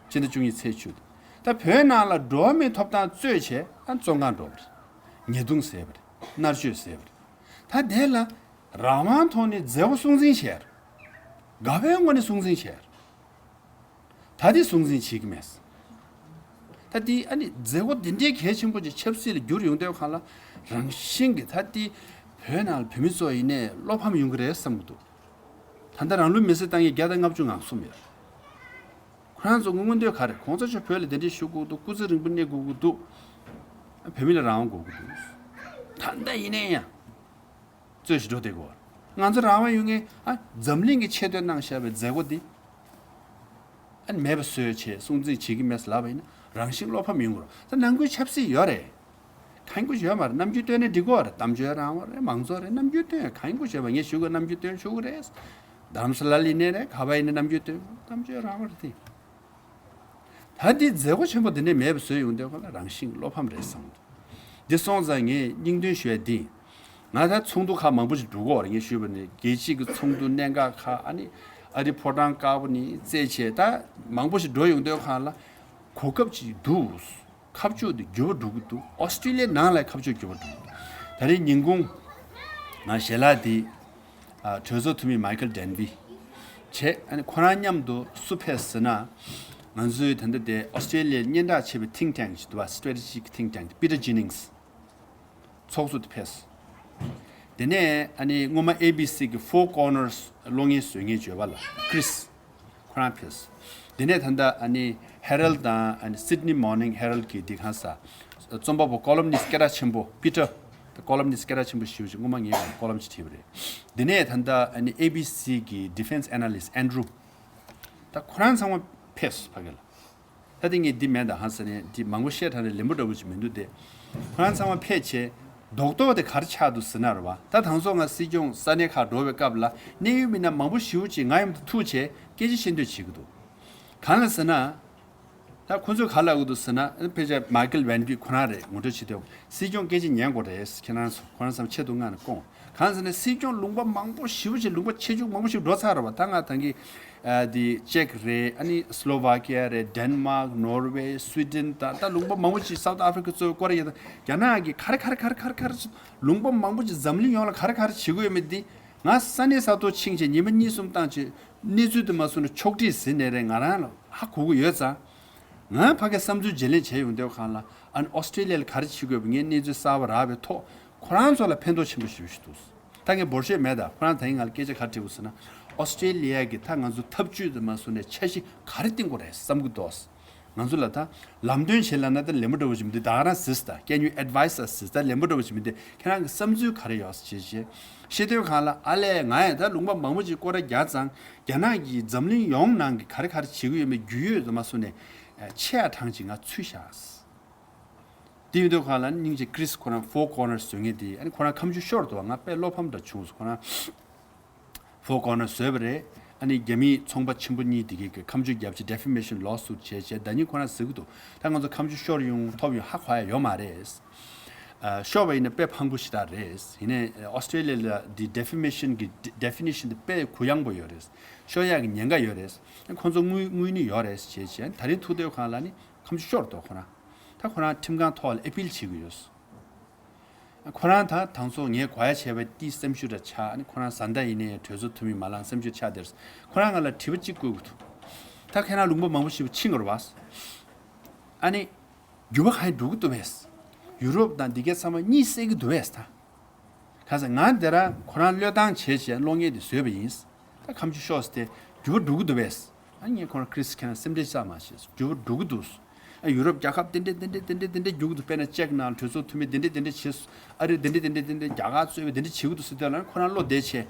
སྤྱི་ཟླ་བཅུ་གཉིས་ཚེས་བཅུ་དེ། ད་བོད་ནང་ལ་འགྲོ་བ་མིའི་ཐོབ་ཐང་རྩོད་བྱས་ཨ་བཙོན་ཁང་འགྲོ་བ་རེད། ཉེས་རྡུང་བཟས་པ་རེད། མནར་གཅོད་བཟས་པ་རེད། ད་དེ་ལ་རང་དབང་ཐོག་ནས་མཛད་སྒོ་སྲུང་བརྩི་བྱས་རེད། དགའ་བའི་ངོ་ནས་སྲུང་བརྩི་བྱས་རེད། ད་དེ་སྲུང་བརྩི་བྱེད་ཀྱི་མེད། ད་དེ་ཨ་ནི་མཛད་སྒོ་དེ་འདྲའི་གལ་ཆེན་པོ་ཅིག་ཆབ་སྲིད་ལ་བསྒྱུར་ཡོང་དུས་སྒང་ལ་རང་བཞིན་གྱི་ད་དེ་བོད་ནང་ལ་བོད་མི་ཚོ་ཡིན་ནའི་བློ་ཕམ་ཡོང་གི་རེད་བསམ་གྱི་འདུག་ད་ལྟ་རང་ལུས་མེར་སྲེག་བཏང་མཁན་བརྒྱ་དང་ལྔ་བཅུ་ང་གསུམ་ཡོད། ཁོ་རང་ཚོ་མངོན་འདོད་ག་རེ། གོང་ས་མཆོག་བོད་ལ་གདན་འདྲེན་ཞུ་དགོས་འདུག་སྐུ་ཚེ་རིང་པོ་གནས་དགོས་ཀྱི་འདུག་བོད་མི་ལ་རང་དབང་དགོས་ཀྱི་འདུག་ད་ལྟ་ཡིན་ནའི་ཡང་རྩོད་ཞིག་འགྲོ་བསྡད་དགོས། ང་ཚོ་རང་དབང་ཡོད་མཁན་ཨ་འཛམ་གླིང་གི་ཆེ་བསྟོད་གནང་བཞག་པའི་མཛད་སྒོ་འདི་ཨ་ནི་མེད་པ་བཟོས་བྱས་སྲུང་བརྩི་བྱེད་ཀྱི་མེད་ཟེར་ལབ་པ་ཡིན་ན་རང་བཞིན་བློ་ཕམ་ཡོང་གི་རེད། ད་ནང་ཁུལ་ཆབ་སྲིད་ཡོད་རེད། གང་ཡོད་ཡོད་མ་རེད། རྣམ་འགྱུར་སྟོན་ནས་འགྲིག་གི་རེད། གཏམ་བརྗོད་རང་དབང་རེད། མང་གཙོ་རེད། རྣམ་འགྱུར་སྟོན་གང་ཡོད་ཡོད་མ་རེད། ངས་ཞུ་དགོས་རྣམ་འགྱུར་སྟོན་ཞུ་གི་རེད། རྡ་རམ་ས་ལ་ལ་ཡིན་ནའི་རེད། ག་པར་ཡིན་ནའི་རྣམ་འགྱུར་སྟོན་གཏམ་བརྗོད་རང་དབང་རེད་དེ། ད་འདི་མཛད་སྒོ་ཆེན་པོ་འདི་འདྲ་མེད་པ་བཟོས་ཡོང་དུས་ཁོ་ལ་རང་བཞིན་བློ་ཕམ་རེད་བསམ་གྱི་འདུག་འདི་སོང་ཙང་ངས་སྙིང་དོན་ཞུ་ཡ་འདི། ང་ད་ཚོགས་འདུ་ཁག་མང་པོ་ཞིག་འགྲོ་གི་ཡོད་རེད། ངས་ཞུས་པ་ནི་རྒྱལ་སྤྱིའི་གི་ཚོགས་འདུ་གནད་འགག་ཁག་ཨ་ནི་ཨ་རི་ཕོ་བྲང་དཀར་པོ་ནས་རྩད་བྱས་ད་མང་པོ་ཞིག་འགྲོ་ཡོང་དུས་སྒང་ལ་གོ་སྐབས་ཅིག་འདུག་ཁ་ཕྱོགས་དེ་འགྱུར་བ་འགྲོ་གི་འདུག་ཨོ་སི་ཀྲི་ལི་ཡའི་ནང་ལ་ཁ་ཕྱོགས་འགྱུར་བ་འགྲོ་གི་འདུག་ད་རེས་ཉིན་གུང་ང་ཞལ་ལག་དེ་ཨ་གྲོས་ཚོགས་འཐུས་མི་མའི་ཁལ་ཌེན་བི་བྱས། ཨ་ནི་ཁོ་རང་མཉམ་དུ་སུ་ཕེབས་ཟེར་ན། ང་ཚོའི་ད་ལྟ་དེ་ཨོ་སི་ཀྲི་ལི་ཡའི་སྙན་གྲགས་ཆེ་བའི་ཐིང་ཊེང་ཞིག་འདུག་བ། སི་ཊེ་ཊི་ཇིག་ཐིང་ཊེང་པི་ཊར་ཇེ་ནིང་སི་ཚོགས་གཙོ་དེ་ཕེབས། དེ་ནས་ཨ་ནི་སྔོན་མ་ཨེ་བི་སི་གི་Four Corners་གློག་བརྙན་བཟོ་མཁན་བརྗོད་པ་ལ་ཀྲིས་ཁོ་རང་ཕེབས། དེ་ནས་ད་ལྟ་ཨ་ནི་ཧེ་རལ་དང་ཨ་ནི་སིད་ནི་མོར་ནིང་ཧེ་རལ་གི་དེ་གང་ས་རྩོམ་པ་པོ་ཀོ་ལམ་ནིསི་སྐད་གྲགས་ཆེན་པོ་པི་ཊར། ད་ཀོ་ལམ་ནིསི་སྐད་གྲགས་ཆེན་པོ་ཞེ་པོ་ཅིག་སྔོན་མ་ངའི་ནང་ཀོ་ལམ་ཅིག་བྲིས་པ་རེད། དེ་ནས་ད་ལྟ་ཨ་ནི་ཨེ་བི་སི་གི་ཌི་ཕེན་སི་ཨེ་ན་ལིསི་ཊི་ཨན་ཌྲུ། ད་ཁོ་རང་ཚང་མ་ཕེབས་སོང་ཕ་གི་ལ། ད་དེ་ངས་འདི་མེད་ད་ཧང་ས་ནས་འདི་མང་པོ་བཤད་གྲབས་ནས་ལེན་པོ་འདྲ་པོ་ཅིག་མི་འདུག་སྟེ། ཁོ་རང་ཚང་མ་ཕེབས་བྱས་རྡོག་རྡོག་དེ་ག་རེ་ཆགས་འདུག་ཟེར་ན་རེད་བ། ད་དང་ཚོགས་ང་སྲིད་སྐྱོང་ས་གནས་ཁག་འགྲོ་བའི་སྐབས་ལ་གནད་ཡོད་མི་སྣ་མང་པོ་ཞེ་པོ་ཅིག་ང་མཉམ་དུ་ཐུག་བྱས་སྐད་ཆ་བཤད་འདོད་བྱེད་ཀྱི་འདུག་གང་ལ་ཟེར་ན། ད་ཁོ་ཚོས་ག་ལབ་ཀྱི་འདུག་ཟེར་ན་ཕལ་ཆེར་མའི་ཁལ་ཝན་བི་ཁོ་རང་རེད། ངོ་སྤྲོད་བྱེད་དུས་སྲིད་སྐྱོང་སྐད་ཆ་ཉན་དགོས་རེད། ཁྱེད་རང་ཚོ་ཁོ་རང་ཚང་མ་ཆེད་དུ་མངགས་ནས་བསྐོངས། གང་ཟེར་ན་སྲིད་སྐྱོང་ལུང་པ་མང་པོ་ཞེ་པོ་ཅིག་ལུང་པ་ཆེ་ཆུང་མང་པོ་ཞིག་འགྲོ་ཚར་རེད་བ། ད་ང་ད་གིན་ཨ་དེ་ཅེཀ་རེད། ཨ་ནི་སི་ལོ་ཝ་ཀི་ཡ་རེད། ཌེན་མཱག་ནོར་ཝེ་སུའི་ཌེན། ད་ད་ལུང་པ་མང་པོ་ཅིག་སའུ་ཐི་ཨ་ཕི་རི་ཀ་གཙོས་ཀོ་རི་ཡ་དང་རྒྱ་ནག་གི་ག་རེ་ག་རེ་ལུང་པ་མང་པོ་ཅིག་འཛམ་གླིང་ཡོངས་ལ་ག་རེ་ག་རེ་བྱེད་ཀྱི་ཡོད་མེད་འདི་ང་ས་གནས་ས་ཐོག་ཕྱིན་བྱས་ཉི་མ་གཉིས་གསུམ་བཏང་བྱས་གནས་ཚུལ་དུ་མ་སོང་ན་ཕྱོགས་སྒྲིག་ཟིན་ནས་རེད། ང་རང་ལ་ཧ་གོ་གི་ཡོད་ཙང་། ང་ཕ་གི་བསམ་ཚུལ་བརྗེ་ལེན་བྱས་ཡོང་དུས་སྒང་ལ་ཨ་ནི་ཨོ་སི་ཀྲི་ལི་ཡ་ལ་ག་རེ་བྱེད་དགོས་པ་ངས་གནས་ཚུལ་གསར་པ་རག་པའི་ཐོག་ཁོ་རང་ཚོ་ལ་ཕན་ཐོགས་ཆེན་པོ་ཞེ་པོ་ཞིག་འདུག་ད་ངས་འབོར་ཤོས་མེད། ད་ཁོ་རང་ད་ཡིན་ང་ལ་སྐད་ཆ་ག་རེ་དྲིས་པ་ཟེར་ན། ཨོ་སི་ཀྲི་ལི་ཡ་གི་ད་ང་ཚོ་ཐབས་ཇུས་དུ་མ་སོང་ནས་འཆར་གཞི་ག་རེ་བཏིང་དགོས་རེད་བསམ་གི་འདུག་ང་ཚོ་ལ་ད་ལམ་སྟོན་བྱེད་ལབ་ན་ད་ལན་པོ་འདྲ་པོ་ཞིག་མི་འདུག་ད་ང་རང་ཟེར་ད། Can you advise us? ཟེར་ད་ལན་པོ་འདྲ་པོ་ཞིག་མི་འདུག་ཁྱེད་རང་གི་བསམ་ཚུལ་ག་རེ་ཡོད་ཟེར་བྱས་བྱས་བཤད་དུས་སྒང་ལ་ཨ་ལས་ང་ཡང་ད་ལུང་པ་མང་པོ་ཅིག་སྐོར་ར་རྒྱག་ཙང་རྒྱ་ནག་གིས་འཛམ་གླིང་ཡོངས་ནང་གི་ག་རེ་ག་རེ་བྱེད་ཀྱི་ཡོད་མེད་རྒྱུས་ཡོད་དུ་མ་སོང་ནས་ཆེ་ཡ་གྲངས་ཅིག་ང་ཚུད་བཞག་དེ་ཡིན་དུས་སྒང་ལ་སྙིང་རྗེ་ཀྲིས་ཁོ་རང་Four Corners་བཟོ་མཁན་དེ་ཨ་ནི་ཁོ་རང་ཁ་མཆུ་ཤོར་འདུག་ང་དཔེ་བློ་ཕམ་འདྲ་བྱུང་སོང་། ཁོ་རང་Four Corners་བཟོས་པ་རེད། ཨ་ནི་རྒྱ་མིའི་ཚོང་པ་ཆེན་པོ་གཉིས་དེ་གའི་གི་ཁ་མཆུ་བརྒྱབ་བྱས་defamation lawsuit་བྱས་བྱས་ད་ནི་ཁོ་རང་ཟེར་གི་འདུག་ད་ང་ཚོ་ཁ་མཆུ་ཤོར་ཡོང་ཐོབ་ཡོང་ཧ་གོ་ཡ་ཡོད་མ་རེད། ཨ་ཤོར་བ་ཡིན་ན་དཔེ་ཕངས་པོ་ཞེ་དྲག་རེད། ཡིན་ནའི་ཨོ་སི་ཀྲེ་ལི་ཡ་ལ་འདི་ཌེ་ཕེ་མེ་ཤན་གྱི་ཌེ་ཕི་ནེ་ཤན་འདི་དཔེ་གུ་ཡངས་པོ་ཡོད་རེད། ཤོར་ཡག་གི་ཉེན་ཁ་ཡོད་རེད། ཁོང་ཚོ་དངུལ་དངུལ་ནི་ཡོད་རེད་ཅེས་བྱས། ད་རིང་ཐུག་དུས་སྒང་ལ་ནི་ཁ་མཆུ་ཤོར་འདུག་ཁོ་རང་། ད་ཁོ་རང་ཁྲིམས་ཁང་ཐོག་ལ་ཨི་པིལ་བྱེད་ཀྱི་ཡོད། ཁོ་རང་ད་དང་ཚོ་ངས་གོ་ཡ་བྱས་པ་དེ་སེམས་ཤུགས་ར་ཆག་ནི་ཁོ་རང་བཟའ་ཟླ་ཡིན་ནའི་གྲོས་ཚོགས་འཐུས་མི་མ་ལངས་སེམས་ཤུགས་ཆག་དེར། ཁོ་རང་ང་ལ་དྲི་བ་གཅིག་བཀོད་ཀྱི་འདུག་ད་ཁྱེད་རང་ལུང་པ་མང་པོ་ཞིག་ཕྱིན་དགོས་རེད་བ། ཨ་ནི། འགྱུར་བ་གང་ཡང་འགྲོ་གི་འདུག་བས། ཡུ་རོབ་དང་འདི་གའི་ཚང་མ་གཉིད་སད་ཀྱི་འདུག་བས་ད། ག་ས་ང་འདི་རང་ཁོ་རང་བློས་བཏང་བྱས་བྱས་གློག་བརྙན་དེ་བཟོས་པ་ཡིན། ད་ཁ་མཆུ་ཤོར་སྟེ་འགྱུར་བ་འགྲོ་གི་འདུག་བས། ཨ་ངས་ཁོ་རང་ཁྲིས་ཁྱེད་རང་སེམས་ཁྲལ་བྱ་མ་བྱེད། འགྱུར་བ་འགྲོ་གི་འདུག་ཨ་ཡུ་རོབ་རྒྱལ་ཁབ་དེ་འདྲས་དེ་འདྲས་དེ་འདྲས་དེ་འདྲས་འགྱུར་གི་འདུག་དཔེར་ན་ཅེག་ནང་གྲོས་ཚོགས་འཐུས་མི་དེ་འདྲས་དེ་འདྲས་བྱས་སོང་། ཨ་རི་དེ་འདྲས་དེ་འདྲས་དེ་འདྲས་རྒྱ་གར་གཙོས་པའི་དེ་འདྲས་བྱེད་ཀྱི་འདུག་ཟེར་དུས་ལ་ཁོ་རང་བློ་བདེ་བྱས།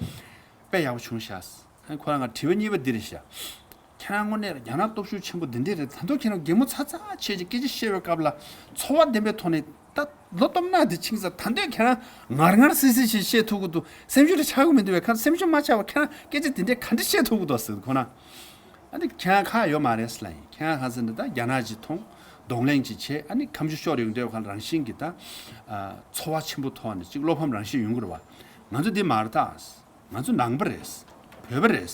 དཔེ་ཡག་པོ་བྱུང་ཤག་ཁོ་རང་ང་དྲི་བ་གཉིས་པ་འདི་རེད་ཤག་ཁྱེད་རང་དངོས་གནས་རྒྱ་ནག་སྟོབས་ཤུགས་ཆེན་པོ་འདི་འདྲས་རེད། ད་དུང་ཁྱེད་རང་གད་མོ་ཚ་ཚ་བྱས་ཀྱི་སྐད་ཆ་བཤད་པའི་སྐབས་ལ་ཚོར་བ་ལྡན་པའི་ཐོག་ནས་ད་ལོ་སྟོབས་ན་འདི་ཕྱིན་ཙང་ད་འདོད་ཁྱེད་རང་ངར་ངར་སི་སི་ཞིག་བཤད་ཐུབ་ཀྱི་འདུག་སེམས་ཤུགས་དེ་ཆག་གི་མི་འདུག་བས། ཁ་སེམས་ཤུགས་མ་ཆག་པར་ཁྱེད་རང་སྐད་ཆ་དེ་འདྲས་ག་འདྲས་བཤད་ཐུབ་ཀྱི་འདུག་ཟེར་ཁོ་ན། ཨ་ནི་ཁྱེད་རང་ཁག་ཡོད་མ་རེད་ཟེར་ལ་ཡིན། ཁྱེད་རང་གང་ཟེར་ན་ད་རྒྱ་ནག་ཅིག་མཐོང་། གདོང་ལེན་ཅིག་བྱས། ཨ་ནི་ཁ་མཆུ་ཤོར་ཡོང་དུས་ཁ་རང་བཞིན་གྱི་ད་ཚོར་བ་ཆེན་པོ་ཐོག་ནས་ཅིག་བློ་ཕམ་རང་བཞིན་ཡོང་གི་རེད་བ། ང་ཚོ་འདི་མ་རེད་ད། ང་ཚོ་ནང་པ་རེད། བོད་པ་རེད།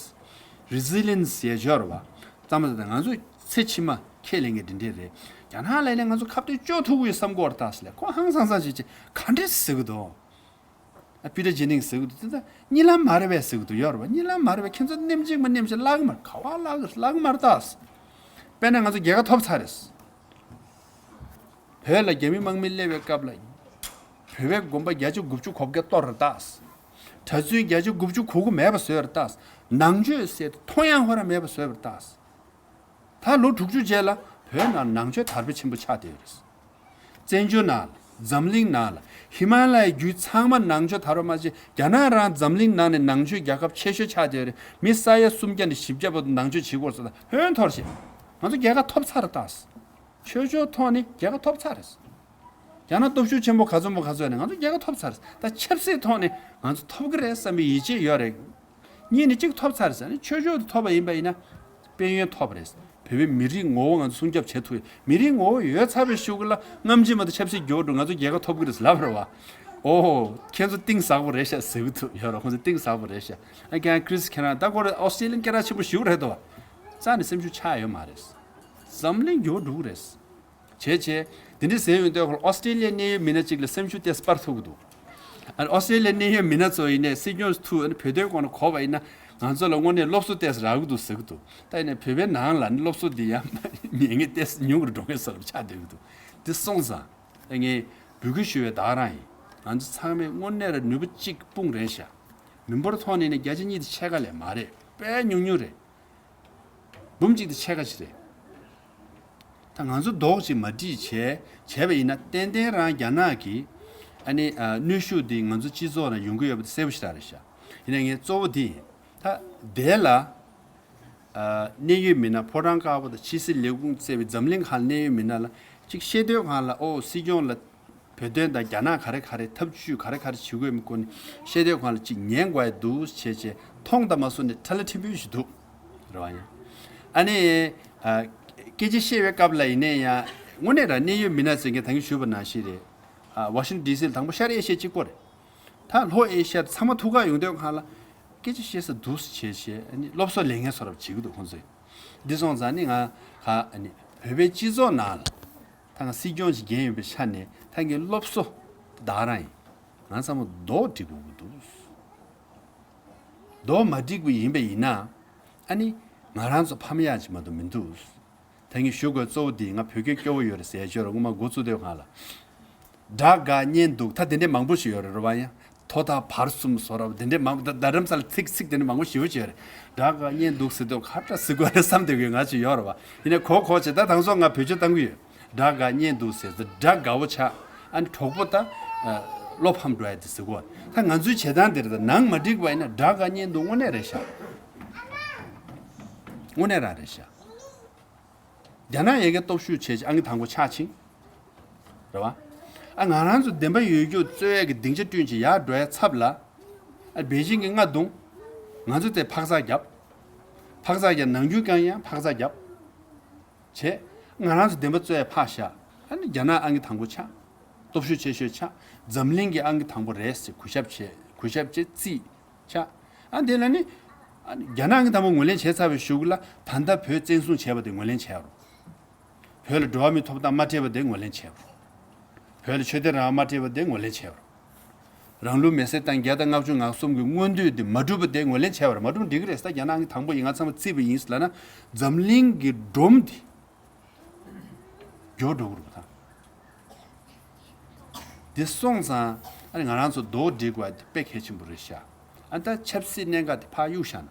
རི་ཟི་ལི་ཡན་སི་ཟེར་ཡ་ཅིག་ཡོད་རེད་བ། གཙང་མ་ད་ལྟ་ང་ཚོ་ཚེ་ཕྱི་མ་ཁས་ལེན་མཁན་དེ་འདྲས་རེད། རྒྱ་ནག་ལ་ནས་ང་ཚོ་ཁ་གཏད་གཅོག་ཐུབ་ཀྱི་ཡོད་བསམ་གྱི་ཡོད་རེད་ད་ཟེར་ལ་ཁོ་ཧང་སང་སང་བྱེད་ཅིག་ག་འདྲས་ཟེར་གྱི་འདུག་ཨ་པི་ཊར་ཇེ་ནིང་སི་ཟེར་གྱི་འདུག་དེ་ད་གཉིད་ལམ་མ་རེད་པས་ཟེར་གྱི་འདུག་ཡོད་རེད་བ། གཉིད་ལམ་མ་རེད་པས། ཁྱེད་ཚོ་སྣེམ་གཅིག་མ་སྣེམ་གཅིག་བརླག་གི་མ་རེད། ག་བ་བརླག་གི་བརླག་གི་མ་རེད་ད་ཟེར། དཔེར་ན་ང་ཚོ་རྒྱལ་ཁ་ཐོབ་ཚར་རེད། བོད་ལ་རྒྱ་མི་དམག་མི་སླེབས་པའི་སྐབས་ལ། བོད་པའི་དགོན་པ་བརྒྱ་ཆ་དགུ་བཅུ་གོ་བརྒྱད་གཏོར་རེད་ད། གྲྭ་བཙུན་བརྒྱ་ཆ་དགུ་བཅུ་གོ་དགུ་མེད་པ་བཟོས་རེད་ད། ནང་ཆོས་ཟེར་མཐོང་ཡང་ཧོ་ར་མེད་པ་བཟོས་པ་རེད་ད། ད་ལོ་དྲུག་ཅུ་རྗེས་ལ་བོད་ནང་ནང་ཆོས་དར་སྤེལ་ཆེན་པོ་ཆགས་བསྡད་ཡོད་རེད། བཙན་བྱོལ་ནང་ལ། འཛམ་གླིང་ནང་ལ། ཧི་མ་ལ་ཡའི་རྒྱུད་ཚང་མ་ནང་ཆོས་དར་བ་མ་ཟད་རྒྱ་ནག་རང་འཛམ་གླིང་ནང་ནས་ནང་ཆོས་རྒྱལ་ཁབ་ཆེ་ཤོས་ཆགས་བསྡད་ཡོད་རེད། མི་ས་ཡ་སུམ་བརྒྱ་ནས་བཞི་བརྒྱ་བར་དུ་ནང་ཆོས་བྱེད་ཀྱི་ཡོད་རེད་ཟེར་ད་ཧོན་འཐོར་བྱས། ང་ཚོ་རྒྱལ་ཁ་ཐོབ་ཚར་རེད་ད། ཆོས་ཕྱོགས་ཐོག་ནས་རྒྱལ་ཁ་ཐོབ་ཚར་རེད། རྒྱ་ནག་སྟོབས་ཤུགས་ཆེན་པོ་ག་ཚོད་མོ་ག་ཚོད་ནས་ང་ཚོ་རྒྱལ་ཁ་ཐོབ་ཚར་རེད། ད་ཆབ་སྲིད་ཐོག་ནས་ང་ཚོ་ཐོབ་ཀྱི་རེད་བསམ་པའི་ཡིད་ཆེས་ཡོད་རེད། གཉིས་ནས་གཅིག་ཐོབ་ཚར་རེད་ཟེར་ནས་ཆོས་ཕྱོགས་དུ་ཐོབ་པ་ཡིན་པ་ཡིན་ན། དཔལ་ཡོན་ཐོབ་པ་རེད། བོད་པའི་མི་རིགས་ངོ་བོ་ང་ཚོ་སྲུང་སྐྱོབ་བྱེད་ཐུབ་ཡོད། མི་རིགས་ངོ་བོ་ཡོད་ཚར་བའི་གཞུག་གུ་ལ་སྔ་ཕྱི་མ་གཏོགས་ཆབ་སྲིད་འགྱུར་བ་འགྲོ། ང་ཚོ་རྒྱལ་ཁ་ཐོབ་ཀྱི་རེད་ལབ་རེད་བ། ཨོ། ཁྱེད་ཚོ་གཏིང་ཟབ་པོ་རེད་ཤག་ཟེར་གི་འདུག་ཡོད་རེད། ཁོང་ཚོ་གཏིང་ཟབ་པོ་རེད་ཤག་ཨ་ཀྱང་ཁྲིས་ཁྱེད་རང་ད་ཁོ་རེ་ཨོ་སི་ཀྲི་ལི་ཡན་སྐད་གྲགས་ཆེན་པོ་ཞིག་རེད་དོ། རྩ་ནས་སེམས་ཤུགས་ཆག་ཡོད་མ་རེད། འཛམ་གླིང་འགྱུར་བ་འགྲོ་གི་རེད། བྱས་བྱས། དེ་འདྲ་ཟེར་ཡོང་དུས་ཨོ་སི་ཀྲི་ལི་ཡའི་གནད་ཡོད་མི་སྣ་གཅིག་ལ་སེམས་ཤུགས་ཏོག་ཙམ་སྤར་ཐུབ་ཀྱི་འདུག་ཨ་ཨོ་སི་ཀྲི་ལི་ཡའི་གནད་ཡོད་མི་སྣ་ཚོ་ཡིན་ནའི་སྲིད་སྐྱོང་ཐུག་ཨ་ནི་བོད་དོན་སྐོར་ནས་གོ་བ་ཡིན་ན་ང་ཚོ་ལ་དངོས་གནས་སློབ་གསོ་ཏོག་ཙམ་རག་གི་འདུག་ཟེར་གི་འདུག་ད་ཡིན་ནའི་བོད་པའི་ནང་ལ་ནི་སློབ་གསོ་འདི་ཡང་ཉན་མཁན་ཏོག་ཙམ་ཉུང་རུ་འགྲོ་མཁན་བཟོ་འདྲ་ཆགས་བསྡད་ཀྱི་འདུག་འདི་སོང་ཙང་། ད་ངས་འབོད་སྐུལ་ཞུ་བའི་བདག་རང་ཡིན། ང་ཚོ་ཚང་མས་དངོས་གནས་ར་ནུས་པ་གཅིག་སྤུངས་རན་ཤག་མི་འབོར་ཐོག་ནས་ནི་བརྒྱ་ཆ་གཉིས་དེ་ཕྱེད་ཀ་ལས་མ་རེད། དཔེ་ཉུང་ཉུང་རེད། འབུམ་གཅིག་དེ་ཕྱེད་ཀ་ཞིག་རེད། ད་ང་ཚོ་རྡོག་ཅིག་མ་སྒྲིག་བྱས་བྱས་པ་ཡིན་ན་ཏན་ཏན་རང་རྒྱ་ནག་གི་ཨ་ནི་ཨ་གནོན་ཤུགས་འདི་ང་ཚོ་སྤྱི་ཚོགས་ནང་ཡོང་གི་ཡོད་པ་དེ་གསལ་པོ་ཞེ་དྲག་རེད་ཤག་ཡིན་ན་ངས་གཙོ་བོ་འདི་ཡིན། ད་དེ་ལ་ཨ་གནད་ཡོད་མི་སྣ་ཕོ་བྲང་དཀར་པོ་དང་ཕྱི་སྲིད་ལས་ཁུངས་གཙོས་པའི་འཛམ་གླིང་ཁག་གནད་ཡོད་མི་སྣ་ལ་ཅིག་བཤད་དུས་སྒང་ལ་ཨོ་སྲིད་སྐྱོང་ལ། བོད་དོན་དང་རྒྱ་ནག་ག་རེ་ག་རེ་འཐབ་ཇུས་ག་རེ་ག་རེ་བྱེད་དགོས་མིན་སྐོར་ནས་བཤད་དུས་སྒང་ལ་ཅིག་ཉན་དགོས་ཡ་འདུག་བྱས་བྱས་མཐོང་དང་མ་སོང་ནས་ཁྲ་ལ་ཕྲན་བུ་ཞིག་འདུག་རེད་བ་ཡ། ཨ་ནི་ཨ་སྐད་ཆ་བཤད་པའི་སྐབས་ལ་ཡིན་ནའི་ཡང་དངོས་གནས་རང་གནད་ཡོད་མི་སྣ་ཟེར་མཁན་ད་གིན་ཞུས་པ་ནང་བཞིན་རེད། ཨ་ཝ་ཤིང་ཊོན་ཌི་སི་ལ་དང་པོ་ཤར་ཨེ་ཤི་ཡ་གཅིག་པོ་རེད། ད་ལྷོ་ཨེ་ཤི་ཡ་ཚང་མ་ཐུག་ག་ཡོང་དུས་སྒང་ལ་སྐད་ཆ་བཤད་ས་འདུག་བྱས་བྱས་ཨ་ནི་སློབ་གསོ་ལེན་མཁན་བཟོ་འདྲ་བྱེད་ཀྱི་འདུག་ཁོང་ཚོས། འདི་སོང་ཙང་ནི་ང་ག་ཨ་ནི་བོད་པའི་སྤྱི་ཚོགས་ནང་ལ། ད་ང་སྲིད་སྐྱོང་ཞིག་འགན་ཡོད་པའི་ཆ་ནས་ད་ངས་སློབ་གསོ་བདག་རང་ཡིན། ང་ཚང་མ་རྡོག་སྒྲིག་དགོས་ཀྱི་འདུག་རྡོག་མ་སྒྲིག་པ་ཡིན་པ་ཡིན་ན་ཨ་ནི་ང་རང་ཚོ་ཕམ་ཡག་ཅིག་མ་གཏོགས་མི་འདུག་ད་ངས་ཞུ་དགོས་གཙོ་བོ་འདི་ང་བོད་སྐད་སྐྱོ་བོ་ཡོད་རེད་ཟེར་ཞོར་སྔོན་མ་འགོ་བཙུགས་དུས་སྒང་ལ། དགྲ་དགའ་གཉེན་སྡུག་ད་དེ་འདྲས་མང་པོ་ཞིག་ཡོད་རེད་རེད་བ་ཡ། ཐོག་མཐའ་བར་གསུམ་བཟོ་འདྲ་དེ་འདྲས་མང་པོ་ད་རྡ་རམ་ས་ལ་ཚིག་ཚིག་དེ་འདྲས་མང་པོ་ཞེ་པོ་ཅིག་ཡོད་རེད། དགྲ་དགའ་གཉེན་སྡུག་ཟེར་དུས་ག་འདྲ་ཟེར་དགོས་རེད་བསམ་བསྡད་ཀྱི་ཡོད་ང་ཅིག་ཡོད་རེད་བ། ཡིན་ནའི་གོ་གོ་བྱས་ད་དང་སོ་ང་བེད་སྤྱོད་བཏང་གི་ཡོད། དགྲ་དགའ་གཉེན་སྡུག་ཟེར་དུས་དགྲ་དགའ་བོ་ཆགས། ཨ་ནི་གྲོགས་པོ་ད་བློ་ཕམ་འགྲོ་ཡ་དེ་ཟེར་གོ། ད་ང་ཚོའི་བྱེད་སྟངས་དེ་རེད། ད་ནང་མ་འགྲིག་པ་ཡིན་ན་དགྲ་དགའ་གཉེན་སྡུག་དངོས་གནས་རེད་ཤག་དངོས་གནས་རང་རེད་ཤག་རྒྱ་ནག་ཡ་གི་སྟོབས་ཤུགས་ཆེ་ཆེ་ཨང་ཀི་དང་པོ་ཆགས་ཕྱིན། རེད་བ། ཨ་ང་རང་ཚོ་བདེན་པ་ཡོད་རྒྱུ་རྩོད་ཡ་གི་སྡིངས་ཆ་བསྐྲུན་ཅིག་ཡར་འགྲོ་ཡ་ཚབ་ལ། ཨ་པེ་ཅིང་གི་རྔ་རྡུང་། ང་ཚོ་དེ་འཕག་འཚག་བརྒྱབ། འཕག་འཚག་བརྒྱབ་ནང་ཁུལ་གང་ཡང་འཕག་འཚག་བརྒྱབ། བྱས། ང་རང་ཚོ་བདེན་པ་རྩོད་ཡ་ཕར་བཞག་ཨ་ནི་རྒྱ་ནག་ཨང་ཀི་དང་པོ་ཆགས། སྟོབས་ཤུགས་ཆེ་ཤོས་ཆགས། འཛམ་གླིང་གི་ཨང་ཀི་དང་པོ་རེད་ཟེར་གུས་ཞབས་བྱས། གུས་ཞབས་བྱས་རྩིས་ཆགས། ཨ་དེ་ལ་ནི་ཨ་ནི་རྒྱ་ནག་གིས་དང་པོ་ངོས་ལེན་བྱས་ཚར་བའི་གཞུག་ལ། ད་ལྟ་བོད་བཙན་བཟུང་བྱས་པ་དེ་ངོས་ལེན་བྱས་རོགས། བོད་ལ་འགྲོ་བ་མིའི་ཐོབ་ཐང་མ་སྤྲད་པ་དེ་ངོས་ལེན་བྱས་རོགས། བོད་ལ་ཆོས་དད་རང་དབང་མ་སྤྲད་པ་དེ་ངོས་ལེན་བྱས་རོགས། རང་ལུགས་མེ་སྲེག་བཏང་བརྒྱ་དང་ལྔ་བཅུ་ང་གསུམ་གྱི་སྔོན་དུས་དེ་མ་འགྲུབ་པ་དེ་ངོས་ལེན་བྱས་པ་རེད། མ་འགྲུབ་འགྲིག་གི་རེད། ད་རྒྱ་ནག་གིས་དང་པོ་ཡིན། ང་ཚང་མ་རྩིས་པ་ཡིན་ལབ་ན། འཛམ་གླིང་གི་སྒྲོམ་དེ་མགྱོགས་འགྲོ་གི་རེད་ད། དེ་སོང་ཙང་ཨ་ནི་ང་རང་ཚོ་རྡོག་སྒྲིལ་དགོས་པ་དེ་དཔེ་གལ་ཆེན་པོ་རེད་ཤག། ཨ་ད་ཆབ་སྲིད་གནད་འགག་དེ་ཕར་གཡུག་བཞག་ན།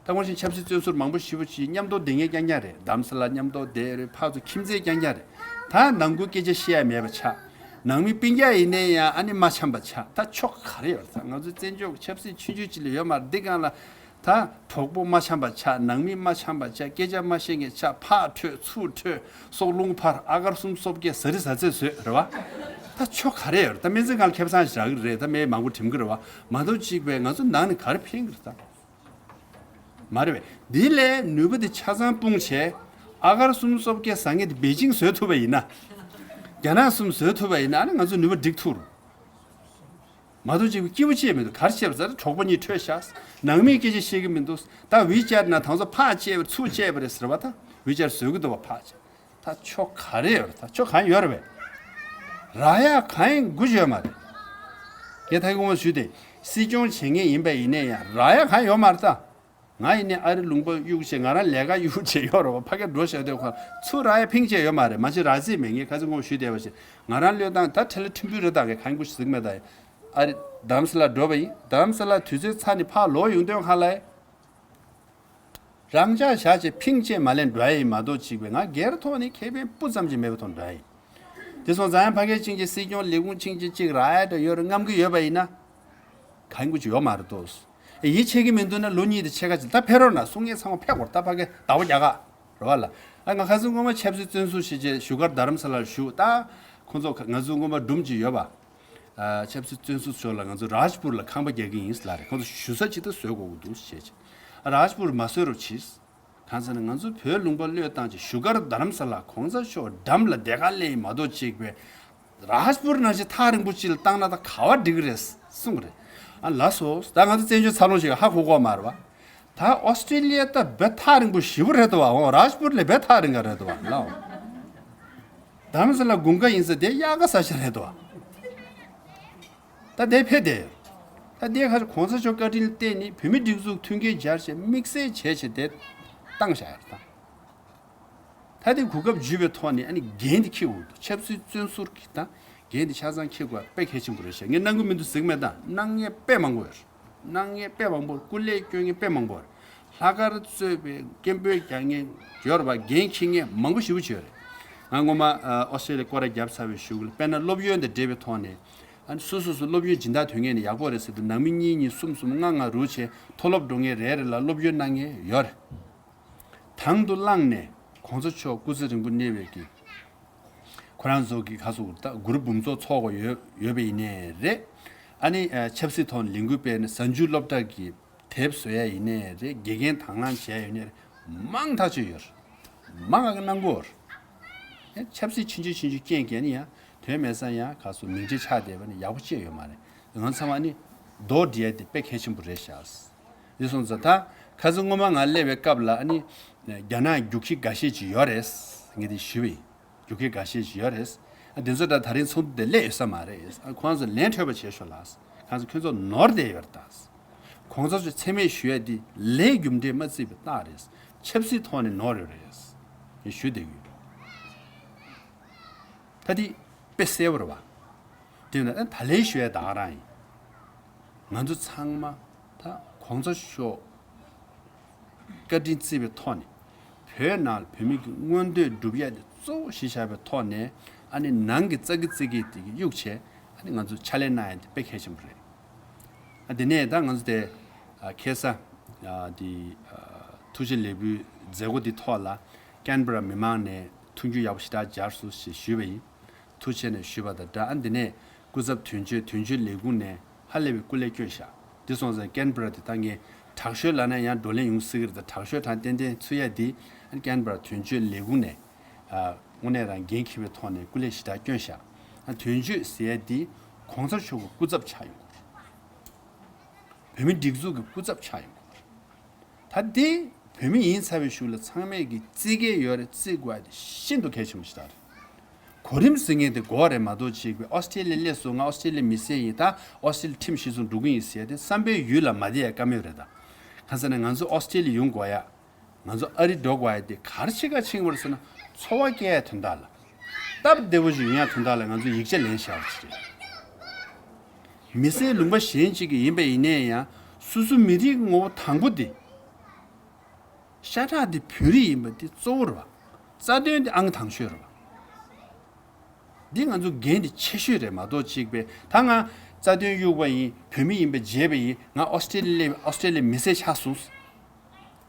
ད་དངོས་གཞི་ཆབ་སྲིད་བཙོན་ཟུར་མང་པོ་ཞེ་པོ་ཅིག་མཉམ་དུ་བསྡད་མཁན་རྐྱང་རྐྱང་རེད། རྡ་རམ་ས་ལ་མཉམ་དུ་བསྡད་རེད། ཕར་ཚུར་ཁྱིམ་མཚེས་རྐྱང་རྐྱང་རེད། ད་ནང་ཁུལ་སྐད་ཆ་བཤད་ཡ་མེད་པ་ཆགས། ནང་མི་སྤུན་ཀྱག་ཡིན་ནའི་ཡང་ཨ་ནི་མ་འཆམ་པ་ཆགས། ད་ཆོ་ག་རེ་ཡོད་རེད། ད་ང་ཚོའི་བཙན་བྱོལ་གྱི་ཆབ་སྲིད་ཆུང་ཆུང་ཅིག་ལས་ཡོད་མ་རེད། འདི་སྒང་ལ་ད་གྲོགས་པོ་མ་འཆམ་པ་ཆགས། ནང་མི་མ་འཆམ་པ་ཆགས། སྐད་ཆ་མ་བཤད་མཁན་ཆགས། ཕར་ཁྲོས་ཚུར་ཁྲོས། སྲོག་རླུང་འཕར། ཨ་གར་གསུམ་སོབ་ཀས་ཟ་རི་ཟ་ཚེ་བཟོས་རེད་བ། ད་ཆོ་ག་རེ་ཡོད་རེད། ད་སྨན་རྩིས་ཁང་ལ་ཁེ་བཟང་ཞིག་རག་གི་རེད། ད་སྨན་མང་པོ་འགྲིམ་གི་རེད་བ། མ་གཏོགས་གཅིག་པས་ང་ཚོ་ནང་ནས་ག་རེ་ཕན་གི་རེད་ད། མ་རེད་པས། འདི་ལས་ནུས་པ་དེ་ཆ་ཚང་སྤུངས་བྱས། ཨ་གར་གསུམ་སོབ་ཀས་ཟ་མཁན་དེ་པེ་ཅིང་བཟོས་ཐུབ་པ་ཡིན་ན། རྒྱ་ནག་གསུམ་བཟོས་ཐུབ་པ་ཡིན་ན། ཨ་ནི་ང་ཚོ་ནུས་པ་འགྲིག་ཐུབ་རེད། མ་གཏོགས་གཅིག་པུ་སྐྱིད་པོ་ཅིག་མི་འདུག། ག་རེ་བྱས་པ་ཟེར། གྲོགས་པོ་གཉིས་ཁྲོས་ཤག། ནང་མིས་སྐད་ཆ་བཤད་གི་མི་འདུག། ད་ཝི་ཅེཊ་ནང་དང་ཚོ་ཕར་བཅད་པ་རེད། ཚུར་བཅད་པ་རེད་ཟེར་བ། ད་ཝི་ཅེཊ་བཟོ་གི་འདུག་བ། ཕར་བཅད། ད་ཆོ་ག་རེ་ཡོད་རེད། ད་ཆོ་གང་ཡོད་རེད་པས། རག་ཡག་གང་ཡང་དགོས་ཡོད་མ་རེད། ངས་ད་གིན་སྔོན་མ་ཞུས་ཏེ། སྲིད་སྐྱོང་བྱེད་མཁན་ཡིན་པ་ཡིན་ནའི་ཡང་རག་ཡག་གང་ཡོད་མ་རེད་ད། ང་ཡིན་ནའི་ཨ་རི་ལུང་པ་གཡུག་བྱས། ང་རང་ལས་ཀ་གཡུག་བྱས་ཡོད་རེད་བ། ཕ་གིར་འགྲོ་བཞག་དུས་ཁོ་ཚུར་རག་ཡག་ཕིང་བྱས་ཡོད་མ་རེད། མ་གཞི་རག་རྩིས་མེད། ངས་ཁ་སང་སྔོན་མ་ཞུས་བསྡད་པ་བཞིན། ང་རང་བློས་བཏང་། ད་ཁྲེ་ལ་ཕྲན་བུ་རེད། ད་གིན་གང་དགོས་ཞིག་ཟིག་མེད་ད། ཨ་རི་རྡ་རམ་ས་ལ་འགྲོ་བ་ཡིན། རྡ་རམ་ས་ལ་དུས་ཚོད་ཚར་ནས་ཕར་ལོག་ཡོང་དུས་ཁ་ལ། རང་འཇགས་བཞག་བྱས་ཕིང་བྱས་མ་ལེན་འགྲོ་ཡ་ཡིན་མ་གཏོགས། གཅིག་པའི་ང་སྒེར་ཐོག་ནས་ཁེ་ཕན་སྤུ་ཙམ་ཅིག་མེད་པ་ཐོག་འགྲོ་ཡ་ཡིན། དེ་སོང་ཙང་ཡང་ཕ་གིར་ཕྱིན་བྱས་སྲིད་སྐྱོང་ལས་ཁུངས་ཕྱིན་བྱས་གཅིག་རག་ཡ་འདྲ་ཡོད་རེད་རྔམ་གྱི་ཡོད་པ་ཡིན་ན། གང་དགོས་ཅིག་ཡོད་མ་རེད་དོ། ཡིད་ཆེས་ཀྱི་མི་འདུག་ན་ལོ་གཉིས་དང་ཕྱེད་ཀ་ཅིག་ད་ཕེབས་རོགས་གནང་། གསུང་མཁན་ཚང་མ་ཕེབས་དགོས་རེད། ད་ཕ་གིར་ཟླ་བ་བརྒྱ་ཁ་རེད་བ་ལ། ཨ་ང་ཁ་སང་སྔོན་མ་ཆབ་སྲིད་བཙོན་ཟུར་བྱས་བྱས་བཞུགས་སྒར་རྡ་རམ་ས་ལར་བཞུགས། ད་ཁོང་ཚོ་ང་ཚོའི་སྔོན་མ་སྒྲུང་ཅིག་ཡོད་པ། ཨ་ཆབ་སྲིད་བཙོན་ཟུར་ཞོར་ལ་ང་ཚོ་རཱཇ་པུར་ལ་ཁང་པ་རྒྱག་གི་ཡིན་ལབ་རེད། ཁོང་ཚོ་ཞུ་ས་ཅིག་ད་བཟོ་དགོས་ཀྱི་འདུག་བྱས་བྱས། ཨ་རཱཇ་པུར་མ་བཟོས་རོགས་གྱིས། གང་ཟེར་ན་ང་ཚོ་བོད་ལུང་པ་བློས་བཏང་བྱས་བཞུགས་སྒར་རྡ་རམ་ས་ལ་གོང་ས་མཆོག་འགྲམ་ལ་སྡེ་ཁག་སླེབས་ཡིན་མ་གཏོགས། གཅིག་པའི་རཱཇ་པུར་ནང་བཞིན་ཐག་རིང་པོ་ཅིག་ལ་བཏང་ན་ད་ག་པར་འགྲིག་གི་རེད་གསུང་གི་རེད། ཨ་ལགས་སོ། ད་ང་ཚོ་བཙན་བྱོལ་འཚར་ལོངས་ཤིག་ཧ་གོ་གོ་མ་རེད་བ། ད་ཨོ་སི་ཀྲི་ལི་ཡ་ད་དཔེ་ཐག་རིང་པོ་ཞེ་པོ་རེད་དོ་བ། འོ་རཱཇ་པུར་ལས་དཔེ་ཐག་རིང་ག་རེད་དོ་བ་ལགས། རྡ་རམ་ས་ལ་དགུན་ཁ་ཡིན་ས་དེ་དབྱར་ཁ་ས་ཆ་རེད་དོ་བ། ད་དེ་ཕེབས་བསྡད་ཡོད། ད་དེ་ཁ་གོང་ས་མཆོག་བཀའ་དྲིན་བརྟེན་ནས་བོད་མི་སྒྲིག་འཛུགས་མཐུན་རྐྱེན་སྦྱར་བྱས་དམིགས་བསལ་བྱས་བྱས་དེ་བཏང་བཞག་ཡོད་ད། ད་དེ་གོ་སྐབས་འཇུས་པའི་ཐོག་ནས་ཨ་ནི་འགན་དེ་འཁྱེར་དགོས་འདུག། ཆབ་སྲིད་བཙོན་ཟུར་གྱི་ད་འགན་དེ་ཆ་ཚང་འཁྱེར་དགོས་པ་དཔེ་གལ་ཆེན་པོ་རེད་ཤག། ངས་གནང་གི་མི་འདུག་ཟེར་གི་མེད། ད་གནང་མཁན་དཔེ་མང་པོ་ཡོད་རེད། གནང་མཁན་དཔེ་མང་པོ་རེད། སྐུ་ལས་སྐྱོན་མཁན་དཔེ་མང་པོ་རེད། ལྷག་དཀར་གཙོས་པའི་སྐད་འབོད་རྒྱག་མཁན་ཡོད་རེད་པ། འགན་འཁྱེར་མཁན་མང་པོ་ཞེ་པོ་ཅིག་ཡོད་རེད། ང་སྔོན་མ་ཨོ་སི་ཀྲི་ལི་ཡ་སྐོར་ར་བརྒྱབ་ཚར་བའི་གཞུག་ལ། དཔེར་ན་སློབ་ཡོན་དང་འབྲེལ་བའི་ཐོག་ནས། ཨ་ནི་སོ་སོ་སོ་སློབ་ཡོན་སྦྱིན་བདག་དོན་གཉེར་ནས་ཡག་པོ་རེད་ཟེར་དུས། ནང་མི་གཉིས་གཉིས་གསུམ་གསུམ་ལྔ་ལྔ་རུ་བྱས། མཐོ་སློབ་འགྲོ་མཁན་རེ་རེ་ལ་སློབ་ཡོན་གནང་མཁན་ཡོད་རེད། དང་དུ་བླངས་ནས་གོང་ས་མཆོག་སྐུ་ཚེ་རིང་པོ་གནས་པའི་གི། ཁོ་རང་ཚོ་གི་ཁ་སོ་ད་གུ་རུབ་འབུམ་ཚོགས་ཚོགས་དགོས་ཡོད་ཡོད་པ་ཡིན་ནའི་རེད། ཨ་ནི་ཨ་ཆབ་སྲིད་ཐོག་ནས་ལས་འགུལ་སྤེལ་ནས་གཟའ་མཇུག་སློབ་གྲྭ་གི་དེབ་བཟོ་ཡ་ཡིན་ནའི་རེད། དགེ་རྒན་དང་བླངས་བྱས་ཡོད་ནའི་རེད། མང་ཐག་ཆོད་ཡོད་རེད། མང་ང་གི་གནང་གོ་རེད། ཆབ་སྲིད་ཆུང་ཆུང་ཆུང་ཆུང་རྐྱེན་གྱིས་ནི་ཡང་དོན་མེད་ས་ཡང་ཁ་སོ་མིང་ཁྲི་ཆགས་བསྡད་པ་ནི་ཡག་པོ་ཅིག་ཡོད་མ་རེད། ང་ཚང་མ་ནི་རྡོག་སྒྲིལ་ཡ་དེ་དཔེ་གལ་ཆེན་པོ་རེད་ཤག། འདི་སོང་ཙང་ད་ཁ་སང་སྔོན་མ་ང་སླེབས་པའི་སྐབས་ལ་ཨ་ནི་རྒྱ་ནག་རྒྱུག་ཁྱི་འགའ་ཤས་ཅིག་ཡོད་རེད། ངས་དེ་ཞུས་པ་ཡིན། རྒྱུག་ཁྱི་འགའ་ཤས་ཅིག་ཡོད་རེད། ཨ་དེ་ཚོ་ད་ད་རིང་ཚོགས་འདུ་དེ་སླེབས་ཡོད་ས་མ་རེད། ཨ་ཁོང་ཚོ་ལན་འཕྲོད་པ་བྱས་ཤོག་ལགས། ཁོང་ཚོ་ཁྱོད་ཚོ་ནོར་བསྡད་ཡོད་རེད་ད། གོང་ས་མཆོག་མཚན་སྨད་ཞུ་ཡ་དེ་ལས་རྒྱུ་འབྲས་མ་བརྩིས་པའི་རྟགས་རེད། ཆབ་སྲིད་ཐོག་ནས་ནོར་ཡོད་རེད། ངས་ཞུ་བསྡད་ཀྱི་ཡོད། ད་དེ་དཔེ་གསལ་པོ་རེད་བ། དེ་ན་ད་ལན་ཞུ་ཡ་ད་ག་རང་ཡིན། ང་ཚོ་ཚང་མ་ད་གོང་ས་མཆོག་བཀའ་དྲིན་བརྩི་བའི་ཐོག་ནས། བོད་ནང་ལ་བོད་མི་གི་མངོན་འདོད་སྒྲུབ་ཡ་དེ་གཙོ་བོ་གཞི་བཞག་པའི་ཐོག་ནས། ཨ་ནི་ནང་གི་ཙག་གི་ཙིག་གི་དེ་གི་གཡུག་བྱས། ཨ་ནི་ང་ཚོ་ཕྱག་ལས་གནང་ཡ་དེ་དཔེ་གལ་ཆེན་པོ་རེད། ཨ་དེ་ནས་ད་ང་ཚོ་དེ་ཨ་ཁ་སང་ཨ་དེ་ཨ་ཐུགས་རྗེ་ལེགས་འབུལ་མཛད་སྒོ་འདི་ཐོག་ལ་ཀན་བྷ་ར་མི་མང་ནས་མཐུན་འགྱུར་ཡག་པོ་ཞེ་དྲག་སྦྱར་སོང་ཞེས་ཞུས་པ་ཡིན། ཐུགས་རྗེ་ཆེ་ཞུས་པ་དང་སྦྲགས། ཨ་འདི་ནས་སྐུ་ཚབ་དོན་གཅོད་དོན་གཅོད་ལས་ཁུངས་ནས་ཧ་ལས་པའི་སྐུ་ལས་བསྐྱོན་ཤག། འདི་སོང་ཙང་ཀན་བྷ་ར་དེ་ད་ངས་དྲག་ཤོས་ལབ་ན་ཡང་བགྲོ་གླེང་ཡོང་སྲིད་ཀྱི་རེད། ད་དྲག་ཤོས་དང་ཏན་ཏན་ཚུད་ཡ་དེ་ཨ་ནི་ཀན་བྷ་ར་དོན་གཅོད་ལས་ཁུངས་ནས་ཨ་དངོས་གནས་རང་འགན་འཁྱེར་བའི་ཐོག་ནས་སྐུ་ལས་ཞེ་དྲག་བསྐྱོན་ཤག། ཨ་དོན་གཅོད་ཟེར་ཡ་དེ་གོང་ས་མཆོག་གི་སྐུ་ཚབ་ཆགས་ཡོང་གི་རེད། བོད་མི་སྒྲིག་འཛུགས་ཀྱི་སྐུ་ཚབ་ཆགས་ཡོང་གི་རེད། ད་དེ་བོད་མི་ཡིན་ཚར་བའི་གཞུག་ལ་ཚང་མས་ཀྱི་བརྩི་གི་ཡོད་རེད། བརྩི་དགོས་ཡ་དེ་ཤིན་ཏུ་གལ་ཆེན་པོ་ཞིག་རེད། གོ་རིམ་ཟེར་མཁན་དེ་དགོས་རེད་མ་གཏོགས། གཅིག་པའི་ཨོ་སི་ཀྲི་ལི་ཡ་སླེབས་སོང་། ང་ཨོ་སི་ཀྲི་ལི་ཡ་མི་སེར་ཡིན། ད་ཨོ་སི་ཀྲི་ལི་ཡ་ཁྲིམས་གཞི་བཟུང་འགྲོ་གི་ཡིན་ཟེར་ཡ་དེ་བསམ་པའི་ཡུལ་ལ་མ་བསྡད་ཡ་དཀའ་མོ་རེད། ད་གང་ཟེར་ན་ང་ཚོ་ཨོ་སི་ཀྲི་ལི་ཡ་ཡོང་དགོས་ཡ། ང་ཚོ་ཨ་རི་འགྲོ་དགོས་ཡ་དེ་ག་རེ་བྱེད་ག་ཕྱིན་པ་རེད་ཟེར་ན། འཚོ་བ་སྐྱེལ་ཡ་དོན་དག་ལ། སྟབས་བདེ་པོ་ཞིག་ཡོང་ཡ་དོན་དག་ལ་ང་ཚོ་ཡིག་ཆ་ལེན་བཞག་པ་ཞིག་རེད། མི་སེར་ལུང་པ་གཞན་ཅིག་གི་ཡིན་པ་ཡིན་ནའི་ཡང་སོ་སོ་མི་རིགས་ངོ་བོ་དང་པོ་དེ། ཤ་ཁྲག་དེ་བོད་རིགས་ཡིན་པ་དེ་གཙོ་བོ་རེད་བ། རྩ་དོན་དེ་ཨང་དང་ཤོས་རེད་བ། འདི་ང་ཚོ་འགན་དེ་ཆེ་ཤོས་རེད་མ་གཏོགས། གཅིག་པའི་ད་ང་རྩ་དོན་གཡུག་པ་ཡིན། བོད་མི་ཡིན་པ་བརྗེད་པ་ཡིན། ང་ཨོ་སི་ཀྲི་ལི་ཡ་ཨོ་སི་ཀྲི་ལི་ཡ་མི་སེར་ཆགས་སོང་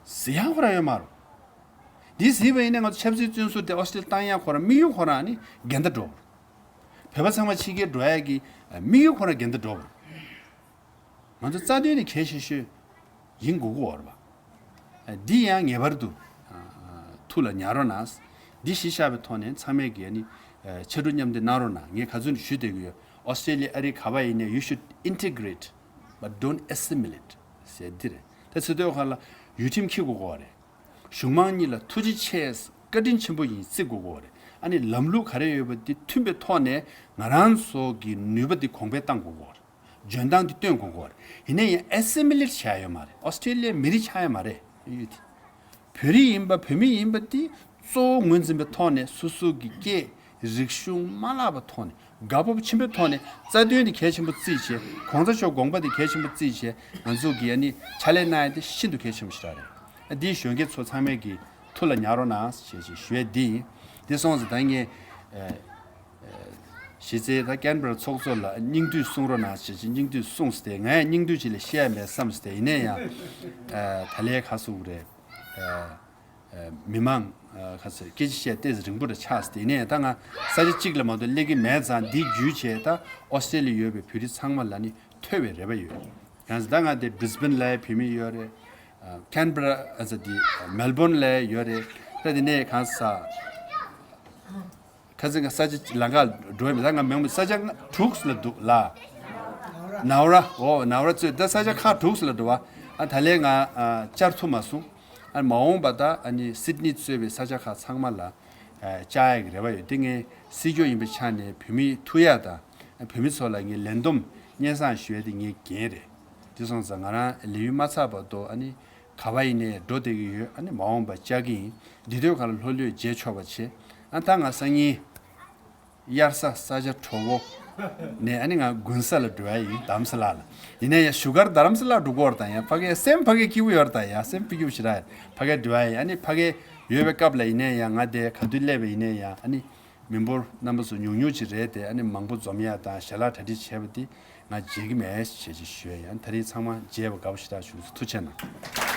ཟེར་ཡ་ཁོ་རང་ཡོད་མ་རེད། འདི་ཟེར་བ་ཡིན་ན་ང་ཚོ་ཆབ་སྲིད་བཙོན་ཟུར་དེ་ཨོ་སི་ཀྲི་ལི་ཡ་བཏང་ཡ་ཁོ་རང་དམིགས་ཡུལ་ཁོ་རང་ནི་འགལ་ཟླ་འགྲོ་བ་རེད། བོད་པ་ཚང་མ་ཕྱི་རྒྱལ་འགྲོ་ཡ་གི་དམིགས་ཡུལ་ཁོ་རང་འགལ་ཟླ་འགྲོ་བ་རེད། ང་ཚོ་རྩ་དོན་ནི་གལ་ཆེ་ཤོས་ཡིན་དགོས་ཀྱི་ཡོད་རེད་པ། འདི་ཡང་ངེས་པར་དུ་ཐུགས་ལ་ཉར་རོགས་གནང་། འདི་གཞི་བཞག་པའི་ཐོག་ནས་ཚང་མས་ཀྱིས་ནི་ཕྱར་གྲུ་མཉམ་འདེགས་གནང་རོགས་གནང་། ངས་ག་ཚོད་ཞུ་བསྡད་ཀྱི་ཡོད། ཨོ་སི་ཀྲི་ལི་ཡ་ཨ་རི་ག་པར་ཡིན་ནའི་you should integrate but don't assimilate ཟེར་འདི་རེད། ད་ཚེ་སྟོད་ཁ་ལ་ཡུལ་ཁྲིམས་འཁྱེར་དགོས་ཀྱི་ཡོད་རེད། གཞུང་མང་གཉིས་ལ་ཐུགས་རྗེ་ཆེ། བཀའ་དྲིན་ཆེན་པོ་ཡིན་བརྩི་དགོས་ཀྱི་ཡོད་རེད། ཨ་ནི་ལམ་ལུགས་ག་རེ་ཡོད་པ་འདི་མཐུན་པའི་ཐོག་ནས་ང་རང་ཚོ་གི་ནུས་པ་འདི་གོང་འཕེལ་བཏང་དགོས་ཀྱི་ཡོད་རེད། འཇོན་ཐང་འདི་སྟོན་དགོས་ཀྱི་ཡོད་རེད། ཡིན་ན་ཡང་ཨེ་སི་མི་ལེ་ཊི་བྱས་ཡོད་མ་རེད། ཨོ་སི་ཀྲི་ལི་ཡའི་མི་རིགས་ཆགས་ཡོད་མ་རེད། ཡུལ་དེ་བོད་རིགས་ཡིན་པ་བོད་མི་ཡིན་པ་འདི་གཙོ་བོ་ངོས་འཛིན་པའི་ཐོག་ནས་སོ་སོ་གི་སྐད་རིག་གཞུང་མ་བརླག་པའི་ཐོག་ནས། དགའ་སྤོབས་ཆེན་པོའི་ཐོག་ནས་རྩ་དོན་འདི་གལ་ཆེན་པོ་བརྩིས་བྱས། གོང་ས་མཆོག་དགོངས་པ་འདི་གལ་ཆེན་པོ་བརྩིས་བྱས། ང་ཚོ་གིས་ཨ་ནི་ཕྱག་ལས་གནང་ཡ་དེ་ཤིན་ཏུ་གལ་ཆེན་པོ་ཞིག་རེད། ཨ་འདིའི་གཞོན་སྐྱེས་ཚོ་ཚང་མས་ཀྱིས་ཐུགས་ལ་ཉར་རོགས་གནང་ཞེས་ཞེས་ཞུ་ཡ་འདི་ཡིན། འདི་སོང་ཙང་ད་ངས་ཨ་ཨ་གཞི་རྩའི་ད་ཀན་བྷ་ར་ཚོགས་གཙོ་ལ་སྙིང་བསྡུས་གསུང་རོགས་གནང་ཞེས་ཞེས་སྙིང་བསྡུས་གསུངས་ཏེ། ང་ཡང་སྙིང་བསྡུས་ཅིག་ལས་བཤད་ཡ་མེད་བསམས་ཏེ། ཡིན་ནའི་ཡང་ཨ་ད་ལས་ཁ་སུ་རེད། ཨ་ཨ་མི་མང་ཨ་ཁ་ཚོས་སྐད་ཆ་བཤད་ཏེ་རིང་པོ་རེ་ཆགས་ཏེ། ནས་ད་ང་ས་ཆ་གཅིག་ལ་མ་གཏོགས་སླེབས་ཀྱི་མེད་ཙང་། འདི་བརྒྱུད་བྱས་ད་ཨོ་སི་ཀྲི་ལི་ཡ་ཡོད་པའི་བོད་རིགས་ཚང་མ་ལ་ནི་ཐོས་པའི་རེ་བ་ཡོད། ཡང་ད་ང་དེ་བྷི་རི་སི་བན་ལ་བོད་མི་ཡོད་རེད། ཨ་ཀན་བྷ་ར་ཨ་ཙི་དེ་མེལ་བོན་ལ་ཡོད་རེད། ད་དེ་ནས་གང་ས། ཁ་སང་ང་ས་ཆ་ལམ་ཁ་འགྲོ་ཡི་མེད། ད་ང་མེལ་བོན་ས་ཆ་ལྔ་དྲུག་ལ་འདུག་ལ། ནའོ་ར། ཨོ་ནའོ་ར་གཙོས་ད་ས་ཆ་ཁག་དྲུག་ལ་འགྲོ་བ། ཨ་ད་ལས་ང་ཨ་བཅར་ཐུབ་མ་སོང་། ཨ་མ་འོངས་པ་ད་ཨ་ནི་སིད་ནི་གཙོས་པའི་ས་ཆ་ཁག་ཚང་མ་ལ་ཨ་བཅར་ཡག་གི་རེ་བ་ཡོད། དེ་ངས་སྲིད་སྐྱོང་ཡིན་པའི་ཆ་ནས་བོད་མི་ཐུག་ཡག་དང་། ཨ་བོད་མི་ཚོ་ལ་ངས་ལན་འདེབས་སྙན་སེང་ཞུ་ཡ་དེ་ངའི་འགན་རེད། དེ་སོང་ཙང་ང་རང་ལས་ཡུན་མ་ཚར་བར་དུ་ཨ་ནི་ག་པར་ཡིན་ནའི་འགྲོ་བསྡད་ཀྱི་ཡོད། ཨ་ནི་མ་འོངས་པ་བཅར་གྱི་ཡིན། འདི་དུས་ག་ལ་ལྷོད་ལྷོད་མཇལ་ཆོག་པ་བྱེད། ཨ་ད་ང་སང་ཉིན་དབྱར་ས་ས་ཆ་དྲོ་པོ་ནས་ཨ་ནི་ང་དགུན་ས་ལ་འགྲོ་ཡ་ཡིན། རྡ་རམ་ས་ལ་ལ། ཡིན་ན་ཡང་བཞུགས་སྒར་རྡ་རམ་ས་ལ་འགྲོ་གི་ཡོད་རེད། ད་ཡང་ཕ་གིར་སེམས་ཕ་གིར་སྐྱིད་པོ་ཡོད་རེད། ད་ཡང་སེམས་སྐྱིད་པོ་ཞེ་དྲག་ཕ་གིར་འགྲོ་ཡ་ཡིན། ཨ་ནི་ཕ་གིར་ཡོད་པའི་སྐབས་ལ་ཡིན་ན་ཡང་། ང་དེ་ག་དུས་སླེབས་པ་ཡིན་ན་ཡང་ཨ་ནི་མི་འབོར་རྣམ་པ་ཚོ་ཉུང་ཉུང་ཅིག་རེད་དེ། ཨ་ནི་མང་པོ་འཛོམས་ཡ་དང་ཞལ་ལག་གྲ་སྒྲིག་བྱས་པ་དེ་ང་བརྗེད་ཀྱི་མེད་ཞེས་ཅིག་ཞུ་ཡ་ཡིན། ད་རེས་ཚང་མ་མཇལ་བ་དགའ་པོ་ཞེ་དྲག་བྱུང་སོང་། ཐུགས་རྗེ་གནང་།